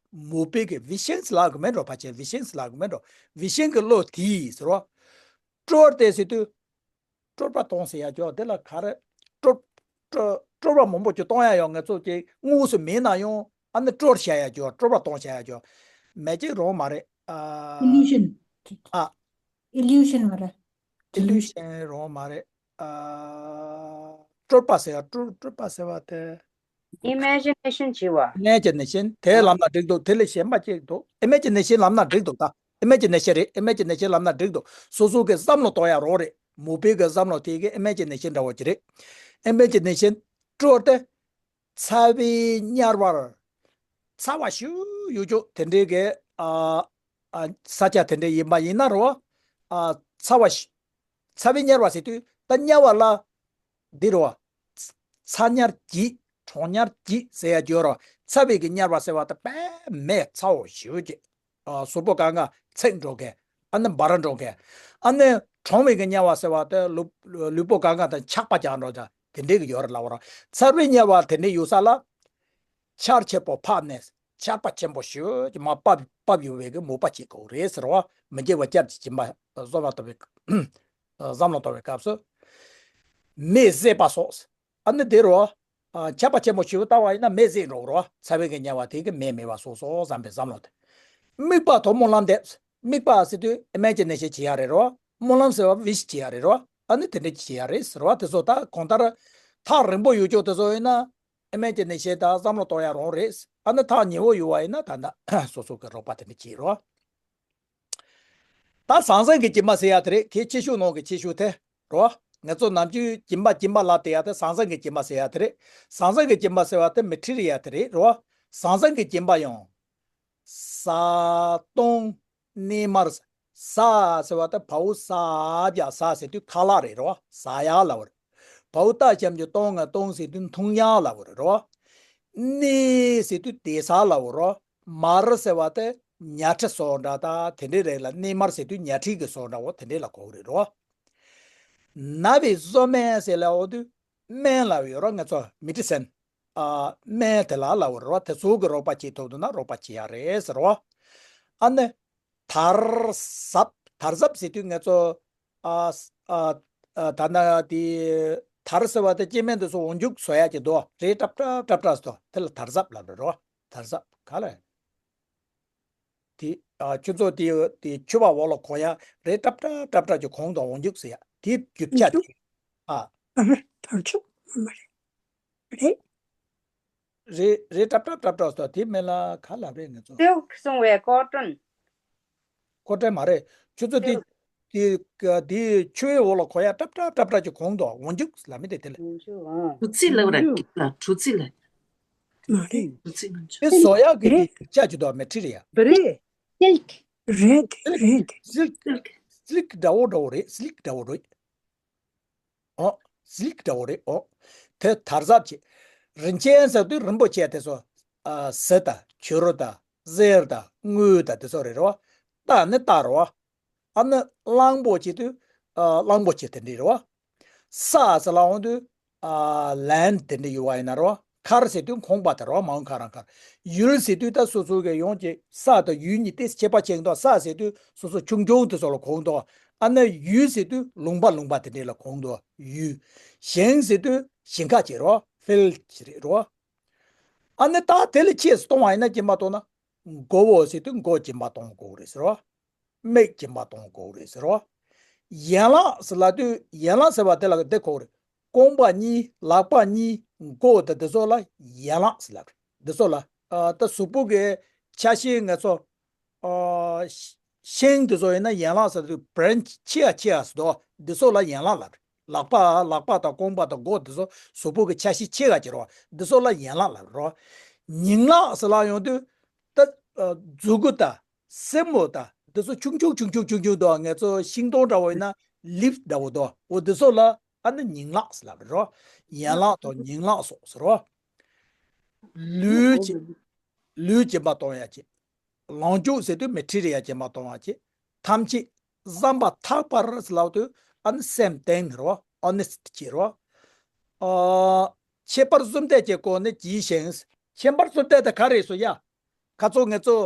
མོ་པའི་གི་ཝི་ཤན་ལབ་གི་མེད་འགྲོ། ཕལ་ཆེར་ཝི་ཤན་ལབ་གི་མེད་འགྲོ། ཝི་ཤན་གི་བློ་དེ་ཡིས་ཟེར་བ། དཀྲོལ་ཏེ་ཟེར་དུས། དཀྲོལ་པ་གཏོང་ཟེར་ཡ་ཅོ་དེ་ལ་ག་རེ། དཀྲོལ། དཀྲོལ། དཀྲོལ་པ་མང་པོ་ཅིག་གཏོང་ཡ་ཡོད། ང་ཚོ་ཅིག་དངོས་སུ་མེད་ན་ཡང་ཨ་ནི་དཀྲོལ་བྱ་ཡ་ཅོ། དཀྲོལ་པ་གཏོང་བྱ་ཡ་ཅོ། མེ་ཅིག་རང་མ་རེད། ཨ། ཨི་ལུ་ཤན། ཨ། ཨི་ལུ་ཤན་མ་རེད། ཨི་ལུ་ཤན་རང་མ་རེད། ཨ། དཀྲོལ་པ་ཟེར་བ། དཀྲོལ། དཀྲོལ་པ་ཟེར་བ་དེ། ཨི་མེ་ཇི་ནེ་ཤན་བྱེད་པ། ཨི་མེ་ཇི་ནེ་ཤན་དེ་ལབ་ན་འགྲིག་འདུག་དེ་ལས་གཞན་པ་ཅིག་འདུག་ཨི་མེ་ཇི་ནེ་ཤན་ལབ་ན་འགྲིག་འདུག་ད་ཨི་མེ་ཇི་ནེ་ཤན་རེད། ཨི་མེ་ཇི་ནེ་ཤན་ལབ་ན་འགྲིག་འདུག་སོ་སོ་གི་བསམ་བློ་གཏོང་ཡ་རང་རེད། མོ་པའི་གི་བསམ་བློ་དེ་གི་ཨི་མེ་ཇི་ནེ་ཤན་འདྲ་བོ་ཅིག་རེད། ཨི་མེ་ཇི་ནེ་ཤན་དཀྲོལ་ཏེ། ཚ་བའི་དམྱལ་བར། ཚ་བ་ཞེ་པོ་ཡོད་ཅོག་དེ་འདྲའི་གི། ཨ། ཨ། ས་ཆ་དེ་འདྲ་ཡིན་པ་ཡིན་ན་རོ། ཨ། ཚ་བ་ཞེ། ཚ་བའི་དམྱལ་བ་ཟེར་དུས་ད་དམྱལ་བ་ལ། འདི་རོ། ཚ་དམྱལ་གྱི། གྲང་དམྱལ་གྱི་ཟེར་ཡ་ཅིག་ཡོད་རོ། ཚ་བའི་གི་དམྱལ་བ་ཟེར་བ་ད་དཔེ་མེད་ཚ་བོ་ཞེ་པོ་ཅིག་ཨ། གཟུགས་པོ་གང་ག་ཚིག་འགྲོ་མཁན། ཨ་ནི་འབར་འགྲོ་མཁན། ཨ་ནི་གྲང་བའི་གི་དམྱལ་བ་ཟེར་བ་དེ་ལུས། ལུས་པོ་གང་ག་དང་ཆགས་པ་རྒྱག་འགྲོ་ཅིག་དེ་འདྲའི་གི་ཡོད་རེད་ལབ་པ་རེད། ཚ་བའི་དམྱལ་བ་དེ་འདྲའི་ཡོད་ས་ལ། ཆར་ཆེན་པོ་ཕབ་ནས་ཆར་པ་ཆེན་པོ་ཞེ་པོ་ཅིག་མར་ཕབ། ཕབ་ཡོང་བའི་གི་མོ་པ་ཅིག་དགོས་རེད་ཟེར་བ། མི་དགེ་བ་བཅུ་གི་སྦྱིན་པ་བསམ་བློ་གཏོང་བའི། བསམ་བློ་གཏོང་བའི་སྐབས་སུ། མེས་བསྲེགས་པ་སོགས། ཨ་ནི་དེ་རོ། ཨ། ཆར་པ་ཆེན་པོ་ཞེ་པོ་བཏང་བ་ཡིན་ན་མེས་བསྲེགས་འགྲོ་རོ། ཚ་བའི་གི་དམྱལ་བ་དེ་གི་མེ་མེད་པ་སོགས་སོ་བསམ་པའི་བསམ་བློ་དེ། དམིགས་པ་དང་སྨོན་ལམ་འདེབས། དམིགས་པ་ཟེར་དུས་ཨི་མེ་ཇི་ནེ་ཤན་བྱེད་ཡ་རེད་རོ། སྨོན་ལམ་ཟེར་བ་ཝིཤ་བྱེད་ཡ་རེད་རོ། ཨ་ནི་དེ་འདྲ་བྱེད་ཡ་རེད་ཟེར་བ་དེ་ཚོ་ད་གང་ལྟར། ཐག་རིང་པོ་ཡོད་ཅོག་དེ་ཚོ་ཡིན་ན། ཨི་མེ་ཇི་ནེ་ཤན་དང་བསམ་བློ་གཏོང་ཡ་རང་རེད། ཨ་ནི་ཐག་ཉེ་བོ་ཡོད་པ་ཡིན་ན་ད་ལྟ་སོ་སོ་གི་རོགས་པ་དེ་འདྲ་བྱེད་རོ། ད་ཟང་ཟིང་གི་སྦྱིན་པ་ཟེར་ཡ་དེ་རེད། དེ་ཆེ་ཤོས་ནང་གི་ཆེ་ཤོས་དེ་རོ། ང་ཚོ་ནམ་རྒྱུན་སྦྱིན་པ་སྦྱིན་པ་ལབ་བསྡད་ཡ་དེ་ཟང་ཟིང་གི་སྦྱིན་པ་ཟེར་ཡ་དེ་རེད། ཟང་ཟིང་གི་སྦྱིན་པ་ཟེར་བ་དེ་མི་ཁྲིད་ཡ་དེ་རེད་རོ། ཟང་ཟིང་གི་སྦྱིན་པ་ཡང་། བཟའ་བཏུང་གནས་མལ། བཟའ་ཟེར་བ་དེ་བ་འོག་ཟ་བྱ་ཟ་ཟེར་དུས་ཁ་ལག་རེད་རོ། ཟ་ཡག་ལབ་པ་རེད། བ་འོག་ཏ་ཞབས་ཀྱུ་བཏུང་ང་བཏུང་ཟེར་དུས་འཐུང་ཡག་ལབ་པ་རེད་རོ། གནས་ཟེར་དུས་བསྡད་ས་ལབ་པ་རོ། མལ་ཟེར་བ་དེ་ཉལ་ཁྲི་བཟོ་འདྲ་ད་དེ་འདྲའི་རེད་ལ། གནས་མལ་ཟེར་དུས་ཉལ་ཁྲི་གི་བཟོ་འདྲ་བོ་དེ་འདྲའི་ལ་གོ་གི་རེད་རོ། ན་བའི་གཟུགས་སྨན་ཟེར་ལབ་ཡོང་དུས་སྨན་ལབ་ཡོད་རོ། ང་ཚོ་མེ་ཌི་སན། ཨ། སྨན་དེ་ལ་ལབ་པ་རོ། དེ་ཚོ་གི་རོགས་པ་བྱེད་ཐུབ་འདུག་ན་རོགས་པ་བྱེད་ཡག་རེད་ཟེར་རོ། ཨ་ནི། དར་ཟབ། དར་ཟབ་ཟེར་དུས་ང་ཚོ། ཨ། ཨ། ཨ། ད་ནི་དེ། དར་ཟེར་བ་དེ་སྐྱེ་དམན་དེ་ཚོ་འོ་མཇུག་བཟོ་ཡག་གི་དོ། རས་ཀྲབ་ཀྲབ་ཀྲབ་ཀྲབ་ཟེར་དོ། དེ་ལ་དར་ཟབ་ལབ་རེད་རོ། དར་ཟབ་ག་ལ། དེ། ཨ། ཁྱོད་ཚོ་དེ། དེ་ཕྱུ་པ་འོག་ལ་གོན་ཡག་རས་ཀྲབ་ཀྲབ་ཀྲབ་ཀྲབ་ཀྱི་གོང་དུ་འོ་མཇུག་ཟེར་ཡག་དེ་རྒྱུ་ཆ་དེ། ཨ། ཨ། དར་ལྕོག་མ་རེད། རེད། རས། རས་ཀྲབ་ཀྲབ་ཀྲབ་ཀྲབ་ཟེར་དེ་མིང་ལ་ག་ལབ་རེད་ང་ཚོ། སིལཀ་གསུང་བའི་ཀོ་ཊོན། ཀོ་ཊོན་མ་རེད། ཁྱོད་ཚོ་དེ། སིལཀ། དེ། དེ་ཕྱུ་པའི་འོག་ལ་གོན་ཡག་ཀྲབ་ཀྲབ་ཀྲབ་ཀྲབ་ཀྱི་གོང་དུ་འོ་མཇུག་ལབ་མི་དེ་དེ་ལ། འོ་མཇུག་ཨང་། གྲུ་རྩི་ལབ་ར། འོ་མཇུག་ལ་གྲུ་རྩི་ལབ། མ་རེད། གྲུ་རྩི་ང་ཚོ། དེ་བཟོ་ཡག་གི་རེད། དེ་ཆ་ཅི་དོ་མེ་ཊི་རི་ཡལ། མ་རེད། སིལཀ། རེད་རེད། སིལཀ། སིལཀ་འདྲ་བོ་འདྲ་བོ་རེད། སིལཀ་འདྲ་བོ་རེད། ཨོ། སིལཀ་འདྲ་བོ་རེད། ཨོ། དེ་དར་ཟབ་བྱེད། རིན་ཆེན་ཟེར་དུས་རིན་པོ་ཆེ་དེ་ཚོ། ཨ། གཟི་དང་བྱུ་རུ་དང་གསེར་དང་དངུལ་དང་དེ་ཚོ་རེད་རོ། རྟ་ནི་རྟ་རོ། ཨ་ནི་གླང་པོ་ཆེ་དུས། ཨ། གླང་པོ་ཆེ་དེ་འདྲ་རོ། ས་ཟེར་ལབ་ཡོང་དུས། ཨ། ལན་དེ་འདྲ་ཡོད་པ་ཡིན་ན་རོ། མཁར་ཟེར་དུས་ཁང་པ་དེ་རོ། མ་འོངས་ཁ་རང་མཁར། ཡུལ་ཟེར་དུས་ད་སོ་སོ་གི་ཡོངས་ཀྱི་ས་དང་ཡུལ་གཉིས་དེ་ཁྱད་པར་ཕྱེ་གི་འདུག་ས་ཟེར་དུས་སོ་སོ་ཆུང་ཆུང་དེ་ཚོ་ལ་གོ་གི་འདུག་ཨ་ནི་ཡུལ་ཟེར་དུས་ལུང་པ་ལུང་པ་དེ་འདྲ་ལ་གོ་གི་འདུག་ཡུལ། ཞིང་ཟེར་དུས་ཞིང་ཁ་ཅིག་རོ། ཕིལཌ་ཅིག་རེད་རོ། ཨ་ནི་ད་དེ་ལ་ཆེས་སུ་གཏོང་བ་ཡིན་ན་སྦྱིན་པ་གཏོང་ན། མགོ་བོ་ཟེར་དུས་མགོ་སྦྱིན་པ་གཏོང་དགོས་རེད་ཟེར་རོ། མིག་སྦྱིན་པ་གཏོང་དགོས་རེད་ཟེར་རོ། ཡན་ལག་ཟེར་ལབ་དུས་ཡན་ལག་ཟེར་བ་དེ་ལ་འདི་གོ་རེད། རྐང་པ་གཉིས། ལག་པ་གཉིས། མགོ་དང་འདི་ཚོ་ལ་ཡན་ལག་ཟེར་ལབ་རེད། འདི་ཚོ་ལ། ཨ། ད་གཟུགས་པོ་གི་ཆ་ཤས་ང་ཚོ། ཨ། ཤིང་འདི་ཚོ་ཡིན་ན་ཡན་ལག་ཟེར་དུས་བྷི་རན་ཆི་ཆེ་ཡ་ཆེ་ཡ་ཟེར་དོ། འདི་ཚོ་ལ་ཡན་ལག་ལབ་རེད། ལག་པ། ལག་པ་དང་རྐང་པ་དང་མགོ་འདི་ཚོ་གཟུགས་པོ་གི་ཆ་ཤས་ཆེ་ག་ཅིག་རོ། འདི་ཚོ་ལ་ཡན་ལག་ལབ་རོ། ཉིང་ལག་ཟེར་ལབ་ཡོང་དུས། ད། ཨ། མཛུ་གུ་དང་། སེན་མོ་དང་འདི་ཚོ་ཆུང་ཆུང་ཆུང་ཆུང་ཆུང་ཆུང་དུ་ང་ཚོ་ཤིང་སྡོང་འདྲ་བོ་ཡིན་ན་ལིབ་འདྲ་བོ་དོ། འོ་འདི་ཚོ་ལ་ཨ་ནི་ཉིང་ལག་ཟེར་ལབ་རེད་རོ། ཡན་ལག་དང་ཉིང་ལག་སོགས་ཟེར་རོ། ལུས་ཀྱི། ལུས་སྦྱིན་པ་གཏོང་ཡ་ཅིག་ལོངས་སྤྱོད་ཟེར་དུས་མི་ཁྲི་རེ་ཡ་སྦྱིན་པ་གཏོང་བ་བྱེད། ཐམས་ཅད་བསམ་པ་ཐག་པར་ལབ་དུས་ཨ་ནི་སེམས་གཏིང་ནས་རོ། ཨོ་ནེ་སི་ཊི་བྱེད་རོ། ཨ། ཁྱད་པར་གསུམ་ལྡན་གྱི་སྒོ་ནས་གྱིས་ཤིག་ཁྱད་པར་གསུམ་ལྡན་དེ་ག་རེ་སོ་ཡ། ཁ་ཚོ་ངེད་ཚོ་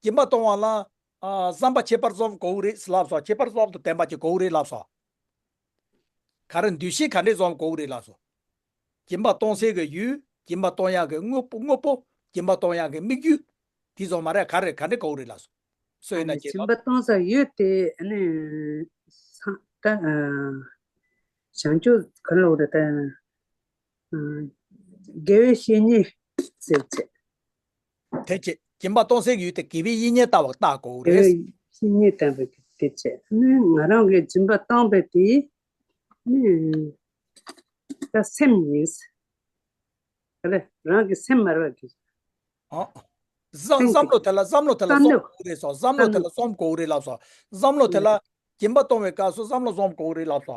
སྦྱིན་པ་གཏོང་བ་ལ། ཨ། བསམ་པ་ཁྱད་པར་གསུམ་དགོས་རེད་ལབ་སོ། ཁྱད་པར་གསུམ་དང་ལྡན་པ་ཅིག་དགོས་རེད་ལབ་སོ། ག་རེ་འདུ་ཤེས་ག་འདྲས་གསུམ་དགོས་རེད་ལབ་སོ། སྦྱིན་པ་གཏོང་སའི་གི་ཡུལ། སྦྱིན་པ་གཏོང་ཡག་གི་དངོས་པོ། དངོས་པོ། སྦྱིན་པ་གཏོང་ཡག་གི་དམིགས་ཡུལ། དེ་ཚོ་མ་རེད། ག་རེ་ག་འདྲས་དགོས་རེད་ལབ་སོ། སོ་ཡིན་ན་ཨ་ནི་ཁྱེད་སྦྱིན་པ་གཏོང་ས་ཡོད་དེ་ཨ་ནི་ས་ད་ཨ་བྱང་ཆུབ་ག་ལ་འོ་རེད་ད། ཨ། དགེ་བའི་བཤེས་གཉེན་ཟེར་བྱས། དེ་ཅི། སྦྱིན་པ་གཏོང་སའི་ཡུལ་དེ་དགེ་བའི་བཤེས་གཉེན་ལྟ་བུ་ལྟ་དགོས་རེད། དགེ་བའི་བཤེས་གཉེན་ལྟ་བུ་དེ་བྱས་ནས་ང་རང་གིས་སྦྱིན་པ་བཏང་བའི་དེ་ནི་ད་སེམས་ཡིན། ཨ་ལས་རང་གི་སེམས་མ་རེད་པ། ཨ། བསམ་སེམས་བསམ་བློ་དེ་ལ། བསམ་བློ་དེ་ལ་བསམ་བློ་གསུམ་དགོས་རེད་སོ། བསམ་བློ་དེ་ལ་གསུམ་དགོས་རེད་ལབ་སོ། བསམ་བློ་དེ་ལ་སྦྱིན་པ་གཏོང་བའི་སྐབས་སུ་བསམ་བློ་གསུམ་དགོས་རེད་ལབ་སོ།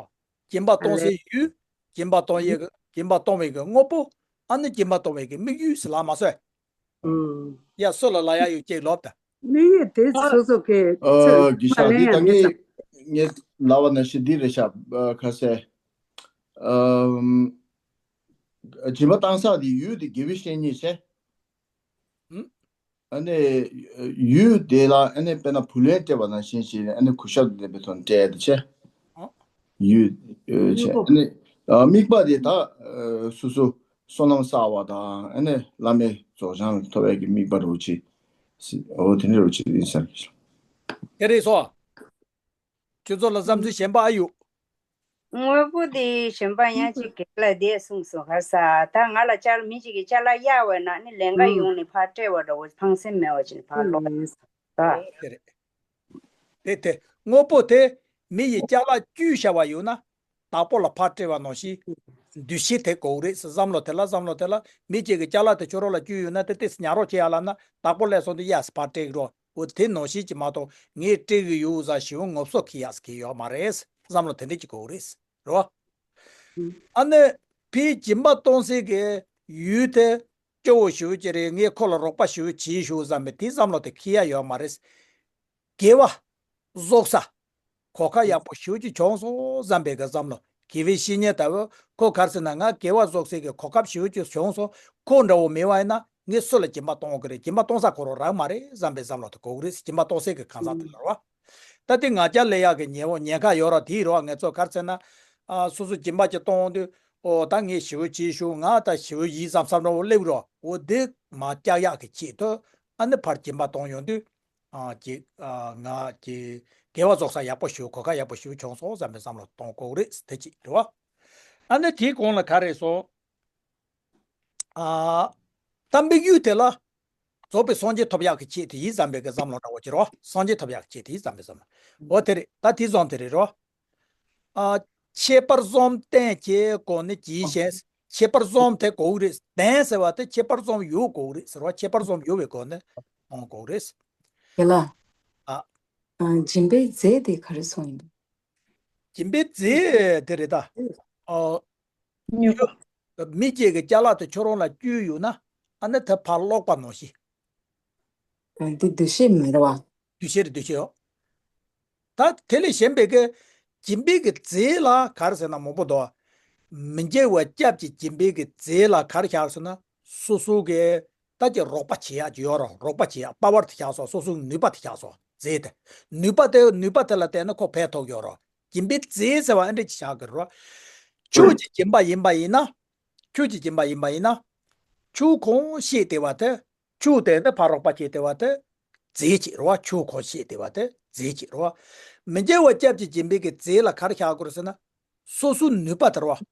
སྦྱིན་པ་གཏོང་སའི་ཡུལ། སྦྱིན་པ་གཏོང་ཡས་ཀྱི། སྦྱིན་པ་གཏོང་བའི་གི་དངོས་པོ། ཨ་ནི་སྦྱིན་པ་གཏོང་བའི་གི་དམིགས་ཡུལ་ཟེར་ལབ་མ་སོང་། ཡ། སུ་ལ་ལབ་ཡག་ཡོད་ཅིག་ལབ་དང་། དམིགས་ཡུལ་དེ་སོ་སོ་གི་ཨ། ཚོད་གི་མ་ཤ་ལེན་འདི་ཡ་ད་མེད་ངས་ཙམ། ངས་ལབ་པ་ནང་བཞིན་འདི་རེད་ཤག་ཨ། ཁ་ཟས། ཨམ། སྦྱིན་པ་བཏང་ས་དེ་ཡུལ་དེ་དགེ་བའི་བཤེས་གཉེན་བྱས། ཨ་ནི་ཡུལ་དེ་ལ་ཨ་ནི་དཔེར་ན་བུ་ལོན་སྤྲད་པ་ནང་བཞིན་བྱས་ནས་ཨ་ནི་གུས་ཞབས་ལྡན་པའི་ཐོག་ནས་སྤྲད་དེ་བྱས། ཡུལ་བྱས། དམིགས་པ། ཨ་ནི་དམིགས་པ་དེ་ད་སོ་སོ་བསོད་ནམས་བསགས་པ་དང་ཨ་ནི་བླ་མའི་རྫོགས་བྱང་ལ་ཐོབ་པའི་གི་དམིགས་པ་རུ་ཆེ། འོ་དེ་འདྲ་རུ་ཆེ་ཡིན་ས་རེད། དེ་རེད་སོ། ཁྱོད་ཚོ་ལ་བསམ་ཚུལ་གཞན་པ་ཨ་ཡོད། དངོས་པོ་དེ་གཞན་པ་ཡང་ཅིག་གེ་ལ་དེ་གསུངས་སོང་། ག་ས་ད་ང་ལ་ཅ་ལག་མི་གཅིག་གིས་ཅ་ལག་གཡར་བས་ན་ནི་ལེན་ག་ཡོང་ནས་ཕར་སྤྲད་པ་འདྲ་བོ་ཕངས་སེམས་མེད་པ་ཅིག་ནས་ཕར་ལོག་ད། དེ་རེད། དེ་དེ་དངོས་པོ་དེ་མི་ཡིས་ཅ་ལག་བསྐྱུར་བཞག་པ་ཡོད་ན་བདག་པོ་ལ་ཕར་སྤྲད་པ་ནང་བཞིན་འདུ་ཤེས་དེ་དགོས་རེད་ཟེར། བསམ་བློ་དེ་ལ། བསམ་བློ་དེ་ལ་མི་གཅིག་གིས་ཅ་ལག་དེ་ཁྱོད་རང་ལ་བསྐྱུར་ཡོད་ན་དེ་ཏོག་ཙམ་ཉར་རོགས་བྱེད་ཡ་ལབ་ན་བདག་པོ་སླེབས་སོང་དུས་གཡར་ཟེར་ཕར་སྤྲད་ཀྱི་རོ། འོ་དེ་ནང་བཞིན་གྱི་མ་གཏོགས་ངས་སྤྲད་ཀྱི་ཡོད་ཟེར་ཞེ་པོ་ངོ་སོ་འཁྱེར་ཡག་ཟེར་གྱི་ཡོད་མ་རེད། བསམ་བློ་དེ་འདྲ་ཅིག་དགོས་རེད། རེད་བ། ཨ་ནི་ཕའི་སྦྱིན་པ་གཏོང་སའི་གི་ཡུལ་དེ་སྐྱོ་བོ་ཞེ་པོ་ཅིག་རེད། ངས་ཁོ་ལ་རོགས་པ་ཞེ་པོ་བྱེད་ཤོག་བསམ་པའི་དེ་བསམ་བློ་དེ་འཁྱེར་ཡག་ཡོད་མ་རེད། དགེ་བ་རྫོགས་ས་གོ་སྐབས་ཡག་པོ་ཞེ་པོ་ཅིག་བྱུང་སོང་བསམ་པའི་གི་བསམ་བློ། དགེ་བའི་བཤེས་གཉེན་ལྟ་བུ་ཁོ་ག་རེ་ཟེར་ན་ང་དགེ་བ་རྫོགས་སའི་གི་གོ་སྐབས་ཞེ་པོ་ཅིག་བྱུང་སོང་། ཁོ་འདྲ་བོ་མེད་པ་ཡིན་ན་ངས་སུ་ལ་སྦྱིན་པ་གཏོང་དགོས་རེད། སྦྱིན་པ་གཏོང་ས་ཁོ་རང་རང་མ་རེད་བསམ་པའི་བསམ་བློ་དེ་དགོས་ཀྱི་རེད། སྦྱིན་པ་གཏོང་སའི་གི་གང་ཟག་དེ་ལ་རེད་བ། ད་དེ་ང་རྒྱལ་ལས་ཡག་གི་ཉེ་བོ་ཉེན་ཁ་ཡོད་ར་དེའི་རོགས་ང་ཚོ་ག་རེ་ཟེར་ན། ཨ། སོ་སོ་སྦྱིན་པ་ཅིག་གཏོང་དུས། ཨོ་ད་ངས་ཞེ་པོ་བྱེད་ཤོག་ང་ད་ཞེ་པོ་ཡིན་བསམ་བསམ་ར་བོ་སླེབས་རོགས། འོ་དེ་མ་བཀྱག་ཡག་གི་ཆེད་དུ་ཨ་ནི་ཕར་སྦྱིན་པ་གཏོང་ཡོང་དུས། ཨ། ཅིག་ཨ། ང་ཅིག་དགེ་བ་རྫོགས་ས་ཡག་པོ་ཞེ་པོ་གོ་སྐབས་ཡག་པོ་ཞེ་པོ་བྱུང་སོང་བསམ་པའི་བསམ་བློ་གཏོང་དགོས་རེད་དེ་གཅིག་རེད་བ། ཨ་ནི་དེའི་གོང་ལ་ག་རེ་སོང་། ཨ། ད་དམིགས་ཡུལ་དེ་ལ་རྫོགས་པའི་སངས་རྒྱས་ཐོབ་ཡག་གི་ཆེད་དུ་ཡིན་བསམ་པའི་གི་བསམ་བློ་འདྲ་བོ་ཅིག་རོ། སངས་རྒྱས་ཐོབ་ཡག་གི་ཆེད་དུ་ཡིན་བསམ་པའི་བསམ་བློ། འོ་དེ་རེད། ད་དེ་བཟང་དེ་རེད་རོ། ཨ། ཁྱད་པར་གསུམ་ལྡན་གྱི་སྒོ་ནས་གྱིས་ཤིག་ཁྱད་པར་གསུམ་དེ་དགོས་རེད། ལྡན་ཟེར་བ་དེ་ཁྱད་པར་གསུམ་ཡོད་དགོས་རེད་ཟེར་བ། ཁྱད་པར་གསུམ་ཡོད་པའི་སྒོ་ནས་གཏོང་དགོས་རེད། དེ་ལ། ཨ། ཨ། སྦྱིན་པའི་རྫས་དེ་ག་རེ་སོང་ཡིན་པ། སྦྱིན་པའི་རྫས་དེ་རེད་ད། ཨ། མི་གཅིག་གི་ཅ་ལག་དེ་ཁྱོད་རང་ལ་བསྐྱུར་ཡོད་ན་ཨ་ནི་དེ་ཕར་སློག་པ་ནང་བཞིན། འདི་འདུ་ཤེས་མེད་རེད་བ། འདུ་ཤེས་རེད། འདུ་ཤེས་ཡོད། ད་དེ་ལས་གཞན་པའི་གི་སྦྱིན་པའི་གི་རྫས་ལ་ག་རེ་ཟེར་ན་མང་པོ་འདུག་མི་དགེ་བ་སྐྱབས་ཀྱི་སྦྱིན་པའི་གི་རྫས་ལ་ག་རེ་བཞག་ཟེར་ན་སོ་སོ་གི་ད་ཀྱི་རོགས་པ་བྱེད་ཡག་ཅིག་ཡོད་རོགས། རོགས་པ་བྱེད་ཡག་པ་ཝར་དེ་བཞག་སོ། སོ་སོའི་ནུས་པ་དེ་བཞག་སོ། རྫས་དེ་ནུས་པ་དེ་ནུས་པ་དེ་ལ་བརྟེན་ནས་ཁོ་ཕན་ཐོགས་ཡོད་རོགས། སྦྱིན་པའི་རྫས་ཟེར་བ་ཨེ་འདྲ་ཅིག་བཞག་གི་རོགས། ཆོས་ཀྱི་སྦྱིན་པ་ཡིན་པ་ཡིན་ན། ཆོས་ཀྱི་སྦྱིན་པ་ཡིན་པ་ཡིན་ན། ཆོས་གོང་བཤད་བསྡད་པ་དེ། ཆོས་དེ་ནི་ཕར་རོགས་པ་བྱེད་བསྡད་པ་དེ་རྫས་གཅིག་རེད་བ། ཆོས་གོང་བཤད་བསྡད་པ་དེ་རྫས་གཅིག་རེད་བ། མི་དགེ་བ་སྐྱབས་ཀྱི་སྦྱིན་པའི་གི་རྫས་ལ་ག་རེ་བཞག་དགོས་རེད་ཟེར་ན། སོ་སོའི་ནུས་པ་དེ་རེད་བ།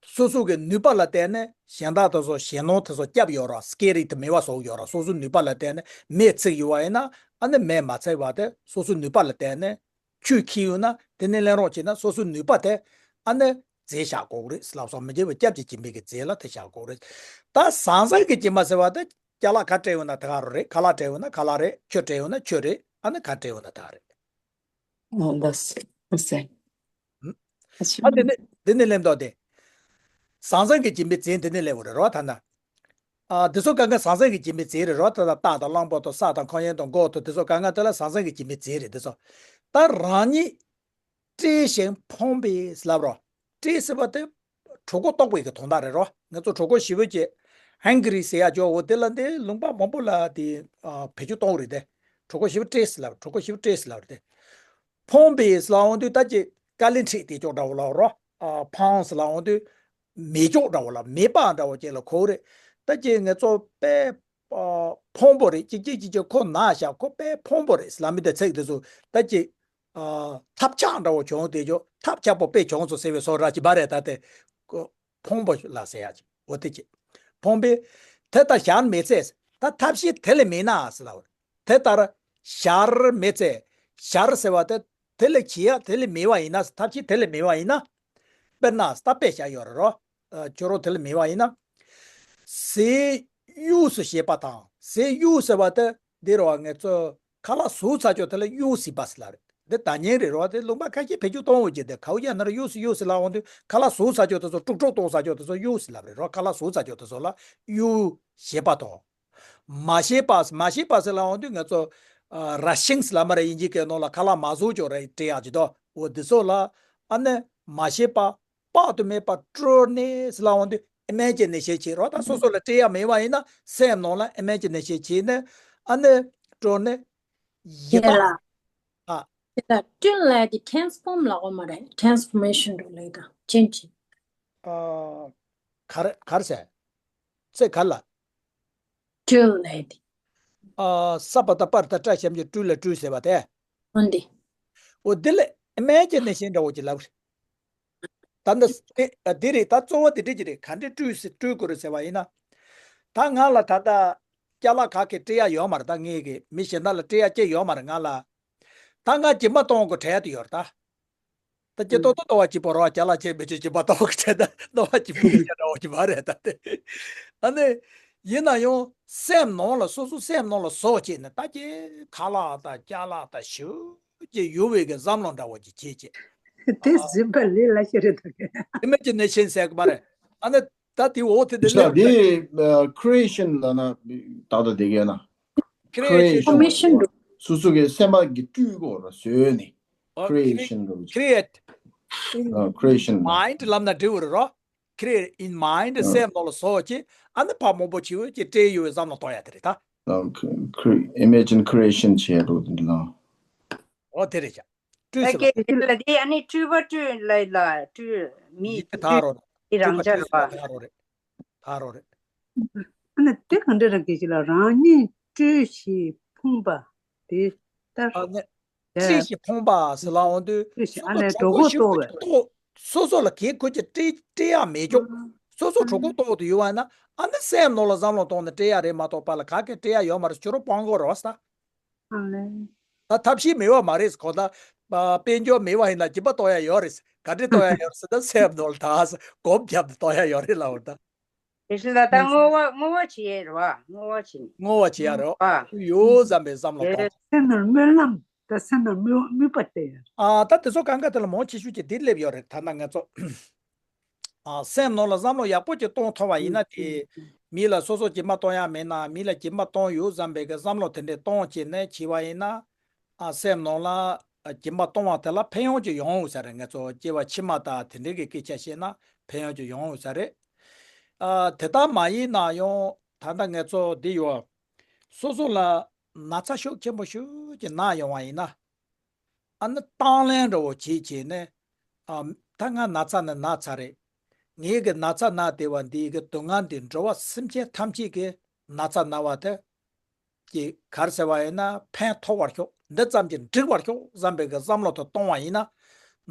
སོ་སོ་གི་ནུས་པ་ལ་བརྟེན་ནས་གཞན་དག་དེ་ཚོ་གཞན་སྣང་དེ་ཚོ་སྐྱབས་ཡོད་རེད་བ། སྐད་རིགས་དེ་མེད་པ་བཟོ་གི་ཡོད་རེད་བ། སོ་སོའི་ནུས་པ་ལ་བརྟེན་ནས་མེས་ཚིག་ཡོད་པ་ཡིན་ན་ཨ་ནི་མེས་མ་ཚིག་པ་དེ་སོ་སོའི་ནུས་པ་ལ་བརྟེན་ནས། ཆོས་འཁྱེར་ཡོད་ན་དེ་ནས་ལེན་རོགས་བྱེད་ན་སོ་སོའི་ནུས་པ་དེ་ཨ་ནི་རྫས་བཞག་དགོས་རེད་ལབ་སོང་། མི་དགེ་བ་སྐྱབས་ཀྱི་སྦྱིན་པའི་གི་རྫས་ལ་དེ་བཞག་དགོས་རེད། ད་ཟང་ཟིང་གི་སྦྱིན་པ་ཟེར་བ་དེ་ཅ་ལག་ག་སྤྲད་ཡོད་ན་དེ་ག་རེད། ཁ་ལག་སྤྲད་ཡོད་ན་ཁ་ལག་རེད། ཆུ་སྤྲད་ཡོད་ན་ཆུ་རེད། ཨ་ནི་ག་སྤྲད་ཡོད་ན་དེ་ག་རེད། ཨོ་ལགས་སོ། ལགས་སོ། ཨ་དེ་ནས་དེ་ནས་ལེན་མདོག་དེ། ཟང་ཟིང་གི་སྦྱིན་པའི་རྫས་དེ་ནས་ལེན་དགོས་རེད་རོ། ད་ན། ཨ་དེ་ཚོ་གང་ག་ཟང་ཟིང་གི་སྐྱེ་དམན་རྫས་རེད་རོ། ད་ལྟ་རྟ་དང་གླང་པོ་དང་ས་དང་ཁོར་ཡུག་དང་མགོ་དང་དེ་ཚོ་གང་ག་དེ་ལ་ཟང་ཟིང་གི་སྐྱེ་དམན་རྫས་རེད་དེ་ཚོ། ད་རང་ཉིད་བཀྲེས་ཤིང་ཕོངས་པས་ལབ་རོ། བཀྲེས་ཟེར་བ་དེ་གྲོད་ཁོག་ལྟོགས་པའི་གི་དོན་དག་རེད་རོ། ང་ཚོ་གྲོད་ཁོག་ཞེ་པོ་ཅིག་ཧན་གི་རི་ཟེར་ཡ་ཅོ་འོ་དེ་ལ་འདི་ལུང་པ་མང་པོ་ལ་དེ་ཨ་བེད་སྤྱོད་གཏོང་རེད་དེ། གྲོད་ཁོག་ཞེ་པོ་བཀྲེས་ལབ། གྲོད་ཁོག་ཞེ་པོ་བཀྲེས་ལབ་རེད་དེ། ཕོངས་པས་ལབ་འོང་དུས་ད་ཅི་དཀའ་ལས་འཕྲད་དེ་ཅོག་འདྲ་བོ་ལབ་རོ། ཨ་ཕོངས་ལབ་འོང་དུས་མེད་ཅོག་འདྲ་བོ་ལ་མེད་པ་འདྲ་བོ་ཅིག་ལ་གོ་རེད། ད་ཅི་ང་ཚོ་དཔེ་ཨ་ཕོངས་པོ་རེད། གཅིག་གཅིག་གཅིག་གཅིག་ཁོ་ན་ཤག་ཁོ་དཔེ་ཕོངས་པོ་རེད་ལབ་མི་དེ་ཚིག་དེ་ཚོ་ད་ཅི་ཨ་ཐབས་ཆག་འདྲ་བོ་བྱུང་དེ་ཅོ། ཐབས་ཆག་པོ་དཔེ་བྱུང་ཚོ་ཟེར་བའི་སོ་ར་ཅི་བ་རེད། ད་དེ་ཁོ་ཕོངས་པོ་ལ་ཟེར་ཡ་ཅིག་འོ་དེ་ཅི་ཕོངས་པས་དེ་ལྟར་ཞར་མི་འཚལ། ད་ཐབས་ཤེས་དེ་ལས་མེད་ན་ཟེར་ལབ། དེ་ལྟར་ཞར་མི་འཚལ། ཞར་ཟེར་བ་དེ་དེ་ལས་བྱེད་ཡ་དེ་ལས་མེད་པ་ཡིན་ན། ཐབས་ཤེས་དེ་ལས་མེད་པ་ཡིན་ན། དཔེར་ན་ད་དཔེ་བཞག་ཡོད་རེད་རོ། ཨ་ཁྱོད་རང་དེ་ལས་མེད་པ་ཡིན་ན། ཟས་གཡོས་སུ་བྱེད་པ་དང་། ཟས་གཡོས་ཟེར་བ་དེ་འདི་རེད་བ། ང་ཚོ་ཁ་ལག་ཟོས་ཚར་ཅོག་དེ་ལ་གཡོས་ཟེར་བ་ཟེར་ལབ་རེད། འདི་ད་ཉན་རེད་རོ། དེ་ལུང་པ་ཁ་ཤས་བེད་སྤྱོད་གཏོང་འོས་ཀྱི་དེ་གའུ་ཡ་ན་ར་གཡོས་སུ་གཡོས་ཟེར་ལབ་འོང་དུས་ཁ་ལག་ཟོས་ཚར་ཅོག་དེ་ཚོ་དཀྲུག་དཀྲུག་གཏོང་ཚར་ཅོག་དེ་ཚོ་གཡོས་ཟེར་ལབ་རེད་རོ། ཁ་ལག་ཟོས་ཚར་ཅོག་དེ་ཚོ་ལ་གཡོས་བྱེད་པ་དང་། མ་བྱེད་པ། མ་བྱེད་པ་ཟེར་ལབ་འོང་དུས་ང་ཚོ་ཨ་ར་ཤིང་ཟེར་ལབ་མ་རེད། དབྱིན་ཇི་སྐད་ནང་ལ་ཁ་ལག་མ་ཟོས་ཅོག་རེད་སྤྲད་ཡག་ཅིག་དོ། འོ་འདི་ཚོ་ལ་ཨ་ནི་མ་བྱེད་པ། དཔག་ཏུ་མེད་པ་སྤྲོ་ནས་ཟེར་ལབ་འོང་དུས་ཨི་མེ་ཇི་ནེ་ཤན་བྱེད་རོགས། ད་སོ་སོ་ལ་སྤྲད་ཡ་མེད་པ་ཡིན་ན་སེམས་ནང་ལ་ཨི་མེ་ཇི་ནེ་ཤན་བྱེད་ནས་ཨ་ནི་སྤྲོ་ནས་ཡིད་དེ་ལ་དཔག་ཨ། དེ་ལ་སྤྲོ་ལབ་དེ་ཊེ་རན་སི་ཕོརམ་ལབ་དགོས་མ་རེད། ཊེ་རན་སི་ཕོར་མེ་ཤན་འགྲོ་ལབ་དང་ཅན་ཅི། ཨ། ག་རེ་ག་རེ་ཟེར། ཚེ་ག་ལ། སྤྲོ་ལབ་དེ། ཨ། ས་པ་ད་པར་ད་སྤྲ་ཞབས་ཀྱུ་སྤྲུལ་ལ་སྤྲུལ་ཟེར་བ་དེ། འོན་ཏེ། འོ་དེ་ལ་ཨི་མེ་ཇི་ནེ་ཤན་འདྲ་བོ་ཅིག་ལབ་རེད། ད་འདི་དེ་དེ་རེད། ད་གཙོ་བོ་དེ་འདྲ་ཅིག་རེད། ག་འདྲས་སྤྲུལ་སྲིད་སྤྲུལ་དགོས་རེད་ཟེར་བ་ཡིན་ན། ད་ང་ལ་ད་ལྟ་ཅ་ལག་ག་གེ་སྤྲད་ཡ་ཡོད་མ་རེད། ད་ངས་གི་མི་གཞན་དག་ལ་སྤྲད་ཡ་ཅི་ཡོད་མ་རེད་ང་ལ། ད་ང་སྦྱིན་པ་གཏོང་དགོས་དྲན་དུ་ཡོད་རེད་ད། ད་ཅི་ཏོག་ཏོག་ཏོ་བ་གཅིག་པོ་རོ། ཅ་ལག་ཅི་མི་ཅི་སྦྱིན་པ་གཏོང་དགོས་དྲན་ད་ཏོག་བ་གཅིག་པོ་གི་ཅ་ལག་བ་གཅིག་པ་རེད་ད་དེ། ཨ་ནི། ཡིན་ན་ཡང་སེམས་ནང་ལ་སོ་སོ་སེམས་ནང་ལ་བཟོ་བྱས་ནས་ད་ཅི་ཁ་ལག་དང་ཅ་ལག་དང་ཞུ་ཅི་ཡོད་པའི་གི་བསམ་བློ་འདྲ་བོ་ཅིག་བྱེད་ཅི། དེ་སྦྱིན་པ་ལས་སླ་ཤོས་རེད་ད། ཨི་མེ་ཇི་ནེ་ཤན་ཟེར་གི་མ་རེད། ཨ་ནི་ད་དེ་འོ་དེ་དེ་ཤ་ལས་དེ་ཁི་རེ་ཤན་ལབ་ན་ད་ལྟ་དེ་གས་ན། ཁི་རེ་ཤན་ཕོར་མེ་ཤན་འགྲོ། སོ་སོ་གི་སེམས་པ་གི་སྤྲུལ་སྐུ་ར་བཟོས་ནས། ཨ། ཁི་རེ་ཤན་འགྲོ། ཁི་རེ་ཨེ་ཊི། ཨ། ཁི་རེ་ཤན་འགྲོ། མའིན་ཌི་ལབ་ན་འགྲིག་གི་རེད་རོ། ཁི་རེ་ཨེ་ཊི་ཨིན་མའིན་ཌི། ཨ། སེམས་ནང་ལ་བཟོ་བྱས་ཨ་ནི་ཕར་མང་པོ་བྱེད་འོས་ཀྱི་སྤྲད་ཡོད་པའི་བསམ་བློ་གཏོང་ཡ་དེ་རེད་ད། ཨ། ཁི་ཁི་ཨི་མེ་ཇིན་ཁི་རེ་ཤན་བྱས་འགྲོ་དེ་འདྲ་ལ། འོ་དེ་རེད་ཤག་སྤྲུལ་ཟེར་བ། ཨ་ཀེ་དེ་ལ་དེ་ཨ་ནི་སྤྲུལ་པ་སྤྲུལ་ལ་ལ་སྤྲུལ་མི་ཡིན་ད་རོ། སྤྲུལ་དེ་རང་ཅག་རེད་པ། ད་རོ་རེད། ད་རོ་རེད། ཨ་ནི་དེ་ག་འདྲ་རང་སྐད་ཅིག་ལ་རང་ཉིད་སྤྲུལ་ཞིང་ཕོངས་པ་དེ་ལྟར། ཨ་ནི་སྤྲུལ་ཞིང་ཕོངས་པ་ཟེར་ལ་འོང་དུས་སྤྲུལ་ཞིང་ཨ་ནི་སོ་སོ་གྲོད་ཁོག་ཞེ་པོ་ལྟོགས་པས། ཅིག་ལྟོགས། སོ་སོ་ལ་གེ་ཁོ་ཅིག་སྤྲད་སྤྲད་ཡ་མེད་ཀྱོག་སོ་སོ་གྲོད་ཁོག་ལྟོགས་དུ་ཡོད་བ་ན་ཨ་ནི་སེམས་ནང་ལ་བསམ་བློ་གཏོང་ནས་སྤྲད་ཡ་རེད་མ་གཏོགས་པ་ལ་ག་གེ་སྤྲད་ཡ་ཡོད་མ་རེད། ཁྱོད་རང་སྤོང་དགོས་རེད་བ་ས། ཨ་ལེ། ད་ཐབས་ཤེས་མེད་པ་མ་རེད། གོ་ད། དཔལ་འབྱོར་མེད་པ་ཡིན་ན་སྦྱིན་པ་གཏོང་ཡ་ཡོད་རེད། ག་འདྲས་གཏོང་ཡ་ཡོད་རེད་ཟེར་ན་སེམས་ནང་ལ་ད་སྒོམ་བརྒྱབ་ནས་གཏོང་ཡ་ཡོད་རེད་ལབ་པ་ད། དེ་བཞིན་ད་ལྟ་བསྔོ་བ་བསྔོ་བ་བྱེད་ཡས་རེད་བ། བསྔོ་བ་བྱེད་ནས། བསྔོ་བ་བྱེད་ཡ་རེད་བ། ཨ། ཡོད་ཙམ་པའི་བསམ་བློ་གཏོང་། སེམས་ནང་སྨོན་ལམ་ད་སེམས་ནང་དམིགས་དམིགས་པ་གཏད་ཡ། ཨ། ད་དེ་ཚོ་གང་ག་དེ་ལ་མང་ཆེ་ཤོས་ཀྱི་འདི་སླེབས་ཡོད་རེད། ད་ན་ང་ཚོ། ཨ། སེམས་ནང་ལ་བསམ་བློ་ཡག་པོ་ཅིག་གཏོང་ཐུབ་པ་ཡིན་ན་དེ། མི་ལ་སོ་སོ་སྦྱིན་པ་གཏོང་ཡ་མེད་ན་མི་ལ་སྦྱིན་པ་གཏོང་ཡོད་བསམ་པའི་གི་བསམ་བློ་དེ་འདྲས་གཏོང་བྱས་ནས་བྱས་པ་ཡིན་ན། ཨ། སེམས་ནང་ལ་སྦྱིན་པ་གཏོང་བ་དེ་ལ་ཕན་ཡོན་ཅིག་ཡོང་འོས་ས་རེད། ང་ཚོ་སྐྱེ་བ་ཕྱི་མ་དང་དེ་འདྲས་ཀྱི་སྐད་ཆ་བཤད་ན་ཕན་ཡོན་ཅིག་ཡོང་འོས་ས་རེད། ཨ། དེ་ལྟར་མ་ཡིན་ན་ཡང་ད་ལྟ་ང་ཚོ་འདི་ཡོད། སོ་སོ་ལ་ན་ཚ་ཤུགས་ཆེན་པོ་ཤུགས་ཀྱིས་ན་ཡོང་བ་ཡིན་ན། ཨ་ནི་དང་ལེན་འདྲ་བོ་བྱེད་བྱས་ནས། ཨ། ད་ང་ན་ཚ་ནི་ན་ཚ་རེད། ངའི་གི་ན་ཚ་ན་བསྡད་པ་འདིའི་གི་སྡུག་བསྔལ་འདི་འགྲོ་བ་སེམས་ཅན་ཐམས་ཅད་ཀྱི་ན་ཚ་ན་བ་དེ་ཀྱི་ག་རེ་ཟེར་བ་ཡིན་ན་ཕན་ཐོགས་པར་ཤོག་འདི་ཙམ་གྱིས་འགྲིག་པར་ཤོག་བསམ་པའི་གི་བསམ་བློ་དེ་གཏོང་བ་ཡིན་ན།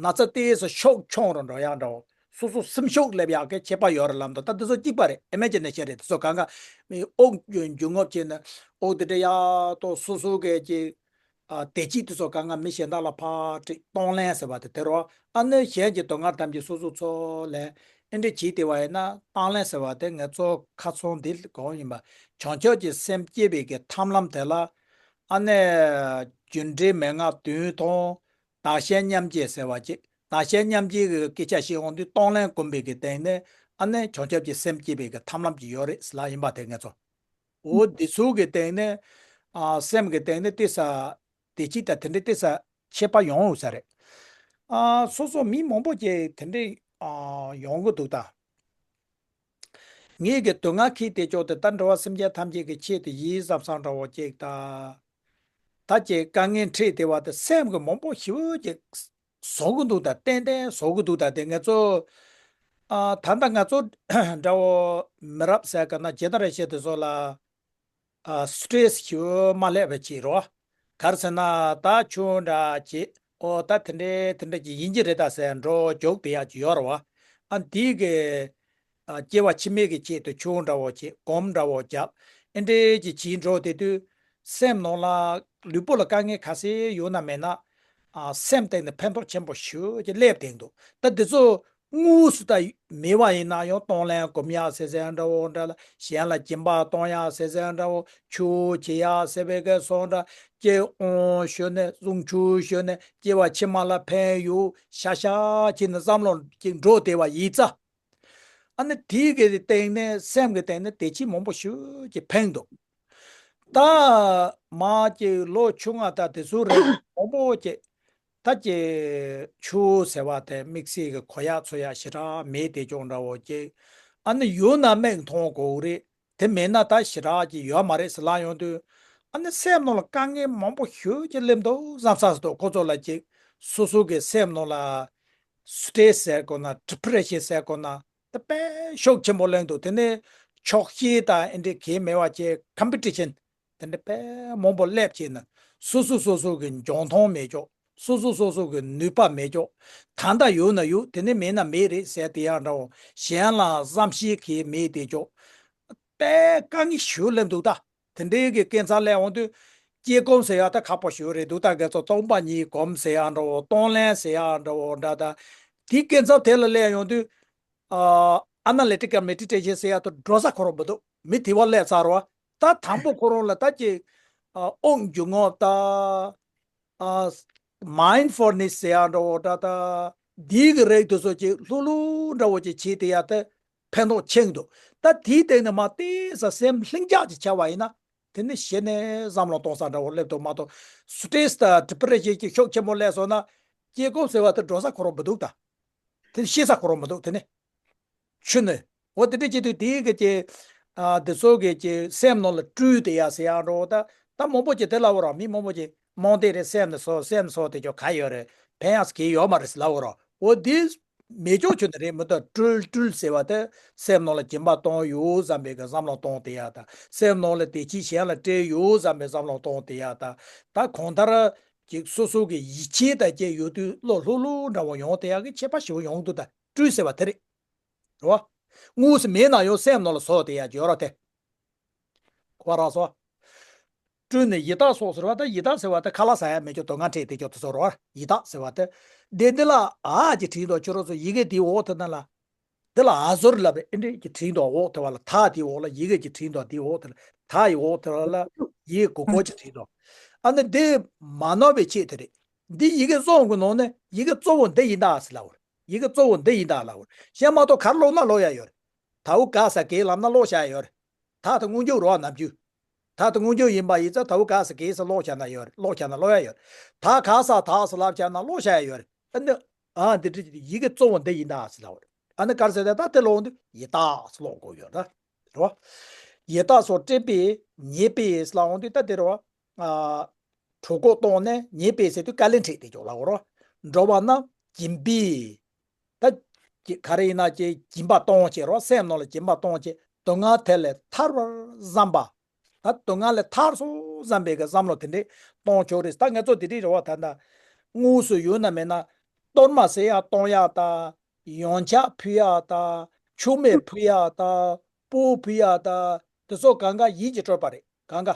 ན་ཚ་དེ་སུ་ཤུགས་ཆུང་རུ་འགྲོ་ཡག་འདྲ་བོ། སོ་སོ་སེམས་ཤུགས་སླེབས་ཡག་གི་ཁྱད་པར་ཡོད་རེད་ལབ་འདུག་ད་འདི་ཚོ་གཅིག་པ་རེད། ཨི་མེ་ཇི་ནེ་ཤན་རེད། འདི་ཚོ་གང་ག་མི་དབུགས་འབྱུང་རྔུབ་བྱས་ནས་དབུགས་དེ་འདྲ་ཡག་ཏོ་སོ་སོ་གི་ཀྱི། ཨ། བདེ་སྐྱིད་དེ་ཚོ་གང་ག་མི་གཞན་དག་ལ་ཕར་སྤྲད་གཏོང་ལེན་ཟེར་བ་དེ་དེ་རོ། ཨ་ནི་གཞན་གྱི་སྡུག་བསྔལ་ཐམས་ཅད་སོ་སོ་ཚོ་ལེན། ཨེ་འདྲ་བྱས་བསྡད་པ་ཡིན་ན་གཏོང་ལེན་ཟེར་བ་དེ་ང་ཚོ་ཁ་ཚོན་འདི་གང་ཡིན་པ། བྱང་ཆུབ་ཀྱི་སེམས་བསྐྱེད་པའི་གི་ཐབས་ལམ་དེ་ལ། ཨ་ནི་རྒྱུ་འབྲས་མན་ངག་བདུན་དང་། བདག་གཞན་མཉམ་བརྗེ་ཟེར་བ་ཅིག་བདག་གཞན་མཉམ་བརྗེ་གི་སྐད་ཆ་བཤད་འོང་དུས་གཏོང་ལེན་སྒོམ་པའི་གི་སྟེང་ནས། ཨ་ནི་བྱང་ཆུབ་ཀྱི་སེམས་སྐྱེ་བའི་གི་ཐབས་ལམ་ཅིག་ཡོད་རེད་ཟེར་ལབ་ཡིན་པ་དེ་ངས་ཚོ། འོ་འདི་ཚོ་གི་སྟེང་ནས་ཨ་སེམས་ཀྱི་སྟེང་ནས་ཏོག་ཙམ་བདེ་སྐྱིད་དང་དེ་འདྲའི་ཏོག་ཙམ་ཁྱད་པར་ཡོང་ཡོད་ས་རེད། ཨ་སོ་སོ་མི་མང་པོ་ཅིག་དེ་འདྲའི་ཨ་ཡོང་གི་འདུག་ད། ངས་གི་དུས་ང་ཁྱེད་དེ་ཅོག་དེ་ལྟར་འགྲོ་བ་སེམས་ཅན་ཐམས་ཅད་ཀྱི་ཆེད་དུ་ཡིན་བསམ་བསམ་འདྲ་བོ་ཅིག་ད། ད་ཅིག་དཀའ་ངལ་འཕྲད་བསྡད་པ་དེ་སེམས་ཀྱི་མང་པོ་ཞེ་པོ་ཅིག་བཟོ་གི་འདུག་ད། ཏན་ཏན་བཟོ་གི་འདུག་ད། དེ་ང་ཚོ་ཨ་ད་ལྟ་ང་ཚོ་འདྲ་བོ་མི་རབས་ཟེར་ག་ན་ཇེ་ནེ་རེ་ཤན་དེ་ཚོ་ལ་ཨ་སི་ཊེ་རེ་སི་ཞེ་པོ་མ་སླེབས་པ་བྱེད་རོགས། ག་རེ་ཟེར་ན་ད་ཁྱོད་འདྲ་བྱེད། ཨོ་ད་དེ་འདྲའི་དེ་འདྲ་ཅིག་ཡིན་གྱི་རེད་ད་ཟེར་འགྲོ་འཇོག་བསྡད་ཡག་ཅིག་ཡོད་རེད་བ། ཨ་འདི་གི་ཨ་སྐྱེ་བ་ཕྱི་མའི་གི་ཆེད་དུ་ཆུང་འདྲ་བོ་བྱེད། སྒོམ་འདྲ་བོ་རྒྱབ། ཨེ་འདྲའི་ཅིག་བྱེད་འགྲོ་བསྡད་དུས་སེམས་ནང་ལ་ལུས་པོ་ལ་དཀའ་ངལ་ག་ཚད་ཡོད་ན་མེད་ན་ཨ་སེམས་སྟེང་ནས་ཕན་ཐོགས་ཆེན་པོ་ཞེ་པོ་ཅིག་སླེབས་བསྡད་འདུག། ད་འདི་ཚོ་དངོས་སུ་ད་མེད་པ་ཡིན་ན་ཡང་གཏོང་ལེན་སྒོམ་ཡག་ཟེར་ཟེར་འདྲ་བོ་འདྲ་ལ། གཞན་ལ་སྦྱིན་པ་གཏོང་ཡག་ཟེར་ཟེར་འདྲ་བོ། ཆོས་བྱེད་ཡག་ཟེར་བའི་གི་སོགས་འདྲ། སྐྱེ་དབང་ཞུས་ནས་གཟུངས་ཆུང་ཞུས་ནས་སྐྱེ་བ་ཕྱི་མ་ལ་ཕན་ཡོད་ཤག་ཤག་བྱས་ནས་བསམ་བློ་ཅིག་འགྲོ་བསྡད་པ་ཡིན་ཙང་། ཨ་ནི་དེའི་གི་སྟེང་ནས་སེམས་ཀྱི་སྟེང་ནས་བདེ་སྐྱིད་མང་པོ་ཞེ་པོ་ཅིག་འཕེལ་འདུག། ད་མ་ཅིག་ལོ་ཆུང་ང་ད་དེ་ཚོ་རེད། མང་པོ་ཅིག་ད་ཅིག་ཆོས་ཟེར་བ་དེ་དམིགས་བསལ་གྱི་གོ་ཡག་ཚོར་ཡག་ཞེ་དྲག་མེད་དེ་ཅོག་འདྲ་བོ་ཅིག། ཨ་ནི་ཡོད་ན་མིག་མཐོང་དགོས་རེད། དེ་མེད་ན་ད་ཞེ་དྲག་ཅིག་ཡོད་མ་རེད་ཟེར་ལབ་ཡོང་དུས། ཨ་ནི་སེམས་ནང་ལ་དཀའ་ངལ་མང་པོ་ཞེ་པོ་ཅིག་སླེབས་འདུག་བསམ་ས་ཟེར་འདུག། ཁོ་ཚོ་ལ་ཅིག་སོ་སོ་གི་སེམས་ནང་ལ་སི་ཊེ་རེ་སི་ཟེར་དགོས་ན་ཌི་པི་རེ་ཤན་ཟེར་དགོས་ན། དེ་དཔེ་ཤུགས་ཆེན་པོ་སླེབས་འདུག། དེ་ནས་ཆོག་ཤེས་དང་ཨེ་འདྲ་གང་ཡང་མེད་པ་བྱས། ཀམ་པི་ཊི་ཤན་དེ་འདྲ་དཔེ་མང་པོ་སླེབས་བྱས་ནས་སོ་སོ་སོ་སོ་གི་འཇོན་ཐང་མེད་ཅོག། སོ་སོ་སོ་སོ་གི་ནུས་པ་མེད་ཅོག། ད་ལྟ་ཡོད་ན་ཡོད། དེ་ནས་མེད་ན་མེད་རེད་ཟེར་དེ་ཡང་འདྲ་བོ། གཞན་ལ་བསམ་ཤེས་གང་ཡང་མེད་དེ་ཅོག། དཔེ་དཀའ་ངལ་ཞེ་པོ་སླེབས་འདུག་ད། དེ་འདྲའི་གི་སྐྱེ་མཚམས་སླེབས་འོང་དུས། སྐྱེ་སྒོམ་ཟེར་ཡག་ད་ཁག་པོ་ཞེ་པོ་རེད་འདུག། ད་ང་ཚོ་སྟོང་པ་ཉིད་སྒོམ་ཟེར་ཡག་འདྲ་བོ། གཏོང་ལེན་ཟེར་ཡག་འདྲ་བོ་འདྲ། ད་དེའི་སྐྱེ་མཚམས་དེ་ལ་སླེབས་ཡོང་དུས། ཨ་ཨ་ན་ལི་ཊི་ཀལ་མེ་ཌི་ཊེ་ཤན་ཟེར་ཡག་ད་འགྲོ་ས་ཁོ་རང་མི་འདུག། མི་དེ་བ་སླེབས་ཚར་བ། ད་དང་པོ་ཁོ་རང་ལ་ད་ཅིག་ཨ་དབུགས་འབྱུང་རྔུབ་ད། ཨ་མའིན་ཌི་ཕུལ་ནེ་སི་ཟེར་ཡག་འདྲ་བོ་འདྲ། ད་འདིའི་གི་རིགས་དེ་ཚོ་ཅིག་ལྷུག་ལྷུག་འདྲ་བོ་ཅིག་བྱས་དེ་ཡག་ད་ཕན་ཐོགས་ཆེན་འདུག། ད་དེའི་སྟེང་ནས་མར་ཏོག་ཙམ་སེམས་ལྷིང་འཇགས་ཅིག་ཆགས་པ་ཡིན་ན། དེ་ནི་གཞི་ནས་བསམ་བློ་གཏོང་ས་འདྲ་བོ་སླེབས་འདུག་མ་གཏོགས། སི་ཊེ་རེ་སི་དང་ཌི་པི་རེ་ཤན་གྱི་ཤུགས་ཆེན་པོ་སླེབས་སོང་ན། སྐྱེ་སྒོམ་ཟེར་བ་དེ་འགྲོ་ས་ཁོ་རང་མི་འདུག་ད། དེ་ཤེས་ས་ཁོ་རང་མི་འདུག། དེ་ནི་ཆུ་ནི། འོ་དེ་འདྲ་བྱེད་དུས་དེའི་གི་ཅིག་ཨ་དེ་ཚོ་གི་ཅིག་སེམས་ནང་ལ་སྤྲུལ་དེ་ཡག་ཟེར་ཡག་འདྲ་བོ། ད་ད་མང་པོ་ཅིག་དེ་ལབ་པ་རེད། མི་མང་པོ་ཅིག་རྨོངས་དད་རེད། སེམས་ནི་སོ་སེམས་སོ་དེ་ཅོག་ག་ཡོད་རེད། ཕན་ཡག་གང་ཡང་ཡོད་མ་རེད་ཟེར་ལབ་པ་རེད། འོ་དེ་མེད་ཅོག་ཆུ་ནི་རེད་མི་འདུག། སྤྲུལ་སྤྲུལ་ཟེར་བ་དེ་སེམས་ནང་ལ་སྦྱིན་པ་གཏོང་ཡོད་བསམ་པའི་གི་བསམ་བློ་གཏོང་དེ་ཡག་ད། སེམས་ནང་ལ་བདེ་སྐྱིད་གཞན་ལ་སྤྲད་ཡོད་བསམ་པའི་བསམ་བློ་གཏོང་དེ་ཡག་ད། ད་གང་ལྟར་ཅིག་སོ་སོ་གི་ཡིད་ཆེས་དང་བཅས་ཡོད་དུས་བློ་ལྷུག་ལྷུག་འདྲ་བོ་ཡོང་དེ་ཡག་གི་ཁྱད་པར་ཞེ་པོ་ཡོང་འདུག། ད་སྤྲུལ་ཟེར་བ་དེ་རེད། རེད་བ། དངོས་སུ་མེད་ན་ཡང་སེམས་ནང་ལ་བཟོ་དེ་ཡག་ཅིག་ཡོད་ར་དེ། གོ་བ་རག་སོང་། སྤྲུལ་ནས་ཡི་དྭགས་སོགས་ཟེར་བ་དེ། ཡི་དྭགས་ཟེར་བ་དེ་ཁ་ལག་ཟ་ཡག་མེད་ཅོག་དུག་ལྔ་འཕྲད་དེ་ཅོག་དེ་ཚོ་རེད་བ། ཡི་དྭགས་ཟེར་བ་དེ། དེ་འདི་ལ་འ་ཅིག་བྲིས་འདུག། ཁྱོད་རང་ཚོ་ཡི་གེ་དེའི་འོག་དེ་ན་ལ། འདི་ལ་འ་ཟུར་ལབ་རེད། ཨེ་འདྲས་ཀྱི་བྲིས་འདུག། འོག་དེ་བ་ལ་ཐ་དེའི་འོག་ལ་ཡི་གེ་ཅིག་བྲིས་འདུག། དེའི་འོག་དེ་ལ་ཐ་ཡི་འོག་དེ་བ་ལ་ཡི་གེ་གུག་པ་ཅིག་བྲིས་འདུག། ཨ་ནི་འདི་མ་ནོར་བའི་ཆེད་དེ་རེད། འདི་ཡི་གེ་གསུམ་གྱི་ནང་ནས་ཡི་གེ་གཙོ་བོ་འདི་ཡིན་ད་ཟེར་ལབ་པ་རེད། ཡི་གེ་གཙོ་བོ་འདི་ཡིན་ད་ལབ་པ་རེད། གཞན་མ་གཏོགས་ག་རེ་ཀློག་ན་ཀློག་ཡག་ཡོད་རེད། ད་འུ་ག་ས་གེ་ལབ་ན་ཀློག་བྱ་ཡག་ཡོད་རེད། ད་ད་སྔོན་འཇུག་རོ་ནམ་རྒྱུན། ད་ད་སྔོན་འཇུག་ཡིན་པ་ཡིན་ཙང་ད་འུ་ག་ས་གེ་ས་ཀློག་བྱ་ན་ཡོད་རེད། ཀློག་བྱ་ན་ཀློག་ཡག་ཡོད་རེད། ད་ག་ས་ད་ས་ལབ་བྱ་ན་ཀློག་བྱ་ཡག་ཡོད་རེད། ཨ་ནི། ཨ་འདི་འདྲ་ཡི་གེ་གཙོ་བོ་འདི་ཡིན་ད་ཟེར་ལབ་པ་རེད། ཨ་ནི་ག་རེ་ཟེར་ད་ད་དེ་ཀློག་འོང་དུས་ཡི་དྭགས་ཟེར་ཀློག་དགོས་ཡོད་རེད། རེད་བ། ཡི་དྭགས་སོགས་སྤྲད་པས་ཉེས་པས་ཟེར་ལབ་འོང་དུས་ད་དེ་རེད་བ། ཨ། གྲོད་ཁོག་བཏང་ནས་ཉེས་པས་ཟེར་དུས་དཀའ་ལས་འཕྲད་དེ་ཅོག་ལབ་པ་རེད་བ། འགྲོ་བ་རྣམས་སྦྱིན་པས། ད་ཀྱི་ག་རེ་ཡིན་ན་ཀྱི་སྦྱིན་པ་གཏོང་བྱེད་རོགས། སེམས་ནང་ལ་སྦྱིན་པ་གཏོང་བྱེད། སྡུག་བསྔལ་དེ་ལས་ཐར་བར་བསམ་པ། ད་སྡུག་བསྔལ་ལས་ཐར་སོང་བསམ་པའི་གི་བསམ་བློ་དེ་འདྲས་གཏོང་ཆོག་རེད། ད་ང་ཚོ་དེ་འདྲས་རེད་བ། ད་ད་དངོས་སུ་ཡོད་ན་མེད་ན་གཏོར་མ་ཟེར་ཡག་གཏོང་ཡག་དང་། ཡོན་ཆབ་ཕུལ་ཡག་དང་། ཆུ་སྨན་ཕུལ་ཡག་དང་། སྤོས་ཕུལ་ཡག་དང་། དེ་ཚོ་གང་ག་ཡིད་ཀྱིས་སྤྲོད་པ་རེད། གང་ག་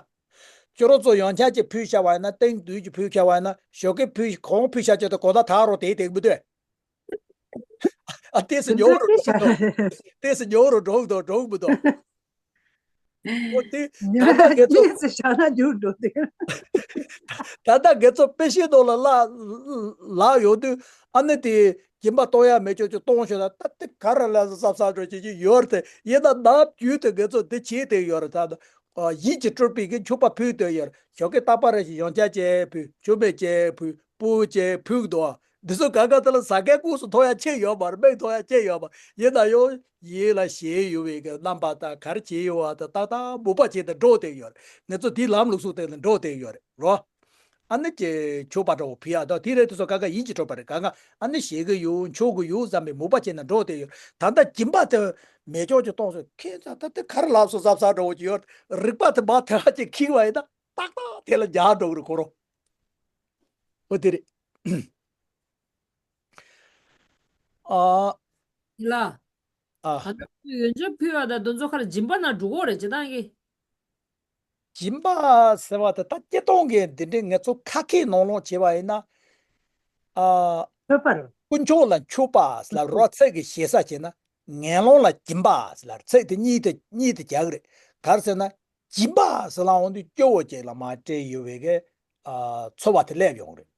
ཁྱོད་རང་ཚོ་ཡོན་ཆབ་ཅིག་ཕུལ་བྱ་བ་ཡིན་ན། སྟེང་དུས་ཀྱི་ཕུལ་བྱ་བ་ཡིན་ན། ཞོགས་ཀས་ཕུལ། གང་ཕུལ་བྱ་ཅིག་དང་གོ་ད་ད་རུང་དེའི་དེག་མི་འདུག། ཨ་ཏོག་ཙམ་ཉོ་རུ་འགྲོ་གི་འདུག། ཏོག་ཙམ་ཉོ་རུ་འགྲོ་གི་འདུག། འགྲོ་གི་མི་འདུག། འོ་དེ་ད་ལྟ་ང་ཚོ། ཏོག་ཙམ་བཞག་ན་འགྱུར་འགྲོ་དེ། ད་ལྟ་ང་ཚོ་དཔེ་ཤེས་ནང་ལ་ལ་ལག་ཡོང་དུས། ཨ་ནི་དེ་ སྦྱིན་པ་གཏོང་ཡ་མེད་ཆོག་ཆོག་གཏོང་ཤོག་ན། ད་དེ་ག་རེ་ལ་བསམ་བསམ་འགྲོ་བྱེད་ཀྱི་ཡོད་རེད་དེ། ཡིན་ན་ནམ་རྒྱུན་དུ་ང་ཚོ་འདི་བྱེད་དེ་ཡོད་རེད། ད་ཡིད་ཀྱིས་སྤྲུལ་པའི་གི་མཆོད་པ་ཕུལ་དེ་ཡོད་རེད། ཞོགས་ཀས་རྟག་པར་ཡང་ཆ་ཅིག་ཕུལ། མཆོད་མེ་ཅིག་ཕུལ། སྤོས་ཅིག་ཕུལ་གི་འདུག་འདི་ཚོ་ག་ག་དེ་ལ་ཟ་མཁན་དངོས་སུ་མཐོང་ཡ་ཅིག་ཡོད་མ་རེད། མིག་མཐོང་ཡ་ཅིག་ཡོད་མ་རེད། ཡིན་ན་ཡང་ཡིད་ལ་བཞེས་ཡོད་པའི་གི་རྣམ་པ་དང་། ག་རེ་བྱེད་ཡོད་པ་དང་ཏག་ཏག་མོས་པ་བྱས་ཏེ་འགྲོ་བསྡད་ཡོད་རེད། ང་ཚོ་དེའི་ལམ་ལུགས་སྲོལ་དེ་ལ་འགྲོ་བསྡད་ཡོད་རེད་རོ། ཨ་ནི་ཅིག་མཆོད་པ་འདྲ་བོ་ཕུལ་ཡ་དང་དེ་རེད། དེ་ཚོ་ག་ག་ཡིད་ཀྱིས་སྤྲུལ་པ་རེད། ག་ག་ཨ་ནི་བཞེས་གི་ཡོད། མཆོད་གི་ཡོད་བསམ་པའི་མོས་པ་བྱས་ནས་འགྲོ་བསྡད་ཡོད། ད་ལྟ་སྦྱིན་པ་དེ་མེད་ཆོག་ཆོག་གཏོང་སོང་། ཁྱེད་ཚོ་ད་དེ་ག་རེ་ལབ་སོང་བསམ་བསམ་འདྲ་བོ་ཅིག་ཡོད། རིག་པ་དེ་མར་དེ་ལ་ཅིག་འཁྱེར་བ་ཡིན་ན་ཏག་ཏག་དེ་ལ་འཇགས་འགྲོ་གི་རེད་ཁོ་རང་། འོ་དེ་རེད། ཨ། ལ། ཨ། ད་ལྟ་ཡོན་ཆབ་ཕུལ་བ་དང་དེ་ཚོ་ཁ་ལ་སྦྱིན་པ་ནང་འགྲོ་གི་རེད། སྤྱིར་བཏང་གི། སྦྱིན་པ་ཟེར་བ་དེ་ད་སྤྱིར་བཏང་གི་འདི་འདྲའི་ང་ཚོ་ཁ་སྐད་ནང་ལོགས་བྱས་པ་ཡིན་ན། ཨ། མཆོད་པ་རེད། དཀོན་མཆོག་ལ་མཆོད་པ་ཟེར་ལབ་རོགས། ཚིག་གི་ཞེ་ས་བྱས་ན། ངན་སློང་ལ་སྦྱིན་པ་ཟེར་ལབ། ཚིག་དེ་གཉིས་དེ་གཉིས་དེ་རྒྱག་གི་རེད། ག་རེ་ཟེར་ན། སྦྱིན་པ་ཟེར་ལབ་འོང་དུས་སྐྱོ་བོ་ཅིག་ལ་མར་སྤྲད་ཡོད་པའི་གི། ཨ། ཚོར་བ་དེ་སླེབས་ཡོང་གི་རེད།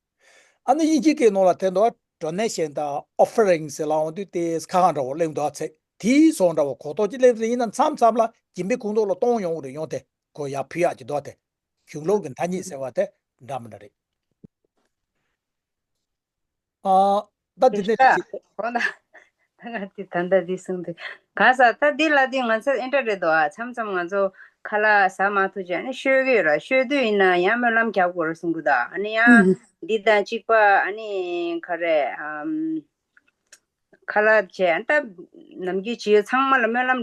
ཨ་ནི་དབྱིན་ཇིའི་སྐད་ནང་ལ་དེ་འདུག་པ། ཌོ་ནེ་ཤན་དང་ཨོ་ཕ་རིང་ཟེར་ལབ་འོང་དུས་དེ་ཁ་ཁ་འདྲ་བོ་སླེབས་འདུག་པ། ཚིག་དེའི་བཟོ་འདྲ་བོ་གོ་རྟོགས་ཅིག་སླེབས་ཡིན་ན། མཚམས་མཚམས་ལ་སྦྱིན་པའི་ཁོངས་གཏོགས་ལ་གཏོང་ཡོང་གི་རེད། ཡོང་དེ་ཁོ་ཡར་ཕུལ་ཡག་ཅིག་འདུག་པ། དེ་གཞུང་ལུགས་ཀྱི་མཐའ་གཉིས་ཟེར་བ་དེ་འདྲ་མི་འདྲ་རེད། ཨ། ད་འདི་ནས་ད་ད་ང་འདི་ད་ལྟ་འདི་གསུངས་དུས་གང་ཟག་ད་འདི་ལ་འདི་ང་ཚོ་ཨེ་འདྲ་རེད་དོ། མཚམས་མཚམས་ང་ཚོ་ཁ་ལག་ཟ་མ་ཐུབ་བྱས་ནས་ཤོད་ཀྱི་ཡོད་ར། ཤོད་དུས་ཡིན་ན་ཡང་སྨོན་ལམ་རྒྱག་དགོས་རེད་གསུང་གི་འདུག་ཨ་ནི་ཡང་འདི་དང་གཅིག་པ་ཨ་ནི་ག་རེ། ཨམ། ཁ་ལག་བྱས་ད་ནམ་རྒྱུན་ཇི་ཡོད་ཚང་མ་ལ་སྨོན་ལམ་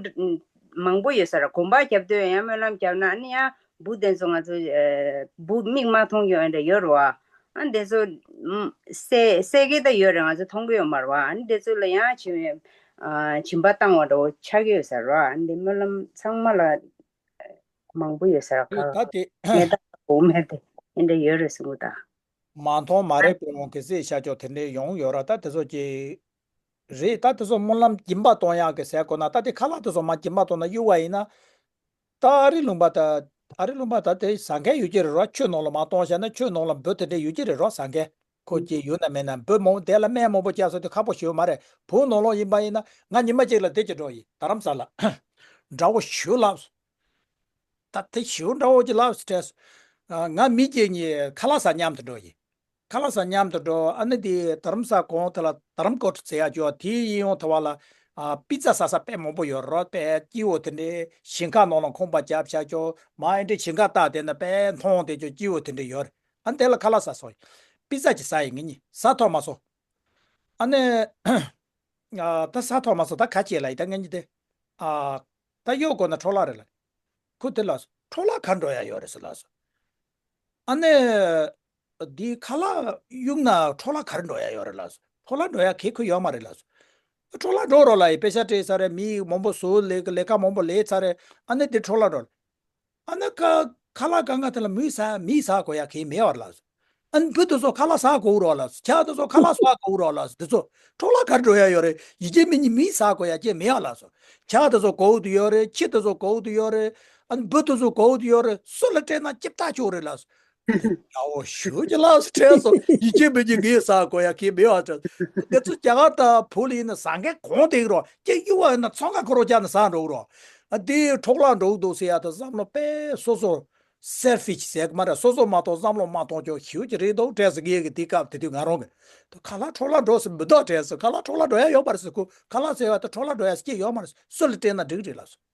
མང་པོ་ཡོད་ས་ར། གོམ་པ་རྒྱབ་དུས་ཡང་སྨོན་ལམ་རྒྱབ་ན་ཨ་ནི་ཡང་འབུ་དེ་ཚོ་ང་ཚོ་ཨེ་འབུ་མིག་མ་མཐོང་གི་འདྲ་ཡོད་རེད་པ། ཨ་དེ་ཚོ་ཨམ་བསད་བསད་ཀྱི་ད་ཡོད་རེད། ང་ཚོ་མཐོང་གི་ཡོད་མ་རེད་པ། ཨ་ནི་དེ་ཚོ་ལ་ཡང་བྱིན་ཨ་བྱིན་པ་བཏང་བ་འདྲ་བོ་ཆགས་ཀྱི་ཡོད་ས་རེད་པ། ཨ་ནི་དེ་སྨོན་ལམ་ཚང་མ་ལ་མང་པོ་ཡོད་ས་ར། ཁ་ད་དེ་མེ་སྟག་འོ་མེ་དེ་འདྲ་ཡོད་རེད་གསུང་གི་ད། མ་མཐོང་མ་རེད་པ། འོང་གི་སྲིད་ཤ་ཅོག་དེ་འདྲའི་ཡོང་ཡོད་ར། ད་དེ་ཚོ་ཀྱི་རེད། ད་དེ་ཚོ་སྨོན་ལམ་སྦྱིན་པ་གཏོང་ཡག་གི་ཟེར་དགོས་ན། ད་དེ་ཁ་ལག་དེ་ཚོ་མར་སྦྱིན་པ་གཏོང་ན་གཡུག་པ་ཡིན་ན། ད་ཨ་རི་ལུང་པ་ད་ཨ་རི་ལུང་པ་ད་དེ་ཟ་མཁན་ཡོད་ཀྱི་རེད་རོ། ཆུ་ནང་ལ་མར་གཏོང་བྱས་ན་ཆུ་ནང་ལ་འབུ་དེ་འདྲ་ཡོད་ཀྱི་རེད་རོ། ཟ་མཁན་ཁོ་ཀྱི་ཡོད་ན་མེད་ན། འབུ་མང་དེ་ལ་སྨན་མང་པོ་བརྒྱབ་སོང་དུས་ཁག་པོ་ཞེ་པོ་མ་རེད། བོད་ནང་ལོགས་ཡིན་པ་ཡིན་ན། ང་ཉི་མ་གཅིག་ལ་དེ་ཅིག་འགྲོ་ཡིན། རྡ་རམ་ས་ལ་འདྲ་བོ་ཞེ་པོ་ལབ་སོང་། ད་དེ་ཞེ་པོ་འདྲ་བོ་ཅིག་ལབ་སོང་། ང་མི་གཅིག་གཉིས་ཁ་ལག་ཟ་མཉམ་དུ་འགྲོ་ཡིན། ཁ་ལག་ཟ་མཉམ་དུ་འགྲོ། ཨ་ནི་དེ་རྡ་རམ་ས་གོང་དེ་ལ་རྡ་རམ་ཀོཊ་ཟེར་ཡག་ཅིག་ཡོད། དེ་ཡིན་ཡོང་དེ་བ་ལ་ཨ་པི་ཛ་ཟ་ས་དཔེ་མང་པོ་ཡོད་རོ། དཔེ་སྐྱིད་པོ་དེ་འདྲའི་ཞིང་ཁ་ནང་ལ་ཁང་པ་བརྒྱབ་བཞག་ཅིག་མར་ཨེ་འདྲའི་ཞིང་ཁ་བཏབ་བསྡད་ན་དཔེ་མཐོང་དེ་ཅིག་སྐྱིད་པོ་དེ་འདྲ་ཡོད་རེད། ཨ་ནི་དེ་ལ་ཁ་ལག་ཟ་སོང་། པི་ཛ་ཅིག་ཟ་ཡིན། ངེད་གཉིས་ཟ་ཐུབ་མ་སོང་། ཨ་ནི་ཨ་ད་ཟ་ཐུབ་མ་སོང་། ད་ག་བྱེད་ལབ་ཡིན། ད་ངེད་གཉིས་དེ་ཨ་ད་གཡུག་དགོས་ན་འཕྲོ་བརླག་རེད་ལབ། ཁོ་དེ་ལབ་སོང་། འཕྲོ་བརླག་ག་འགྲོ་ཡག་ཡོད་རེད་ཟེར་ལབ་སོང་། ཨ་ནི་འདི་ཁ་ལག་གཡུག་ན་འཕྲོ་བརླག་ག་རེ་འགྲོ་ཡག་ཡོད་རེད་ལབ་སོང་། འཕྲོ་བརླག་འགྲོ་ཡག་གལ་ཁོ་ཡོད་མ་རེད་ལབ་སོང་། འཕྲོ་བརླག་འགྲོ་རོགས་ལབ་ཡིན། པེ་ཤ་སྤྲད་ཚར་རེད། མི་མང་པོ་བཟོ་ལས་ཀྱི་ལས་ཀ་མང་པོ་ལས་ཚར་རེད། ཨ་ནི་འདི་འཕྲོ་བརླག་འགྲོ། ཨ་ནི་ཁ་ཁ་ལག་གང་ག་དེ་ལ་མི་ཟ་མི་ཟ་དགོས་ཡག་གལ་མེད་པ་རེད་ལབ་སོང་། ཨ་ནི་འབུ་དེ་ཚོ་ཁ་ལག་ཟ་དགོས་རོགས་ལབ་སོང་། བྱ་དེ་ཚོ་ཁ་ལག་ཟ་དགོས་རོགས་ལབ་སོང་། དེ་ཚོ་འཕྲོ་བརླག་ག་རེ་འགྲོ་ཡག་ཡོད་རེད། ཡིན་གཅིག་མིན་གཉིས་མི་ཟ་དགོས་ཡག་གལ་མེད་པ་ལབ་སོང་། བྱ་དེ་ཚོ་དགོས་ཀྱི་ཡོད་རེད། ཁྱི་དེ་ཚོ་དགོས་ཀྱི་ཡོད་རེད། ཨ་ནི་འབུ་དེ་ཚོ་དགོས་ཀྱི་ཡོད་རེད། སུ་ལ་སྤྲད་ན་ལྕེབ་ཐག་ཆོད་རེད་ལབ་སོང་། དགྲ་བོ་ཞེ་པོ་ཅིག་ལབ་སོང་། དྲན་སོང་། ཡིན་གཅིག་མིན་གཉིས་ངས་ཟ་དགོས་ཡག་གལ་མེད་པ་དྲན་སོང་། ང་ཚོ་རྒྱ་གར་དང་བོད་ལ་ཡིན་ན་ཟ་མཁན་གང་དེ་རོ། ཀྱེ་གཡུག་པ་ཡིན་ན་ཚོང་ཁང་ཁོ་རང་བཅར་ནས་ཟ་འགྲོ་གི་རོ། ཨ་དེ་འཕྲོ་བརླག་འགྲོ་གི་འདུག་ཟེར་ཡག་དང་བསམ་བློ་དཔེ་སོ་སོ་སེལ་ཕི་ཤི་ཟེར་གི་མ་རེད། སོ་སོ་མ་གཏོགས་བསམ་བློ་མ་གཏོང་ཅོག་ཞེ་པོ་ཅིག་རེད་འདུག་དྲན་སོང་། ངས་གི་དེ་སྐབས་དེ་དུས་ང་རང་གི་ཁ་ལག་འཕྲོ་བརླག་འགྲོ་ཟེར་མི་འདུག་དྲན་སོང་། ཁ་ལག་འཕྲོ་བརླག་འགྲོ་ཡག་ཡོད་མ་རེད་ཟེར། ཁོ་ཁ་ལག་ཟེར་བ་དེ་འཕྲོ་བརླག་འགྲོ་ཡག་སྐྱེ་ཡོད་མ་རེད། སུ་ལ་སྤྲད་ན་འགྲིག་རེད་ལབ་སོང་།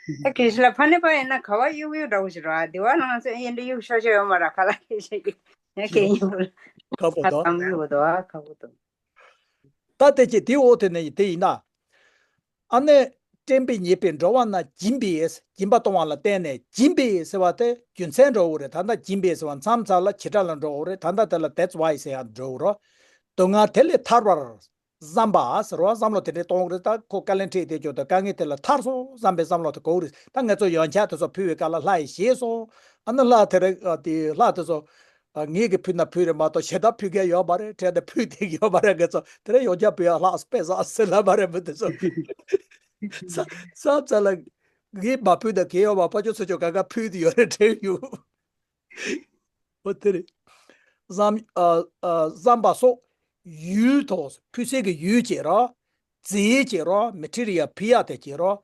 ད་གལ་སྲིད་ལ་ཕ་ནི་པ་ཡིན་ན་ག་བ་གཡུག་གཡུག་འདྲ་བོ་ཞིག་རེད་པ། དེ་བ་ལ་ང་ཚོ་ཨེ་འདྲ་གཡུག་ཤོག་ཤོག་ཡོད་མ་རེད། ཁ་ལག་སྐད་ཆ་གི་ཡང་སྐད་ཡིན་པ་ལ་ཁ་པོ་ཁ་དང་གཡུག་འདུག་པ། ཁ་པོ་འདུག་ད་དེ་ཅི་དེ་འོ་དེ་ནས་དེ་ཡིན་ན། ཨ་ནི་བསྟན་པའི་ཉེས་པས་འགྲོ་བ་རྣམས་སྦྱིན་པས། སྦྱིན་པ་གཏོང་བ་ལ་བརྟེན་ནས་སྦྱིན་པས་ཟེར་བ་དེ་རྒྱུ་མཚན་འགྲོ་གི་རེད། ད་ལྟ་སྦྱིན་པས་ཟེར་བ་མཚམས་མཚམས་ལ་བྱེ་བྲག་ལ་འགྲོ་གི་རེད། ད་ལྟ་དེ་ལ་that's why ཟེར་ཡག་འགྲོ་གི་རེད། སྡུག་བསྔལ་དེ་ལས་ཐར་བར་བསམ་པ་ཟེར་བ་བསམ་བློ་དེ་འདྲས་གཏོང་གི་རེད། ད་ཁོ་དཀའ་ལས་འཕྲད་དེ་ཅོག་ད་དཀའ་ངལ་དེ་ལ་ཐར་སོང་བསམ་པའི་བསམ་བློ་དེ་དགོས་ཀྱི་རེད། ད་ང་ཚོ་ཡོན་ཆབ་དེ་ཚོ་ཕུལ་བའི་སྐབས་ལ་ལྷ་ཡིས་བཞེས་སོང་། ཨ་ནི་ལྷ་དེ་རེད། ཨ་དེ་ལྷ་དེ་ཚོ་ཨ་ངེད་ཀྱིས་ཕུལ་ན་ཕུལ་རེད་མ་གཏོགས་གཞན་དག་ཕུལ་མཁན་ཡོད་མ་རེད་དྲན་ནས་ཕུལ་བསྡད་ཀྱི་ཡོད་མ་རེད། ང་ཚོ་དེ་རིང་ཡོན་ཆབ་ཕུལ་ཡག་ལྷག་དཔེ་བཟང་ཟེར་ལབ་པ་རེད། མི་དེ་ཚོ་ས་ས་ཚ་ལ་ངས་མ་ཕུལ་ན་གལ་ཡོད་མ། ཕ་ཆོས་ཚོ་ཆོས་ག་ག་ཕུལ་དེ་ཡོད་རེད་དྲན་ཡོད། འོ་དེ་རེད། བསམ་ཨ་ཨ་བསམ་པ་སོགས་ ཡུལ་ཐོག་ཕུལ་སའི་གི་ཡུལ་བྱེད་རོགས། རྫས་བྱེད་རོགས། མེ་ཊི་རི་ཡལ་ཕུལ་ཡག་དེ་བྱེད་རོགས།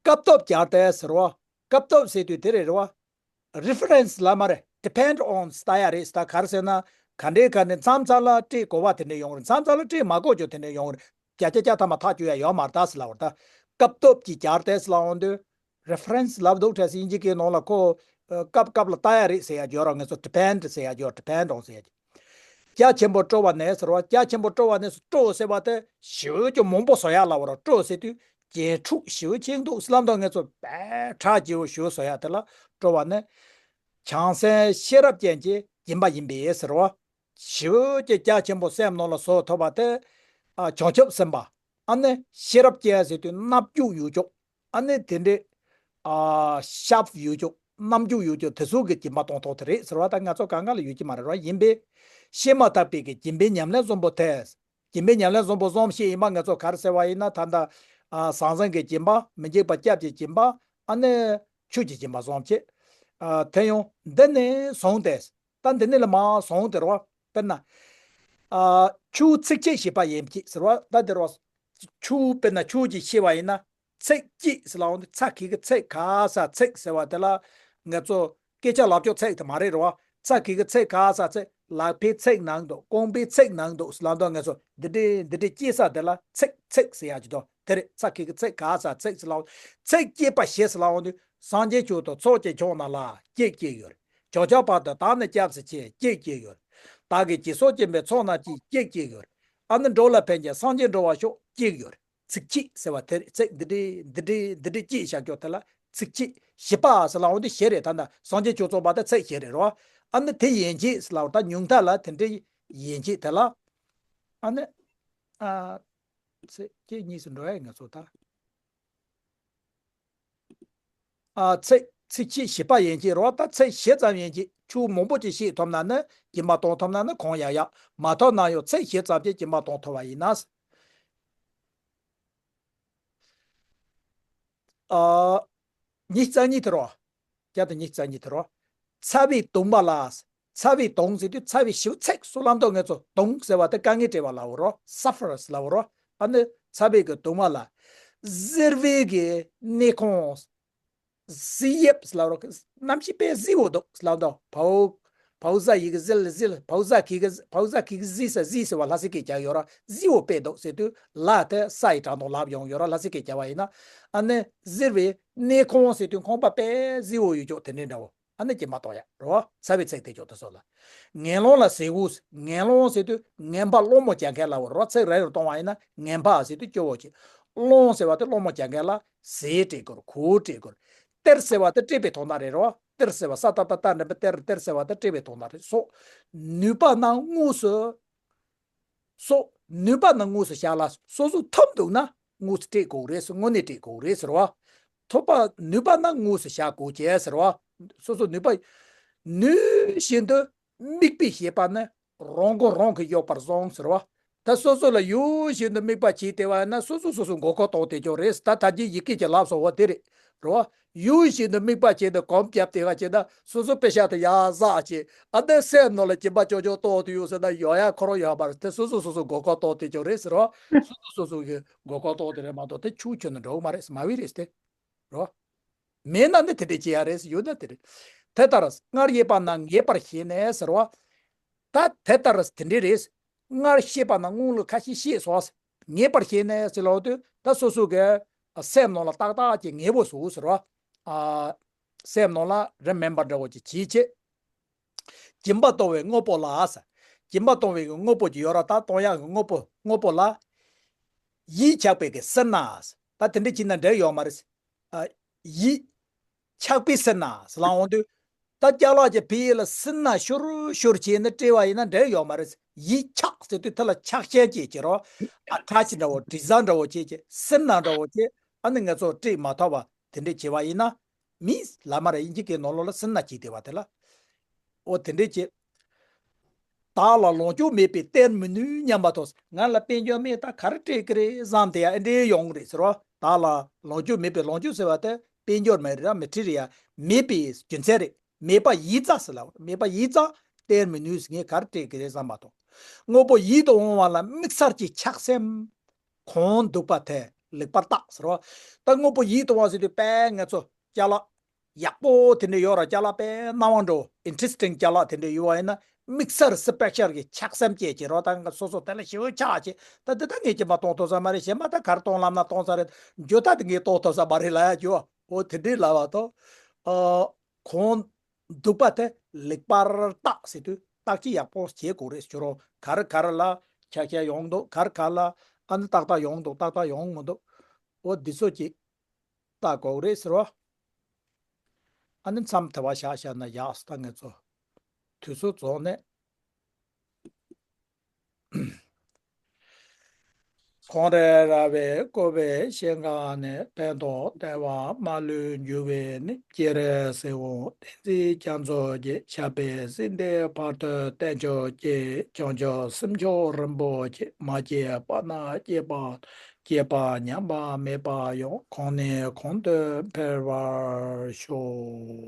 སྐབས་ཐོབ་སྦྱར་ཏེ་ཟེར་བ། སྐབས་ཐོབ་ཟེར་དུས་དེ་རེད་རོགས། རི་ཕ་རེན་སི་ལབ་མ་རེད། ཌི་པེན་ཌི་ཨོན་ལྟ་ཡག་རེད། ད་ག་རེ་ཟེར་ན། ག་འདྲའི་ག་འདྲའི་མཚམས་མཚམས་ལ་སྤྲད་དགོས་པ་དེ་འདྲ་ཡོང་རེད། མཚམས་མཚམས་ལ་སྤྲད་མ་དགོས་རྒྱུ་དེ་འདྲ་ཡོང་རེད། བརྒྱ་ཆ་བརྒྱ་ཐམ་པ་ཐག་གཅོད་ཡག་ཡོད་མ་རེད་ད་ཟེར་ལབ་པ་རེད་ད། སྐབས་ཐོབ་ཀྱིས་སྦྱར་ཏེ་ཟེར་ལབ་འོང་དུས། རི་ཕ་རེན་སི་ལབ་འདུག་བྱས་ཙང་དབྱིན་ཇི་སྐད་ནང་ལ་ཁོ། ཨ། སྐབས་སྐབས་ལ་ལྟ་ཡག་རེད་ཟེར་ཡག་ཡོད་རེད། ང་ཚོ་ཌི་པེན་ཌི་ཟེར་ཡག་ཡོད། ཌི་པེན་ཌི་ཨོན་ཟེར་ཡག་རྒྱ་ཆེན་པོ་སྤྲོ་བ་ནས་ཟེར་བ། རྒྱ་ཆེན་པོ་སྤྲོ་བ་ནས་ཟེར། སྤྲོ་ཟེར་བ་དེ་ཞེ་པོ་ཅིག་མང་པོ་བཟོ་ཡག་ལབ་པ་རེད། སྤྲོ་ཟེར་དུས་རྒྱན་དྲུག་ཞེ་པོ་ཅིག་འདུག་ཟེར་ལབ་འདུག་ང་ཚོ་དཔེ་གྲགས་ཆེ་བོ་ཞེ་པོ་བཟོ་ཡག་དེ་ལ་སྤྲོ་བ་ནས། བྱང་སེམས་ཤེས་རབ་ཅན་གྱི་སྦྱིན་པ་ཡིན་པས་ཟེར་བ། ཞེ་པོ་ཅིག་རྒྱ་ཆེན་པོ་སེམས་ནང་ལ་བཟོ་ཐུབ་པ་དེ། ཨ། བྱང་ཆུབ་སེམས་དཔའ། ཨ་ནི་ཤེས་རབ་ཅན་ཟེར་དུས་རྣམ་འགྱུར་ཡོད་ཅོག་ཨ་ནི་དེ་འདྲའི། ཨ། ཤར་ཕ་ཡོད་ཅོག་རྣམ་འགྱུར་ཡོད་ཅོག་དེ་ཚོ་གི་སྦྱིན་པ་གཏོང་ཐུབ་དེ་རེད་ཟེར་བ། ད་ང་ཚོ་གང་ག་ལ་ཡོད་ཀྱི་མ་རེད་རོགས། ཡིན་པས། བཤད་མ་ཐག་པའི་གི་སྦྱིན་པའི་ཉམས་ལེན་བཟང་པོ་དེ། སྦྱིན་པའི་ཉམས་ལེན་བཟང་པོ་བཟུང་བཤད་ཡིན་པ། ང་ཚོ་ག་རེ་ཟེར་བ་ཡིན་ན། ད་ལྟ། ཨ། ཟང་ཟིང་གི་སྦྱིན་པ། མི་འཇིགས་པ་སྐྱབས་ཀྱི་སྦྱིན་པ། ཨ་ནི་ཆོས་ཀྱི་སྦྱིན་པ་བཟུང་བྱས། ཨ། དེ་ཡང་འདི་ནས་བཟུང་སྟེ། ད་འདི་ནས་ལ་མར་བཟུང་སྟེ་རོགས། དཔེར་ན། ཨ། ཆོས་ཚིགས་བཅད་བཤད་པ་ཡན་ཆད་ཟེར་བ། ད་འདི་རོགས། ཆོས་དཔེར་ན་ཆོས་ཀྱི་བཤད་པ་ཡིན་ན། ཚིགས་བཅད་ཟེར་ལབ་འོང་དུས་ཚ་གི་གི་ཚིག་ག་ས་ཚིག་ཟེར་བ་དེ་ལ། ང་ཚོ་སྐད་ཆ་ལབ་ཕྱོགས་ཚིག་དེ་མ་རེད་རོགས། ཚ་གི་གི་ཚིག་ག་ས་ཚིག་ལག་པའི་ཚིག་ནང་དུ། རྐང་པའི་ཚིག་ནང་དུ་ཟེར་ལབ་འདུག་ང་ཚོ་འདི་འདྲའི་འདི་འདྲའི་བཅད་ས་དེ་ལ་ཚིགས་ཚིགས་ཟེར་ཡག་ཅིག་འདུག་དེ་རེད། ཚ་གི་གི་ཚིག་ག་ས་ཚིག་ཟེར་ལབ། ཚིགས་བཅད་པ་བཞི་ཟེར་ལབ་འོང་དུས། སངས་རྒྱས་མཆོག་ཏུ་ཚོགས་ཀྱིས་འཁྱུད་ན་ལ་ཀྱེ་ཀྱེ་ཡོད། ཕྱོགས་བཅུ་བར་དུ་བདག་ནི་སྐྱབས་སུ་མཆི་ཀྱེ་ཀྱེ་ཡོད། བདག་གིས་སྦྱིན་སོགས་བགྱིས་པའི་ཚོགས་རྣམས་ཀྱིས་ཀྱེ་ཀྱེ་ཡོད། ཨ་ནི་འགྲོ་ལ་ཕན་ཕྱིར་སངས་རྒྱས་འགྲུབ་པར་ཤོག་ཀྱེ་ཡོད། ཚིགས་བཅད་ཟེར་བ་དེ་རེད། ཚིག་འདི་འདྲའི་འདི་འདྲའི་བཅད་བཞག་རྒྱུ་དེ་ལ་ཚིགས་བཅད། བཞི་པ་ཟེར་ལབ་འོང་དུས་བཞི་རེད། ད་ལྟ་སངས་རྒྱས་མཆོག་ཚོགས་པ་དེ་ཚིགས་བཞི་རེད་རོགས། ཨ་ནི་དེ་ཡན་ཆད་ཟེར་ལབ་པ། ད་ཉུང་མཐའ་ལ་དེ་འདྲའི་ཡན་ཆད་དེ་ལ། ཨ་ནི། ཨ། ཚིགས་བཅད་གཉིས་སུ་འགྲོ་ཡ་ཡིན་ང་ཚོ་ད། ཨ། ཚིགས་ཚིགས་བཅད་བཞི་པ་ཡན་ཆད་རོགས། ད་ཚིགས་བཞི་ཙམ་ཡན་ཆད་ཆོས་མང་པོ་ཅིག་བཤད་ཐུབ་ན་ནི་སྦྱིན་པ་གཏོང་ཐུབ་ན་ནི་གང་ཡག་ཡག་མ་ཐུབ་ན་ཡང་ཚིགས་བཞི་ཙམ་གྱིས་སྦྱིན་པ་གཏོང་ཐུབ་པ་ཡིན་ན། ཨ། ཉི་ཤུ་རྩ་གཉིས་དེ་རོ། བརྒྱ་དང་ཉི་ཤུ་རྩ་གཉིས་དེ་རོ། ཚ་བས་གདུང་བ་ལ། ཚ་བས་གདུང་ཟེར་དུས་ཚ་བའི་ཞེ་པོ་ཚིག་སུ་ལབ་འདུག་ང་ཚོ་གདུང་ཟེར་བ་དེ་དཀའ་ངལ་སྤྲད་པ་ལབ་རོ། སཱ་ཕར་ལབ་རོ། ཨ་ནི་ཚ་བའི་གི་གདུང་བ་ལ། གཟིར་བའི་གི་གནས་ཁང་། གཟིར་ཡག་ལབ་རོ། གནམ་གཤིས་དཔེ་གཟིར་བོ་འདུག་ལབ་འདུག་བའོ། བའོ་ཟ་ཡི་གི་གཟིར་ལ་གཟིར། བའོ་ཟ་གི་གི་བའོ་ཟ་གི་གི་གཟིར་ས་གཟིར་ཟེར་བ་ལྷ་སའི་སྐད་རྒྱག་ཡོད་ར། གཟིར་བོ་དཔེ་འདུག་ཟེར་དུས་ལ་དེ་ས་ཡི་གྲངས་དང་ལབ་ཡོང་ཡོད་ར། ལྷ་སའི་སྐད་རྒྱག་པ་ཡིན་ན། ཨ་ནི་གཟིར་བའི་གནས་ཁང་ཟེར་དུས་ཁང་པ་དཔེ་གཟིར་བོ་ཡོད་ཅོག་དེ་འདྲའི་འདྲ་བོ། ཨ་ནི་སྦྱིན་པ་གཏོང་ཡག་རོ། ཚ་བའི་ཚིག་དེ་ཅོག་དེ་སོགས་ལ། ངན་སློང་ལ་ཟེར་དགོས། ངན་སློང་ཟེར་དུས་ངན་པ་སློང་མོ་རྒྱག་མཁན་ལ་འོ་རོ། ཚིག་རེ་རུ་གཏོང་བ་ཡིན་ན་ངན་པ་ཟེར་དུས་སྐྱོ་བོ་ཆེ། སློང་ཟེར་བ་དེ་སློང་མོ་རྒྱག་མཁན་ལ་ཟེར་སྤྲད་དགོས། གོ་སྤྲད་དགོས། སྟེར་ཟེར་བ་དེ་སྤྲད་པའི་དོན་དག་རེད་རོ། སྟེར་ཟེར་བ་ས་ཏ་བཏགས་སྟ་འགྲེང་བུ་སྟེར། སྟེར་ཟེར་བ་དེ་སྤྲད་པའི་དོན་དག་རེད། སོགས་ནུས་པ་རྣམས་དངོས་སུ། སོགས་ནུས་པ་རྣམས་དངོས་སུ་བཞག་ལ། སོ་སོ་ཐུབ་འདུག་ན་དངོས་སུ་སྤྲད་དགོས་རེད། དངོས་གནས་སྤྲད་དགོས་རེད་ཟེར་བ། ཐུབ་པ་ནུས་པ་རྣམས་དངོས་སུ་བཞག་དགོས་ཀྱི་ཟེར་བ། སོ་སོ་ནུས་པ། ནུས་བཞིན་དུ་དམིགས་པའི་ཤེས་པ་ནི་རང་མགོ་རང་གིས་གཡོགས་པར་བཟུང་ཟེར་བ། ད་སོ་སོ་ལ་ཡུལ་བཞིན་དུ་དམིགས་པ་བྱས་བསྡད་པ་ཡིན་ན་སོ་སོ་སོ་སོ་མགོ་སྐོར་གཏོང་བསྡད་ཀྱོག་རེད། ད་ད་གིན་ཡི་གེ་གཅིག་ལབ་སོང་བ་དེ་རེད། རེད་བ། ཡུལ་བཞིན་དུ་དམིགས་པ་བྱས་ནས་གོམ་བརྒྱབ་བསྡད་པ་བྱས་ན་སོ་སོ་པེ་ཤ་དེ་ཡར་ཟག་བྱས། ཨ་ནི་སེམས་ནང་ལ་སྦྱིན་པ་ཅོ་ཅོ་གཏོང་དུ་ཡོད་ཟེར་ན་ཡོང་ཡ་ཁོ་རང་ཡོད་མ་རེད། དེ་སོ་སོ་སོ་སོ་མགོ་སྐོར་གཏོང་བསྡད་ཀྱོག་རེད་ཟེར་བ། སོ་སོ་སོ་སོ་གི་མགོ་སྐོར་གཏོང་དེ་རེད་མ་གཏོགས་དེ་ཆུ་ཁྱོན་ནས་འགྲོ་གི་མ་རེད། མ་བི་རེད་དེ། རེད་བ། མེད་ན་ནི་དེ་འདྲས་བྱེད་ཡ་རེད། ཡོད་ན་དེ་རེད། དེ་ལྟར་སྔར་ཤེས་པ་རྣམས་ངེས་པར་ཤེས་ནས་ཟེར་བ། ད་དེ་ལྟར་དེ་འདྲས་རེད། སྔར་ཤེས་པ་རྣམས་སྔོན་ལ་ཁ་ཤས་ཤེས་སོང་། ངེས་པར་ཤེས་ནས་ཟེར་ལབ་དུས་ད་སོ་སོ་གི་སེམས་ནང་ལ་ཏག་ཏག་ཅིག་ངེས་པོ་བཟོ་ཟེར་བ། ཨ། སེམས་ནང་ལ་རི་མེམ་བར་འདྲ་བོ་ཅིག་བྱེད་བྱེད། སྦྱིན་པ་གཏོང་བའི་དངོས་པོ་ལ། སྦྱིན་པ་གཏོང་བའི་དངོས་པོ་ཅིག་ཡོད་ར། ད་གཏོང་ཡག་གི་དངོས་པོ་དངོས་པོ་ལ། ཡིད་ཆགས་པའི་གི་སེར་སྣ། ད་དེ་འདྲས་བྱས་ན་འགྲིག་ཡོད་མ་རེད། ཨ། ཡིད་ཆགས་པའི་སེར་སྣ་ཟེར་ལབ་འོང་དུས། ད་ཅ་ལག་ཅིག་ཕ་གི་ལ་སེར་སྣ་ཤོར་ཤོར་བྱས་ནས་སྤྲད་པ་ཡིན་ན་འགྲིག་ཡོད་མ་རེད། ཡིད་ཆགས་ཟེར་དུས་དེ་ལ་ཆགས་ཞེན་བྱེད་ཀྱི་རོ། ཨ་ཊེཆ་འདྲ་བོ་དྲི་བཟང་འདྲ་བོ་བྱེད་ཀྱི་སེར་སྣ་འདྲ་བོ་བྱེད། ཨ་ནི་ང་ཚོ་སྤྲད་མ་ཐུབ་པ་དེ་འདྲས་བྱས་པ་ཡིན་ན། མི་ལ་མ་ར་དབྱིན་ཇི་སྐད་ནང་ལོགས་ལ་སེར་སྣ་བྱེད་བསྡད་པ་དེ་ལ། འོ་དེ་འདྲས་བྱེད། བདག་ལ་ལོངས་སྤྱོད་མེད་པས་སྟེར་མི་ནུས་སྙམ་པ་དང་། ང་ལ་དཔལ་འབྱོར་མེད། ད་ག་རེ་སྤྲད་ཀྱི་རེད་བསམ་དེ་ཡ་ཨེ་འདྲས་ཡོང་གི་རེད་ཟེར་བ། བདག་ལ་ལོངས་སྤྱོད་མེད་པས། ལོངས་སྤྱོད་ཟེར་བ་དེ་དཔལ་འབྱོར་མེད་རེད་ར། མེ་ཊི་རི་ཡལ་མེད་པའི་རྒྱུ་མཚན་རེད། མེད་པ་ཡིས་ཙམ་ཟེར་ལབ། མེད་པ་ཡིས་ཙམ་སྟེར་མི་ནུས། ངས་ག་རེ་སྤྲད་ཀྱི་རེད་བསམ་པ་དང་། དངོས་པོ་ཡིད་དུ་འོང་བ་ལ་དམིགས་བསལ་གྱི་ཆགས་སེམས། གང་འདུག་པ་དེ་ལེགས་པར་བརྟག་ཟེར་བ། ད་དངོས་པོ་ཡིད་དུ་འོང་བ་ཟེར་དུས་དཔེ་ང་ཚོ་ཅ་ལག་ཡག་པོ་དེ་འདྲ་ཡོད་ར། ཅ་ལག་དཔེ་སྣང་བ་འགྲོ་ཨིན་ཊི་རེ་སི་ཊིང་ཅ་ལག་དེ་འདྲ་ཡོད་པ་ཡིན་ན། དམིགས་བསལ་སི་པེ་ཤལ་གྱི་ཆགས་སེམས་སྐྱེས་ཀྱི་རོ། ད་ང་སོ་སོ་དེ་ལ་ཞེ་པོ་ཆགས་ཀྱི། ད་འདི་ད་ངས་ཀྱི་མ་གཏོང་ཐུབ་ས་མ་རེད། གཞན་མ་ད་གར་གཏོང་ལབ་ན་གཏོང་ས་རེད། འཇོ་ད་དེ་ངས་གཏོང་ཐུབ་ས་མ་རེད་ལབ་ཡ་འཇོ། འོ་དེ་འདྲའི་ལབ་པ་དང་། ཨ། གང་འདུག་པ་དེ་ལེགས་པར་བརྟག་ཟེར་དུས་བརྟག་དཔྱད་ཡག་པོ་བྱེད་དགོས་རེད་ཟེར་རོ། ག་རེ་ག་རེ་ལ་ཆ་ཤས་ཡོང་འདུག་ག་རེ་ག་རེ་ལ་ཨ་ནི་ཏག་ཏག་ཡོང་འདུག་ཏག་ཏག་ཡོང་མི་འདུག་འོ་འདི་ཚོ་ཅིག་བལྟ་དགོས་རེད་ཟེར་བ། ཨ་ནི་མཚམས་དེ་བ་བཞག་བཞག་ན་ཡག་སོ། ད་ངས་ཚོ་དུས་ཚོད་རྫོགས་ནས། ཁོང་རེ་ར་བས་བསྐོར་བའི་ཞིང་ཁམས་ནས། ཕན་དང་བདེ་བ་མ་ལུས་འབྱུང་བའི་གནས། སྤྱན་རས་གཟིགས་དབང་བསྟན་འཛིན་རྒྱ་མཚོ་རྒྱས། ཞབས་པད་སྲིད་མཐའི་བར་དུ་བརྟན་གྱུར་ཅིག་བྱང་ཆུབ་སེམས་མཆོག་རིན་པོ་ཆེ། མ་སྐྱེས་པ་ན་སྐྱེས་པ། སྐྱེས་པ་ཉམས་པ་མེད་པ་ཡང་། གོང་ནས་གོང་དུ་འཕེལ་བར་ཤོག